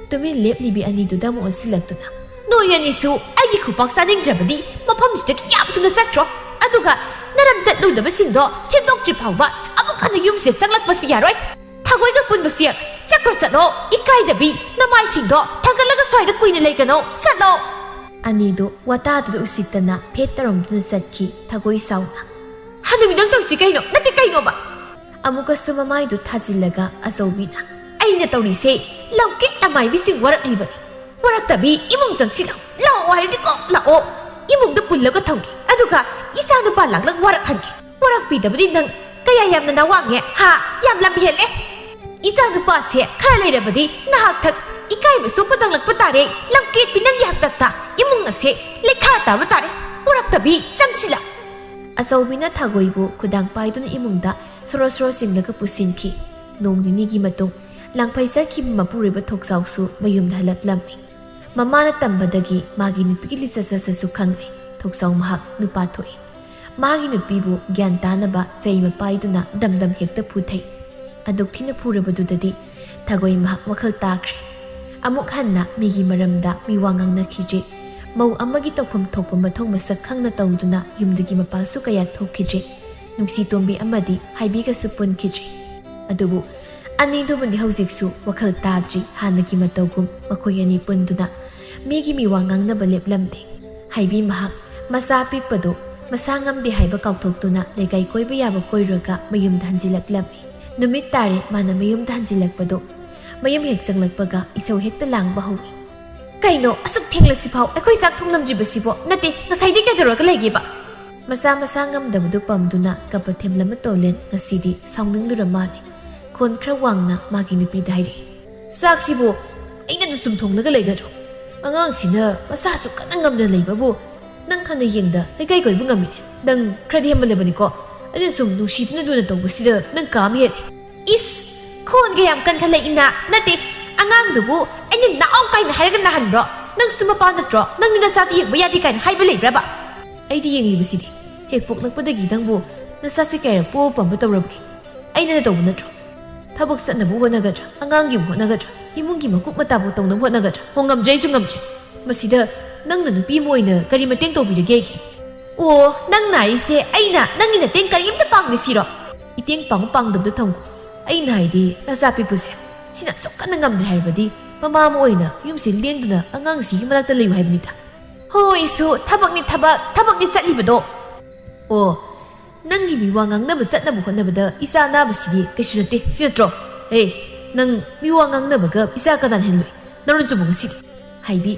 ꯇꯨꯃꯤꯟ ꯂꯦꯞꯂꯤꯕꯤ ꯑꯅꯤꯗꯨꯗ ꯑꯃꯨꯛ ꯑꯣꯟꯁꯤꯜꯂꯛꯇꯨꯅ, "ꯅꯣꯏ ꯑꯅꯤꯁꯨ ꯑꯩꯒꯤ ꯈꯨꯄꯥꯛ ꯆꯥꯅꯤꯡꯗ꯭ꯔꯕꯗꯤ ꯃꯐꯝꯁꯤꯗꯒꯤ ꯌꯥꯝ ꯊꯨꯅ ꯆꯠꯈ꯭ꯔꯣ꯫ ꯑꯗꯨꯒ ꯅꯔꯝ ꯆꯠꯂꯣꯏꯗꯕꯁꯤꯡꯗꯣ ꯁꯦꯝꯗꯣꯛꯇ꯭ꯔꯤ ꯐꯥꯎꯕ ꯑꯃꯨꯛ ꯍꯟꯅ ꯌꯨꯝꯁꯤꯗ ꯆꯪꯂꯛꯄꯁꯨ ꯌꯥꯔꯣꯏ꯫ ꯊꯥꯒꯣꯏꯒ ꯄꯨꯟꯕꯁꯨ ꯌꯥꯔꯣꯏ꯫ ꯆꯠꯈ꯭ꯔꯣ, ꯆꯠꯂꯣ꯫ ꯏꯀꯥꯏꯗꯕꯤ, ꯅꯃꯥꯏꯁꯤꯡꯗꯣ ꯊꯥꯡꯒꯠꯂꯒ ꯁ꯭ꯋꯥꯏꯗ ꯀꯨꯏꯅ ꯂꯩꯒꯅꯣ꯫ ꯆꯠꯂꯣ!" ꯑꯅꯤꯗꯨ ꯋꯥꯇꯥꯗꯨꯗ ꯎꯁꯤꯠꯇꯅ ꯐꯦꯠ ꯇꯧꯔꯝꯗꯨꯅ ꯆꯠꯈꯤ ꯊꯥꯒꯣꯏ ꯁꯥꯎꯅ꯫ "ꯍꯅꯨꯕꯤ, ꯅꯪ ꯇꯧꯔꯤꯁꯤ ꯀꯩꯅꯣ? ꯅꯠꯇꯦ, ꯀꯩꯅꯣꯕ?" ꯑꯃꯨꯛꯀꯁꯨ ꯃꯃꯥꯏꯗꯨ ꯊꯥꯖꯤꯜꯂꯒ ꯑꯆꯧꯕꯤꯅ, "ꯑꯩꯅ ꯇꯧꯔꯤꯁꯦ ꯂꯝꯀꯦꯠ ꯂꯃꯥꯏꯕꯤꯁꯤꯡ ꯋꯥꯔꯛꯂꯤꯕꯅꯤ꯫ ꯋꯥꯔꯛꯇꯕꯤ ꯏꯃꯨꯡ ꯆꯪꯁꯤꯜꯂꯛꯑꯣ꯫ ꯂꯥꯛꯑꯣ ꯍꯥꯏꯔꯗꯤ ꯀꯣꯛ ꯂꯥꯛꯑꯣ꯫ ꯏꯃꯨꯡꯗ ꯄꯨꯜꯂꯒ ꯊꯝꯒꯦ꯫ ꯑꯗꯨꯒ ꯏꯆꯥ ꯅꯨꯄꯥ ꯂꯥꯛꯂꯒ ꯋꯥꯔꯛꯍꯟꯒꯦ꯫ ꯋꯥꯔꯛꯄꯤꯗꯕꯗꯤ ꯅꯪ ꯀꯌꯥ ꯌꯥꯝꯅ ꯅꯋꯥꯡꯉꯦ, ꯍꯥ? ꯌꯥꯝ ꯂꯝ ꯍꯦꯜꯂꯦ꯫ ꯏꯆꯥ ꯅꯨꯄꯥꯁꯦ ꯈꯔ ꯂꯩꯔꯕꯗꯤ ꯅꯍꯥꯛ ꯊꯛ ꯏꯀꯥꯏꯕ ꯆꯣꯞꯄ ꯇꯥꯡꯂꯛꯄ ꯇꯥꯔꯦ꯫ ꯂꯝꯀꯦꯠꯄꯤ ꯅꯪꯒꯤ ꯍꯥꯛꯇꯛꯇ ꯏꯃꯨꯡ ꯑꯁꯦ ꯂꯩꯈꯥ ꯇꯥꯕ ꯇꯥꯔꯦ꯫ ꯋꯥꯔꯛꯇꯕꯤ ꯆꯪꯁꯤꯜꯂꯛ!" ꯑꯆꯧꯕꯤꯅ ꯊꯥꯒꯣꯏꯕꯨ ꯈꯨꯗꯥꯡ ꯄꯥꯏꯗꯨꯅ ꯏꯃꯨꯡꯗ ꯁꯣꯔꯣ ꯁꯣꯔꯣ ꯆꯤꯡꯂꯒ ꯄꯨꯁꯤꯟꯈꯤ꯫ ꯅꯣꯡ ꯅꯤꯅꯤꯒꯤ ꯃꯇꯨꯡ ꯂꯥꯡꯐꯩ ꯆꯠꯈꯤꯕ ꯃꯄꯨꯔꯣꯏꯕ ꯊꯣꯛꯆꯥꯎꯁꯨ ꯃꯌꯨꯝꯗ ꯍꯜꯂꯛꯂꯝꯃꯤ꯫ ꯃꯃꯥꯅ ꯇꯝꯕꯗꯒꯤ ꯃꯥꯒꯤ ꯅꯨꯄꯤꯒꯤ ꯂꯤꯆꯠ ꯁꯥꯖꯠꯁꯨ ꯈꯪꯂꯦ꯫ ꯊꯣꯛꯆꯥꯎ ꯃꯍꯥꯛ ꯅꯨꯄꯥ ꯊꯣꯛꯏ꯫ ꯃꯥꯒꯤ ꯅꯨꯄꯤꯕꯨ ꯒ꯭ꯌꯥꯟ ꯇꯥꯅꯕ ꯆꯩꯃ ꯄꯥꯏꯗꯨꯅ ꯗꯝ ꯗꯝ ꯍꯦꯛꯇ ꯐꯨꯊꯩ꯫ ꯑꯗꯨꯛ ꯊꯤꯅ ꯐꯨꯔꯕꯗꯨꯗꯗꯤ ꯊꯥꯒꯣꯏ ꯃꯍꯥꯛ ꯋꯥꯈꯜ ꯇꯥꯈ꯭ꯔꯦ꯫ ꯑꯃꯨꯛ ꯍꯟꯅ ꯃꯤꯒꯤ ꯃꯔꯝꯗ ꯃꯤ ꯋꯥ ꯉꯥꯡꯅꯈꯤꯗ꯭ꯔꯦ꯫ ꯃꯧ ꯑꯃꯒꯤ ꯇꯧꯐꯝ ꯊꯣꯛꯄ ꯃꯊꯧ ꯃꯁꯛ ꯈꯪꯅ ꯇꯧꯗꯨꯅ ꯌꯨꯝꯗꯒꯤ ꯃꯄꯥꯟꯁꯨ ꯀꯌꯥ ꯊꯣꯛꯈꯤꯗ꯭ꯔꯦ꯫ ꯅꯨꯡꯁꯤ ꯇꯣꯝꯕꯤ ꯑꯃꯗꯤ ꯍꯥꯏꯕꯤꯒꯁꯨ ꯄꯨꯟꯈꯤꯗ꯭ꯔꯦ꯫ ꯑꯗꯨꯕꯨ ꯑꯅꯤꯗꯨꯕꯨꯗꯤ ꯍꯧꯖꯤꯛꯁꯨ ꯋꯥꯈꯜ ꯇꯥꯗ꯭ꯔꯤ꯫ ꯍꯥꯟꯅꯒꯤ ꯃꯇꯧꯒꯨꯝ ꯃꯈꯣꯏ ꯑꯅꯤ ꯄꯨꯟꯗꯨꯅ ꯃꯤꯒꯤ ꯃꯤꯋꯥ ꯉꯥꯡꯅꯕ ꯂꯦꯞꯂꯝꯗꯦ꯫ ꯍꯥꯏꯕꯤ ꯃꯍꯥꯛ ꯃꯁꯥ ꯄꯤꯛꯄꯗꯨ ꯃꯁꯥ ꯉꯝꯗꯦ ꯍꯥꯏꯕ ꯀꯥꯎꯊꯣꯛꯇꯨꯅ ꯂꯩꯀꯥꯏ ꯀꯣꯏꯕ ꯌꯥꯕ ꯀꯣꯏꯔꯒ ꯃꯌꯨꯝꯗ ꯍꯟꯖꯤꯜꯂꯛꯂꯝꯃꯤ꯫ ꯅꯨꯃꯤꯠ ꯇꯥꯔꯦ ꯃꯥꯅ ꯃꯌꯨꯝꯗ ꯍꯟꯖꯤꯜꯂꯛꯄꯗꯣ꯫ ꯃꯌꯨꯝ ꯍꯦꯛ ꯆꯪꯂꯛꯄꯒ ꯏꯁꯧ ꯍꯦꯛꯇ ꯂꯥꯡꯕ ꯍꯧꯏ꯫ "ꯀꯩꯅꯣ ꯑꯁꯨꯛ ꯊꯦꯡꯂꯁꯤꯐꯥꯎ ꯑꯩꯈꯣꯏ ꯆꯥꯛ ꯊꯣꯡꯂꯝꯗ꯭ꯔꯤꯕꯁꯤꯕꯣ? ꯅꯠꯇꯦ, ꯉꯁꯥꯏꯗꯤ ꯀꯩꯗꯧꯔꯒ ꯂꯩꯒꯦꯕ?" ꯃꯁꯥ ꯃꯁꯥ ꯉꯝꯗꯕꯗꯨ ꯄꯝꯗꯨꯅ ꯀꯞꯄ ꯊꯦꯝꯂꯝꯕ ꯇꯣꯂꯦꯟ ꯉꯁꯤꯗꯤ ꯁꯥꯎꯅꯤꯡꯂꯨꯔ ꯃꯥꯜꯂꯦ꯫ ꯈꯣꯟ ꯈꯔ ꯋꯥꯡꯅ ꯃꯥꯒꯤ ꯅꯨꯄꯤꯗ ꯍꯥꯏꯔꯛꯏ꯫ "ꯆꯥꯛꯁꯤꯕꯨ ꯑꯩꯅ ꯁꯨꯝ ꯊꯣꯡꯂꯒ ꯂꯩꯒꯗ꯭ꯔꯣ? ꯑꯉꯥꯡꯁꯤꯅ ꯃꯁꯥꯁꯨ ꯀꯟꯅ ꯉꯝꯅ ꯂꯩꯕꯕꯨ ꯅꯪ ꯍꯥꯟꯅ ꯌꯦꯡꯗ ꯂꯩꯀꯥꯏ ꯀꯣꯏꯕ ꯉꯝꯃꯤꯅꯦ꯫ ꯅꯪ ꯈꯔꯗꯤ ꯍꯦꯟꯃꯜꯂꯕꯅꯤꯀꯣ꯫ ꯑꯩꯅ ꯁꯨꯝ ꯅꯨꯡꯁꯤꯗꯨꯅ ꯂꯨꯅ ꯇꯧꯕꯁꯤꯗ ꯅꯪ ꯀꯥ ꯑꯃ ꯍꯦꯜꯂꯦ꯫" "ꯏꯁ, ꯈꯣꯟꯒ ꯌꯥꯝ ꯀꯟꯈꯠꯂꯛꯏꯅ꯫ ꯅꯠꯇꯦ, ꯑꯉꯥꯡꯗꯨꯕꯨ ꯑꯩꯅ ꯅꯥꯎ ꯀꯥꯏꯅ ꯍꯥꯏꯔꯒ ꯅꯥꯍꯟꯕ꯭ꯔꯣ? ꯅꯪꯁꯨ ꯃꯄꯥ ꯅꯠꯇ꯭ꯔꯣ? ꯅꯪꯗꯤ ꯅꯆꯥꯗꯨ ꯌꯦꯡꯕ ꯌꯥꯗꯦ ꯀꯥꯏꯅ ꯍꯥꯏꯕ ꯂꯩꯕ꯭ꯔꯕ?" "ꯑꯩꯗꯤ ꯌꯦꯡꯂꯤꯕꯁꯤꯗꯤ꯫ ꯍꯦꯛ ꯄꯣꯛꯂꯛꯄꯗꯒꯤ ꯅꯪꯕꯨ ꯅꯆꯥꯁꯦ ꯀꯌꯥꯔꯛ ꯄꯣꯛꯑ ꯄꯝꯕ ꯇꯧꯔꯕꯒꯦ? ꯑꯩꯅ ꯇꯧꯕ ꯅꯠꯇ꯭ꯔꯣ? ꯊꯕꯛ ꯆꯠꯅꯕ ꯍꯣꯠꯅꯒꯗ꯭ꯔꯥ, ꯑꯉꯥꯡꯒꯤ ꯑꯃꯨꯛ ꯍꯣꯠꯅꯒꯗ꯭ꯔꯥ, ꯏꯃꯨꯡꯒꯤ ꯃꯀꯨꯞ ꯃꯇꯥꯕꯨ ꯇꯧꯅꯕ ꯍꯣꯠꯅꯒꯗ꯭ꯔꯥ? ꯍꯣ, ꯉꯝꯗ꯭ꯔꯦ, ꯑꯩꯁꯨ ꯉꯝꯗ꯭ꯔꯦ꯫ ꯃꯁꯤꯗ ꯅꯪꯅ ꯅꯨꯄꯤ ꯑꯃ ꯑꯣꯏꯅ ꯀꯔꯤ ꯃꯇꯦꯡ ꯇꯧꯕꯤꯔꯒꯦ ꯑꯩꯒꯤ?" "ꯑꯣ, ꯅꯪꯅ ꯍꯥꯏꯔꯤꯁꯦ ꯑꯩꯅ ꯅꯪꯒꯤ ꯃꯇꯦꯡ ꯀꯔꯤꯝꯇ ꯄꯥꯡꯗꯦ ꯁꯤꯔꯣ?" "ꯏꯇꯦꯡ ꯄꯥꯡꯕ ꯄꯥꯡꯗꯕꯗꯣ ꯊꯝꯈꯣ꯫ ꯑꯩꯅ ꯍꯥꯏꯗꯤ ꯅꯆꯥ ꯄꯤꯛꯄꯁꯦ, ꯁꯤꯅ ꯑꯁꯨꯛ ꯀꯟꯅ ꯉꯝꯗ꯭ꯔꯦ ꯍꯥꯏꯔꯕꯗꯤ ꯃꯃꯥ ꯑꯃ ꯑꯣꯏꯅ ꯌꯨꯝꯁꯤ ꯂꯦꯡꯗꯅ ꯑꯉꯥꯡꯁꯤꯒꯤ ꯃꯅꯥꯛꯇ ꯂꯩꯌꯨ ꯍꯥꯏꯕꯅꯤꯗ꯫" "ꯍꯣꯏꯁꯨ ꯊꯕꯛꯅꯤ ꯊꯕꯛ, ꯊꯕꯛꯅꯤ ꯆꯠꯂꯤꯕꯗꯣ꯫" "ꯑꯣ, ꯅꯪꯒꯤ ꯃꯤꯋꯥ ꯉꯥꯡꯅꯕ ꯆꯠꯅꯕ ꯍꯣꯠꯅꯕꯗ ꯏꯆꯥ ꯑꯅꯥꯕꯁꯤꯗꯤ ꯀꯩꯁꯨ ꯅꯠꯇꯦ, ꯁꯤ ꯅꯠꯇ꯭ꯔꯣ? ꯍꯦ, ꯅꯪ ꯃꯤꯋꯥ ꯉꯥꯡꯅꯕꯒ ꯏꯆꯥ ꯀꯅꯥꯅ ꯍꯦꯜꯂꯣꯏ? ꯅꯔꯣꯟ ꯆꯨꯝꯃꯨ ꯉꯁꯤꯗꯤ꯫" ꯍꯥꯏꯕꯤ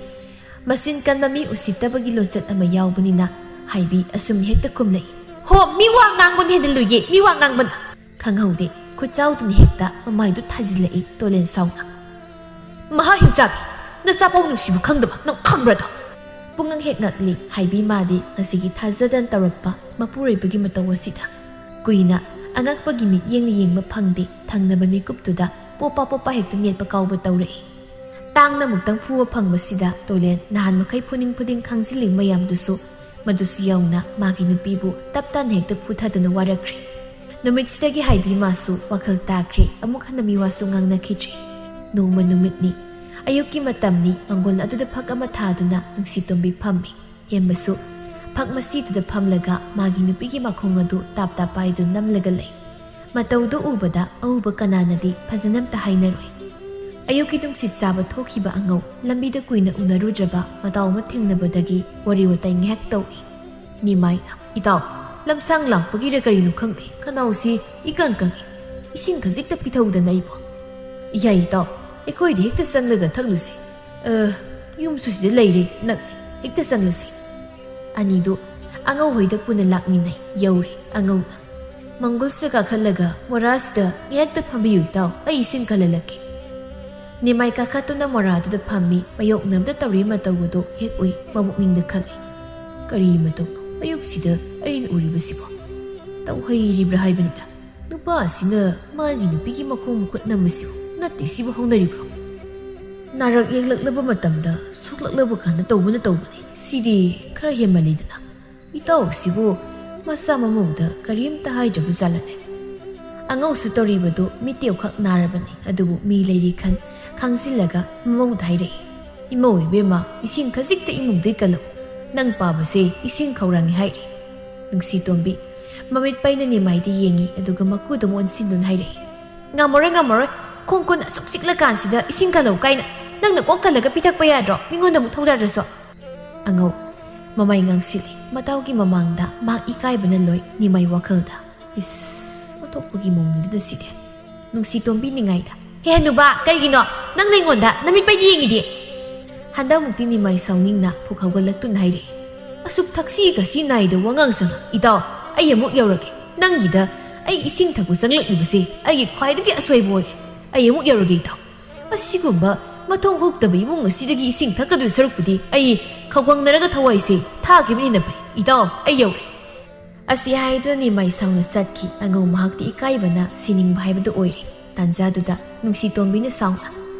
ꯃꯆꯤꯟ ꯀꯟꯕ ꯃꯤ ꯎꯁꯤꯠꯇꯕꯒꯤ ꯂꯣꯟꯆꯠ ꯑꯃ ꯌꯥꯎꯕꯅꯤꯅ ꯍꯥꯏꯕꯤ ꯑꯁꯨꯝ ꯍꯦꯛꯇ ꯈꯨꯝꯂꯛꯏ꯫ "ꯍꯣ, ꯃꯤꯋꯥ ꯉꯥꯡꯕꯅ ꯍꯦꯟꯅ ꯂꯨꯏꯌꯦ, ꯃꯤꯋꯥ ꯉꯥꯡꯕꯅ꯫" ꯈꯪꯍꯧꯗꯦ, ꯈꯨꯠꯆꯥꯎꯗꯨꯅ ꯍꯦꯛꯇ ꯃꯃꯥꯏꯗꯨ ꯊꯥꯖꯤꯜꯂꯛꯏ ꯇꯣꯂꯦꯟ ꯁꯥꯎꯅ꯫ "ꯃꯍꯥ ꯍꯤꯡꯆꯥꯕꯤ, ꯅꯆꯥꯐꯥꯎ ꯅꯨꯡꯁꯤꯕ ꯈꯪꯗꯕ ꯅꯪ ꯈꯪꯕ꯭ꯔꯥꯗꯣ?" ꯄꯨꯡꯉꯛ ꯍꯦꯛ ꯉꯛꯂꯤ ꯍꯥꯏꯕꯤ ꯃꯥꯗꯤ ꯉꯁꯤꯒꯤ ꯊꯥꯖꯗꯅ ꯇꯧꯔꯛꯄ ꯃꯄꯨꯔꯣꯏꯕꯒꯤ ꯃꯇꯧ ꯑꯁꯤꯗ꯫ ꯀꯨꯏꯅ ꯑꯉꯛꯄꯒꯤ ꯃꯤꯠꯌꯦꯡꯅ ꯌꯦꯡꯕ ꯐꯪꯗꯦ, ꯊꯪꯅꯕ ꯃꯤꯀꯨꯞꯇꯨꯗ ꯄꯣꯞꯄꯥ ꯄꯣꯞꯄꯥ ꯍꯦꯛꯇ ꯅꯦꯠꯄ ꯀꯥꯎꯕ ꯇꯧꯔꯛꯏ꯫ ꯇꯥꯡꯅ ꯑꯃꯨꯛꯇꯪ ꯐꯨꯕ ꯐꯪꯕꯁꯤꯗ ꯇꯣꯂꯦꯟ ꯅꯍꯥꯟ ꯃꯈꯩ ꯐꯨꯅꯤꯡ ꯐꯨꯅꯤꯡ ꯈꯥꯡꯖꯤꯜꯂꯤ ꯃꯌꯥꯝꯗꯨꯁꯨ ꯃꯗꯨꯁꯨ ꯌꯥꯎꯅ ꯃꯥꯒꯤ ꯅꯨꯄꯤꯕꯨ ꯇꯞ ꯇꯥꯅ ꯍꯦꯛꯇ ꯐꯨꯊꯗꯨꯅ ꯋꯥꯔꯛꯈ꯭ꯔꯦ꯫ ꯅꯨꯃꯤꯠꯁꯤꯗꯒꯤ ꯍꯥꯏꯕꯤ ꯃꯥꯁꯨ ꯋꯥꯈꯜ ꯇꯥꯈ꯭ꯔꯦ, ꯑꯃꯨꯛ ꯍꯟꯅ ꯃꯤꯋꯥꯁꯨ ꯉꯥꯡꯅꯈꯤꯗ꯭ꯔꯦ꯫ ꯅꯣꯡꯃ ꯅꯨꯃꯤꯠꯅꯤ꯫ ꯑꯌꯨꯛꯀꯤ ꯃꯇꯝꯅꯤ꯫ ꯃꯪꯒꯣꯜ ꯑꯗꯨꯗ ꯐꯛ ꯑꯃ ꯊꯥꯗꯨꯅ ꯅꯨꯡꯁꯤꯇꯣꯝꯕꯤ ꯐꯝꯃꯤ꯫ ꯍꯦꯝꯕꯁꯨ ꯐꯛ ꯃꯁꯤꯗꯨꯗ ꯐꯝꯂꯒ ꯃꯥꯒꯤ ꯅꯨꯄꯤꯒꯤ ꯃꯈꯣꯡ ꯑꯗꯨ ꯇꯥꯞ ꯇꯥꯞ ꯄꯥꯏꯗꯨꯅ ꯅꯝꯂꯒ ꯂꯩ꯫ ꯃꯇꯧꯗꯨ ꯎꯕꯗ ꯑꯎꯕ ꯀꯅꯥꯅꯗꯤ ꯐꯖꯅ ꯑꯝꯇ ꯍꯥꯏꯅꯔꯣꯏ꯫ ꯑꯌꯨꯛꯀꯤ ꯅꯨꯡꯁꯤꯠ ꯆꯥꯕ ꯊꯣꯛꯈꯤꯕ ꯑꯉꯧ ꯂꯝꯕꯤꯗ ꯀꯨꯏꯅ ꯎꯅꯔꯨꯗ꯭ꯔꯕ ꯃꯇꯥꯎ ꯑꯃ ꯊꯦꯡꯅꯕꯗꯒꯤ ꯋꯥꯔꯤ ꯋꯥꯇꯥꯏ ꯉꯥꯏꯍꯥꯛ ꯇꯧꯏ꯫ ꯅꯤꯃꯥꯏꯅ, "ꯏꯇꯥꯎ, ꯂꯝꯁꯥꯡ ꯂꯥꯛꯄꯒꯤꯔ ꯀꯔꯤꯅꯣ ꯈꯪꯗꯦ, ꯈꯅꯥꯎꯁꯤ ꯏꯀꯪ ꯀꯪꯏ꯫ ꯏꯁꯤꯡ ꯈꯖꯤꯛꯇ ꯄꯤꯊꯧꯗꯅ ꯑꯩꯕꯨ?" "ꯏꯌꯥ ꯏꯇꯥꯎ, ꯑꯩꯈꯣꯏꯗ ꯍꯦꯛꯇ ꯆꯪꯂꯒ ꯊꯛꯂꯨꯁꯤ꯫ ꯑ, ꯌꯨꯝꯁꯨ ꯁꯤꯗ ꯂꯩꯔꯦ, ꯅꯛꯂꯦ, ꯍꯦꯛꯇ ꯆꯪꯂꯁꯤ꯫" ꯑꯅꯤꯗꯨ ꯑꯉꯧ ꯍꯣꯏꯗ ꯄꯨꯟꯅ ꯂꯥꯛꯃꯤꯟꯅꯩ꯫ ꯌꯧꯔꯦ ꯑꯉꯧꯅ꯫ ꯃꯪꯒꯣꯜꯁꯤꯗ ꯀꯥꯈꯠꯂꯒ, "ꯃꯣꯔꯥꯁꯤꯗ ꯉꯥꯏꯍꯥꯛꯇ ꯐꯝꯕꯤꯌꯨ ꯏꯇꯥꯎ, ꯑꯩ ꯏꯁꯤꯡ ꯀꯜꯍꯜꯂꯛꯀꯦ꯫" ꯅꯤꯃꯥꯏ ꯀꯥꯈꯠꯇꯨꯅ ꯃꯣꯔꯥꯗꯨꯗ ꯐꯝꯃꯤ꯫ ꯃꯌꯣꯛꯅꯕꯗ ꯇꯧꯔꯤ ꯃꯇꯧ ꯑꯗꯨ ꯍꯦꯛ ꯎꯏ, ꯃꯕꯨꯛꯅꯤꯡꯗ ꯈꯜꯂꯤ, "ꯀꯔꯤ ꯃꯇꯧꯅꯣ ꯑꯌꯨꯛꯁꯤꯗ ꯑꯩꯅ ꯎꯔꯤꯕꯁꯤꯕꯣ? ꯇꯧꯍꯩꯔꯤꯕ꯭ꯔꯥ ꯍꯥꯏꯕꯅꯤꯗ꯫ ꯅꯨꯄꯥ ꯑꯁꯤꯅ ꯃꯥꯒꯤ ꯅꯨꯄꯤꯒꯤ ꯃꯈꯣꯡ ꯃꯈꯨꯠ ꯅꯝꯕꯁꯤꯕꯨ ꯅꯠꯇꯦ ꯁꯤꯕꯨ ꯍꯧꯅꯔꯤꯕ꯭ꯔꯣ? ꯅꯥꯔꯛ ꯌꯦꯛꯂꯛꯂꯕ ꯃꯇꯝꯗ ꯁꯣꯛꯂꯛꯂꯕ ꯀꯥꯟꯗ ꯇꯧꯕꯅ ꯇꯧꯕꯅꯤ꯫ ꯁꯤꯗꯤ ꯈꯔ ꯍꯦꯟꯃꯜꯂꯤꯗꯅ꯫ ꯏꯇꯥꯎꯁꯤꯕꯨ ꯃꯁꯥ ꯃꯃꯧꯗ ꯀꯔꯤꯝꯇ ꯍꯥꯏꯗ꯭ꯔꯕ ꯖꯥꯠꯂꯅꯦ?" ꯑꯉꯧꯁꯨ ꯇꯧꯔꯤꯕꯗꯨ ꯃꯤꯠꯇꯦꯎꯈꯛ ꯅꯥꯔꯕꯅꯤ, ꯑꯗꯨꯕꯨ ꯃꯤ ꯂꯩꯔꯤ ꯈꯟ ꯈꯪꯖꯤꯜꯂꯒ ꯃꯃꯧꯗ ꯍꯥꯏꯔꯛꯏ, "ꯏꯃꯧ ꯏꯕꯦꯝꯃ, ꯏꯁꯤꯡ ꯈꯖꯤꯛꯇ ꯏꯃꯨꯡꯗꯩ ꯀꯜꯂꯨ꯫ ꯅꯪ ꯄꯥꯕꯁꯦ ꯏꯁꯤꯡ ꯈꯧꯔꯥꯡꯉꯤ ꯍꯥꯏꯔꯤ꯫" ꯅꯨꯡꯁꯤꯇꯣꯝꯕꯤ ꯃꯃꯤꯠ ꯄꯩꯅ ꯅꯤꯃꯥꯏꯗ ꯌꯦꯡꯉꯤ, ꯑꯗꯨꯒ ꯃꯀꯨꯗ ꯑꯣꯟꯁꯤꯟꯗꯨꯅ ꯍꯥꯏꯔꯛꯏ, "ꯉꯝꯃꯔꯣꯏ, ꯉꯝꯃꯔꯣꯏ꯫ ꯈꯣꯡ ꯈꯨꯠ ꯑꯁꯨꯛ ꯆꯤꯛꯂꯀꯥꯟꯁꯤꯗ ꯏꯁꯤꯡ ꯀꯜꯂꯧ ꯀꯥꯏꯅ꯫ ꯅꯪꯅ ꯀꯣꯛ ꯀꯜꯂꯒ ꯄꯤꯊꯛꯄ ꯌꯥꯗ꯭ꯔꯣ, ꯃꯤꯉꯣꯟꯗ ꯑꯃꯨꯛ ꯊꯧꯗꯥꯗ꯭ꯔꯁꯨ?" ꯑꯉꯧ ꯃꯃꯥꯏ ꯉꯥꯡꯁꯤꯜꯂꯤ꯫ ꯃꯇꯥꯎꯒꯤ ꯃꯃꯥꯡꯗ ꯃꯍꯥꯛ ꯏꯀꯥꯏꯕꯅ ꯂꯣꯏ꯫ ꯅꯤꯃꯥꯏ ꯋꯥꯈꯜꯗ, "ꯏꯁ, ꯑꯣꯟꯊꯣꯛꯄꯒꯤ ꯃꯑꯣꯡꯅꯤꯗ ꯁꯤꯗꯤ꯫" ꯅꯨꯡꯁꯤꯇꯣꯝꯕꯤ ꯅꯤꯡꯉꯥꯏꯗ, "ꯍꯦ ꯍꯅꯨꯕ, ꯀꯔꯤꯒꯤꯅꯣ ꯅꯪ ꯑꯩꯉꯣꯟꯗ ꯅꯃꯤꯠ ꯄꯩꯅ ꯌꯦꯡꯉꯤꯗꯤ?" ꯍꯟꯗꯛꯃꯨꯛꯇꯤ ꯅꯤꯃꯥꯏ ꯁꯥꯎꯅꯤꯡꯅ ꯐꯨꯛ ꯍꯧꯒꯠꯂꯛꯇꯨꯅ ꯍꯥꯏꯔꯛꯏ, "ꯑꯁꯨꯛ ꯊꯛꯁꯤ ꯈꯥꯁꯤ ꯅꯥꯏꯗ ꯋꯥꯉꯥꯡ ꯁꯉꯥꯡ꯫ ꯏꯇꯥꯎ, ꯑꯩ ꯑꯃꯨꯛ ꯌꯧꯔꯒꯦ꯫ ꯅꯪꯒꯤꯗ ꯑꯩ ꯏꯁꯤꯡ ꯊꯛꯄ ꯆꯪꯂꯛꯂꯤꯕꯁꯦ ꯑꯩꯒꯤ ꯈ꯭ꯋꯥꯏꯗꯒꯤ ꯑꯁꯣꯏꯕ ꯑꯣꯏꯔꯦ꯫ ꯑꯩ ꯑꯃꯨꯛ ꯌꯧꯔꯒꯦ ꯏꯇꯥꯎ꯫ ꯑꯁꯤꯒꯨꯝꯕ ꯃꯊꯣꯡ ꯍꯨꯛꯇꯕ ꯏꯃꯨꯡ ꯑꯁꯤꯗꯒꯤ ꯏꯁꯤꯡ ꯊꯛꯀꯗꯣꯏ ꯁꯔꯨꯛꯄꯨꯗꯤ ꯑꯩ ꯈꯧꯒꯪꯅꯔꯒ ꯊꯋꯥꯏꯁꯦ ꯊꯥꯈꯤꯕꯅ ꯍꯦꯟꯅ ꯐꯩ꯫ ꯏꯇꯥꯎ, ꯑꯩ ꯌꯧꯔꯦ꯫" ꯑꯁꯤ ꯍꯥꯏꯗꯨꯅ ꯅꯤꯃꯥꯏ ꯁꯥꯎꯅ ꯆꯠꯈꯤ꯫ ꯑꯉꯧ ꯃꯍꯥꯛꯇꯤ ꯏꯀꯥꯏꯕꯅ ꯁꯤꯅꯤꯡꯕ ꯍꯥꯏꯕꯗꯨ ꯑꯣꯏꯔꯦ꯫ ꯇꯥꯟꯖꯥꯗꯨꯗ ꯅꯨꯡꯁꯤꯇꯣꯝꯕꯤꯅ ꯁꯥꯎꯅ,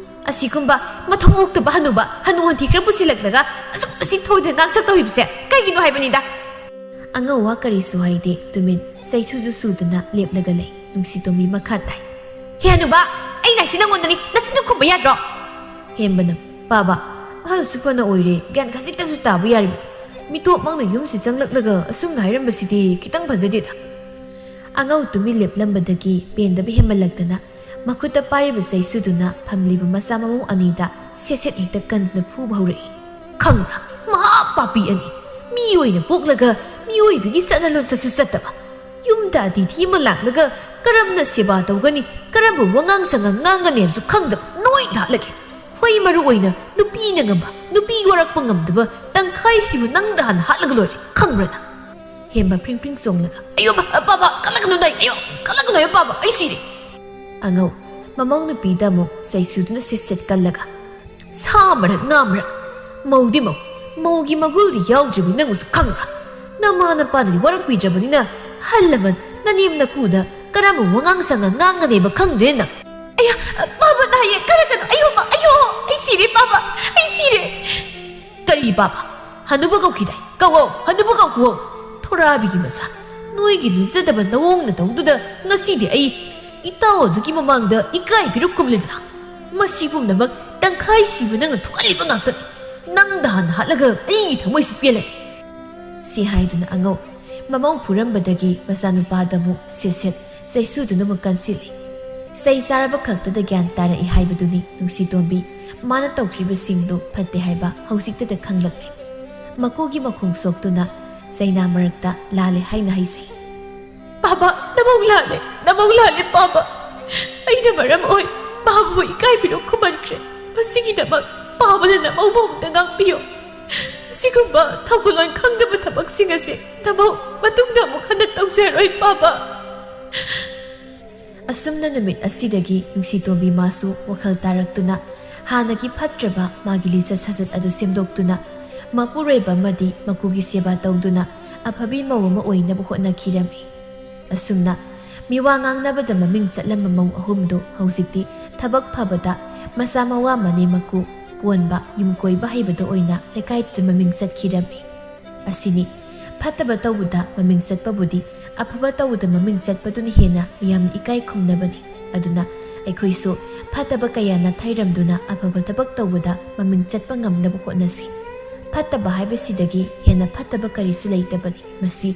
"ꯑꯁꯤꯒꯨꯝꯕ ꯃꯊꯣꯡ ꯍꯨꯛꯇꯕ ꯍꯅꯨꯕ, ꯍꯅꯨ ꯍꯟꯊꯤ ꯈꯔ ꯄꯨꯁꯤꯜꯂꯛꯂꯒ ꯑꯁꯨꯛ ꯃꯁꯤ ꯊꯧꯗꯅ ꯉꯥꯡꯁꯛ ꯇꯧꯔꯤꯕꯁꯦ ꯀꯩꯒꯤꯅꯣ ꯍꯥꯏꯕꯅꯤꯗ?" ꯑꯉꯧ ꯋꯥ ꯀꯔꯤꯁꯨ ꯍꯥꯏꯗꯦ, ꯇꯨꯃꯤꯟ ꯆꯩꯁꯨꯁꯨ ꯁꯨꯗꯨꯅ ꯂꯦꯞꯂꯒ ꯂꯩ꯫ ꯅꯨꯡꯁꯤꯇꯣꯝꯕꯤ ꯃꯈꯥ ꯇꯥꯏ, "ꯍꯦ ꯍꯅꯨꯕ, ꯑꯩꯅ ꯍꯥꯏꯁꯤ ꯅꯪꯉꯣꯟꯗꯅꯤ, ꯅꯆꯤꯟꯗꯨ ꯈꯨꯝꯕ ꯌꯥꯗ꯭ꯔꯣ?" ꯍꯦꯝꯕꯅ, "ꯄꯥꯕ, ꯑꯍꯜꯁꯨ ꯐꯅ ꯑꯣꯏꯔꯦ, ꯒ꯭ꯌꯥꯟ ꯈꯖꯤꯛꯇꯁꯨ ꯇꯥꯕ ꯌꯥꯔꯤꯕ꯫ ꯃꯤꯇꯣꯞꯃꯛꯅ ꯌꯨꯝꯁꯤ ꯆꯪꯂꯛꯂꯒ ꯑꯁꯨꯝꯅ ꯍꯥꯏꯔꯝꯕꯁꯤꯗꯤ ꯈꯤꯇꯪ ꯐꯖꯗꯦꯗ"꯫ ꯑꯉꯧ ꯇꯨꯃꯤꯟ ꯂꯦꯞꯂꯝꯕꯗꯒꯤ ꯄꯦꯟꯗꯕ ꯍꯦꯟꯃꯜꯂꯛꯇꯅ ꯃꯈꯨꯠꯇ ꯄꯥꯏꯔꯤꯕ ꯆꯩꯁꯨꯗꯨꯅ ꯐꯝꯂꯤꯕ ꯃꯆꯥ ꯃꯃꯧ ꯑꯅꯤꯗ ꯁꯦꯠ ꯁꯦꯠ ꯍꯦꯛꯇ ꯀꯟꯗꯨꯅ ꯐꯨꯕ ꯍꯧꯔꯛꯏ꯫ "ꯈꯪꯕ꯭ꯔꯥ, ꯃꯍꯥ ꯄꯥꯄꯤ ꯑꯅꯤ! ꯃꯤ ꯑꯣꯏꯅ ꯄꯣꯛꯂꯒ ꯃꯤꯑꯣꯏꯕꯒꯤ ꯆꯠꯅ ꯂꯣꯟꯆꯠꯁꯨ ꯆꯠꯇꯕ, ꯌꯨꯝꯗ ꯑꯇꯤꯊꯤ ꯑꯃ ꯂꯥꯛꯂꯒ ꯀꯔꯝꯅ ꯁꯦꯕꯥ ꯇꯧꯒꯅꯤ, ꯀꯔꯝꯕ ꯋꯥꯉꯥꯡ ꯁꯉꯥꯡ ꯉꯥꯡꯒꯅꯤ ꯍꯥꯏꯕꯁꯨ ꯈꯪꯗꯕ ꯅꯣꯏ ꯊꯥꯠꯂꯒꯦ꯫ ꯈ꯭ꯋꯥꯏ ꯃꯔꯨ ꯑꯣꯏꯅ ꯅꯨꯄꯤꯅ ꯉꯝꯕ, ꯅꯨꯄꯤ ꯋꯥꯔꯛꯄ ꯉꯝꯗꯕ ꯇꯪꯈꯥꯏꯁꯤꯕꯨ ꯅꯪꯗ ꯍꯥꯟꯅ ꯍꯥꯠꯂꯒ ꯂꯣꯏꯔꯦ, ꯈꯪꯕ꯭ꯔꯥ ꯅꯪ?" ꯍꯦꯝꯕ ꯐ꯭ꯔꯤꯡ ꯐ꯭ꯔꯤꯡ ꯆꯣꯡꯂꯒ, "ꯑꯌꯣ, ꯄꯥꯕ, ꯀꯜꯂꯛꯀꯅꯨ ꯅꯥꯏ, ꯑꯌꯣ, ꯀꯜꯂꯛꯀꯅꯨ, ꯑꯌꯣ, ꯄꯥꯕ, ꯑꯩ ꯁꯤꯔꯦ"꯫ ꯑꯉꯧ, ꯃꯃꯧ ꯅꯨꯄꯤꯗ ꯑꯃꯨꯛ ꯆꯩꯁꯨꯗꯨꯅ ꯁꯤꯠ ꯁꯤꯠ ꯀꯜꯂꯒ, "ꯁꯥ ꯃꯔꯛ ꯉꯥ ꯃꯔꯛ, ꯃꯧꯗꯤ ꯃꯧ, ꯃꯧꯒꯤ ꯃꯒꯨꯜꯗꯤ ꯌꯥꯎꯗ꯭ꯔꯤꯕꯅꯤ ꯅꯪꯕꯨꯁꯨ ꯈꯪꯕ꯭ꯔꯥ? ꯅꯃꯥ ꯅꯄꯥꯅꯗꯤ ꯋꯥꯔꯛꯄꯤꯗ꯭ꯔꯕꯅꯤꯅ ꯑꯍꯜ ꯂꯃꯟ ꯅꯅꯦꯝ ꯅꯀꯨꯗ ꯀꯔꯝꯕ ꯋꯥꯉꯥꯡ ꯁꯉꯥꯡ ꯉꯥꯡꯒꯅꯦꯕ ꯈꯪꯗ꯭ꯔꯦ ꯅꯪ"꯫ "ꯑꯌꯥ, ꯄꯥꯕ ꯅꯥꯏꯌꯦ, ꯀꯜꯂꯛꯀꯅꯨ, ꯑꯌꯣ, ꯃ-, ꯑꯌꯣ, ꯑꯩ ꯁꯤꯔꯦ ꯄꯥꯕ, ꯑꯩ ꯁꯤꯔꯦ"꯫ "ꯀꯔꯤ ꯄꯥꯕ? ꯍꯅꯨꯕ ꯀꯧꯈꯤꯗꯥꯏ? ꯀꯧꯋꯣ, ꯍꯅꯨꯕ ꯀꯧ, ꯀꯧꯋꯣ꯫ ꯊꯣꯔꯥꯕꯤꯒꯤ ꯃꯆꯥ, ꯅꯣꯏꯒꯤ ꯂꯨꯖꯗꯕ ꯅꯑꯣꯡ ꯅꯇꯧꯗꯨꯗ ꯉꯁꯤꯗꯤ ꯑꯩ ꯏꯇꯥꯎ ꯑꯗꯨꯒꯤ ꯃꯃꯥꯡꯗ ꯏꯀꯥꯏ ꯐꯤꯔꯨꯛ ꯈꯨꯝꯂꯦꯗꯅ꯫ ꯃꯁꯤ ꯄꯨꯝꯅꯃꯛ ꯇꯪꯈꯥꯏ ꯁꯤꯕ ꯅꯪꯅ ꯊꯣꯛꯍꯜꯂꯤꯕ ꯉꯥꯛꯇꯅꯤ꯫ ꯅꯪꯗ ꯍꯥꯟꯅ ꯍꯥꯠꯂꯒ ꯑꯩꯒꯤ ꯊꯃꯣꯏꯁꯤ ꯄꯦꯜꯂꯒꯦ"꯫ ꯁꯤ ꯍꯥꯏꯗꯨꯅ ꯑꯉꯧ ꯃꯃꯧ ꯐꯨꯔꯝꯕꯗꯒꯤ ꯃꯆꯥꯅꯨꯄꯥꯗ ꯑꯃꯨꯛ ꯁꯦꯠ ꯁꯦꯠ ꯆꯩꯁꯨꯗꯨꯅ ꯑꯃꯨꯛ ꯀꯟꯁꯤꯜꯂꯤ꯫ ꯆꯩ ꯆꯥꯔꯕ ꯈꯛꯇꯗ ꯒ꯭ꯌꯥꯟ ꯇꯥꯔꯛꯏ ꯍꯥꯏꯕꯗꯨꯅꯤ ꯅꯨꯡꯁꯤꯇꯣꯝꯕꯤ ꯃꯥꯅ ꯇꯧꯈ꯭ꯔꯤꯕꯁꯤꯡꯗꯨ ꯐꯠꯇꯦ ꯍꯥꯏꯕ ꯍꯧꯖꯤꯛꯇꯗ ꯈꯪꯂꯛꯂꯤ꯫ ꯃꯀꯨꯒꯤ ꯃꯈꯣꯡ ꯁꯣꯛꯇꯨꯅ ꯆꯩꯅꯥ ꯃꯔꯛꯇ ꯂꯥꯜꯂꯦ ꯍꯥꯏꯅ ꯍꯥꯏꯖꯩ꯫ "ꯄꯥꯕ, ꯅꯃꯧ ꯂꯥꯜꯂꯦ, ꯅꯃꯧ ꯂꯥꯜꯂꯦ ꯄꯥꯕ꯫ ꯑꯩꯅ ꯃꯔꯝ ꯑꯣꯏ ꯄꯥꯕꯕꯨ ꯏꯀꯥꯏꯕꯤꯔꯣ ꯈꯨꯃꯟꯈ꯭ꯔꯦ꯫ ꯃꯁꯤꯒꯤꯗꯃꯛ ꯄꯥꯕꯅ ꯅꯃꯧꯕꯨ ꯑꯃꯨꯛꯇ ꯉꯥꯛꯄꯤꯌꯨ꯫ ꯑꯁꯤꯒꯨꯝꯕ ꯊꯧꯒꯜꯂꯣꯟ ꯈꯪꯗꯕ ꯊꯕꯛꯁꯤꯡ ꯑꯁꯤ ꯅꯃꯧ ꯃꯇꯨꯡꯗ ꯑꯃꯨꯛ ꯍꯟꯅ ꯇꯧꯖꯔꯣꯏ ꯄꯥꯕ"꯫ ꯑꯁꯨꯝꯅ ꯅꯨꯃꯤꯠ ꯑꯁꯤꯗꯒꯤ ꯅꯨꯡꯁꯤꯇꯣꯝꯕꯤ ꯃꯥꯁꯨ ꯋꯥꯈꯜ ꯇꯥꯔꯛꯇꯨꯅ ꯍꯥꯟꯅꯒꯤ ꯐꯠꯇ꯭ꯔꯕ ꯃꯥꯒꯤ ꯂꯤꯆꯠ ꯁꯥꯖꯠ ꯑꯗꯨ ꯁꯦꯝꯗꯣꯛꯇꯨꯅ ꯃꯄꯨꯔꯣꯏꯕ ꯑꯃꯗꯤ ꯃꯀꯨꯒꯤ ꯁꯦꯕꯥ ꯇꯧꯗꯨꯅ ꯑꯐꯕꯤ ꯃꯧ ꯑꯃ ꯑꯣꯏꯅꯕ ꯍꯣꯠꯅꯈꯤꯔꯝꯃꯤ꯫ ꯑꯁꯨꯝꯅ ꯃꯤꯋꯥ ꯉꯥꯡꯅꯕꯗ ꯃꯃꯤꯡ ꯆꯠꯂꯝꯕ ꯃꯧ ꯑꯍꯨꯝꯗꯨ ꯍꯧꯖꯤꯛꯇꯤ ꯊꯕꯛ ꯐꯕꯗ ꯃꯆꯥ ꯃꯋꯥ ꯃꯅꯦꯝ ꯃꯀꯨ ꯀꯣꯟꯕ, ꯌꯨꯝ ꯀꯣꯏꯕ ꯍꯩꯕꯗ ꯑꯣꯏꯅ ꯂꯩꯀꯥꯏꯗꯨꯗ ꯃꯃꯤꯡ ꯆꯠꯈꯤꯔꯝꯃꯤ꯫ ꯑꯁꯤꯅꯤ, ꯐꯠꯇꯕ ꯇꯧꯕꯗ ꯃꯃꯤꯡ ꯆꯠꯄꯕꯨꯗꯤ ꯑꯐꯕ ꯇꯧꯕꯗ ꯃꯃꯤꯡ ꯆꯠꯄꯗꯨꯅ ꯍꯦꯟꯅ ꯃꯤꯌꯥꯝꯅ ꯏꯀꯥꯏ ꯈꯨꯝꯅꯕꯅꯤ꯫ ꯑꯗꯨꯅ ꯑꯩꯈꯣꯏꯁꯨ ꯐꯠꯇꯕ ꯀꯌꯥ ꯅꯥꯊꯩꯔꯝꯗꯨꯅ ꯑꯐꯕ ꯊꯕꯛ ꯇꯧꯕꯗ ꯃꯃꯤꯡ ꯆꯠꯄ ꯉꯝꯅꯕ ꯍꯣꯠꯅꯁꯤ꯫ ꯐꯠꯇꯕ ꯍꯥꯏꯕꯁꯤꯗꯒꯤ ꯍꯦꯟꯅ ꯐꯠꯇꯕ ꯀꯔꯤꯁꯨ ꯂꯩꯇꯕꯅꯤ꯫ ꯃꯁꯤ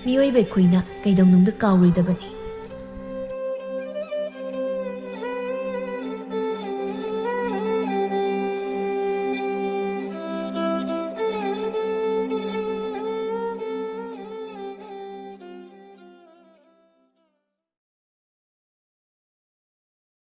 ꯃꯤꯑꯣꯏꯕ ꯑꯩꯈꯣꯏꯅ ꯀꯩꯗꯧꯅꯨꯡꯗ ꯀꯥꯎꯔꯣꯏꯗꯕꯅꯤ꯫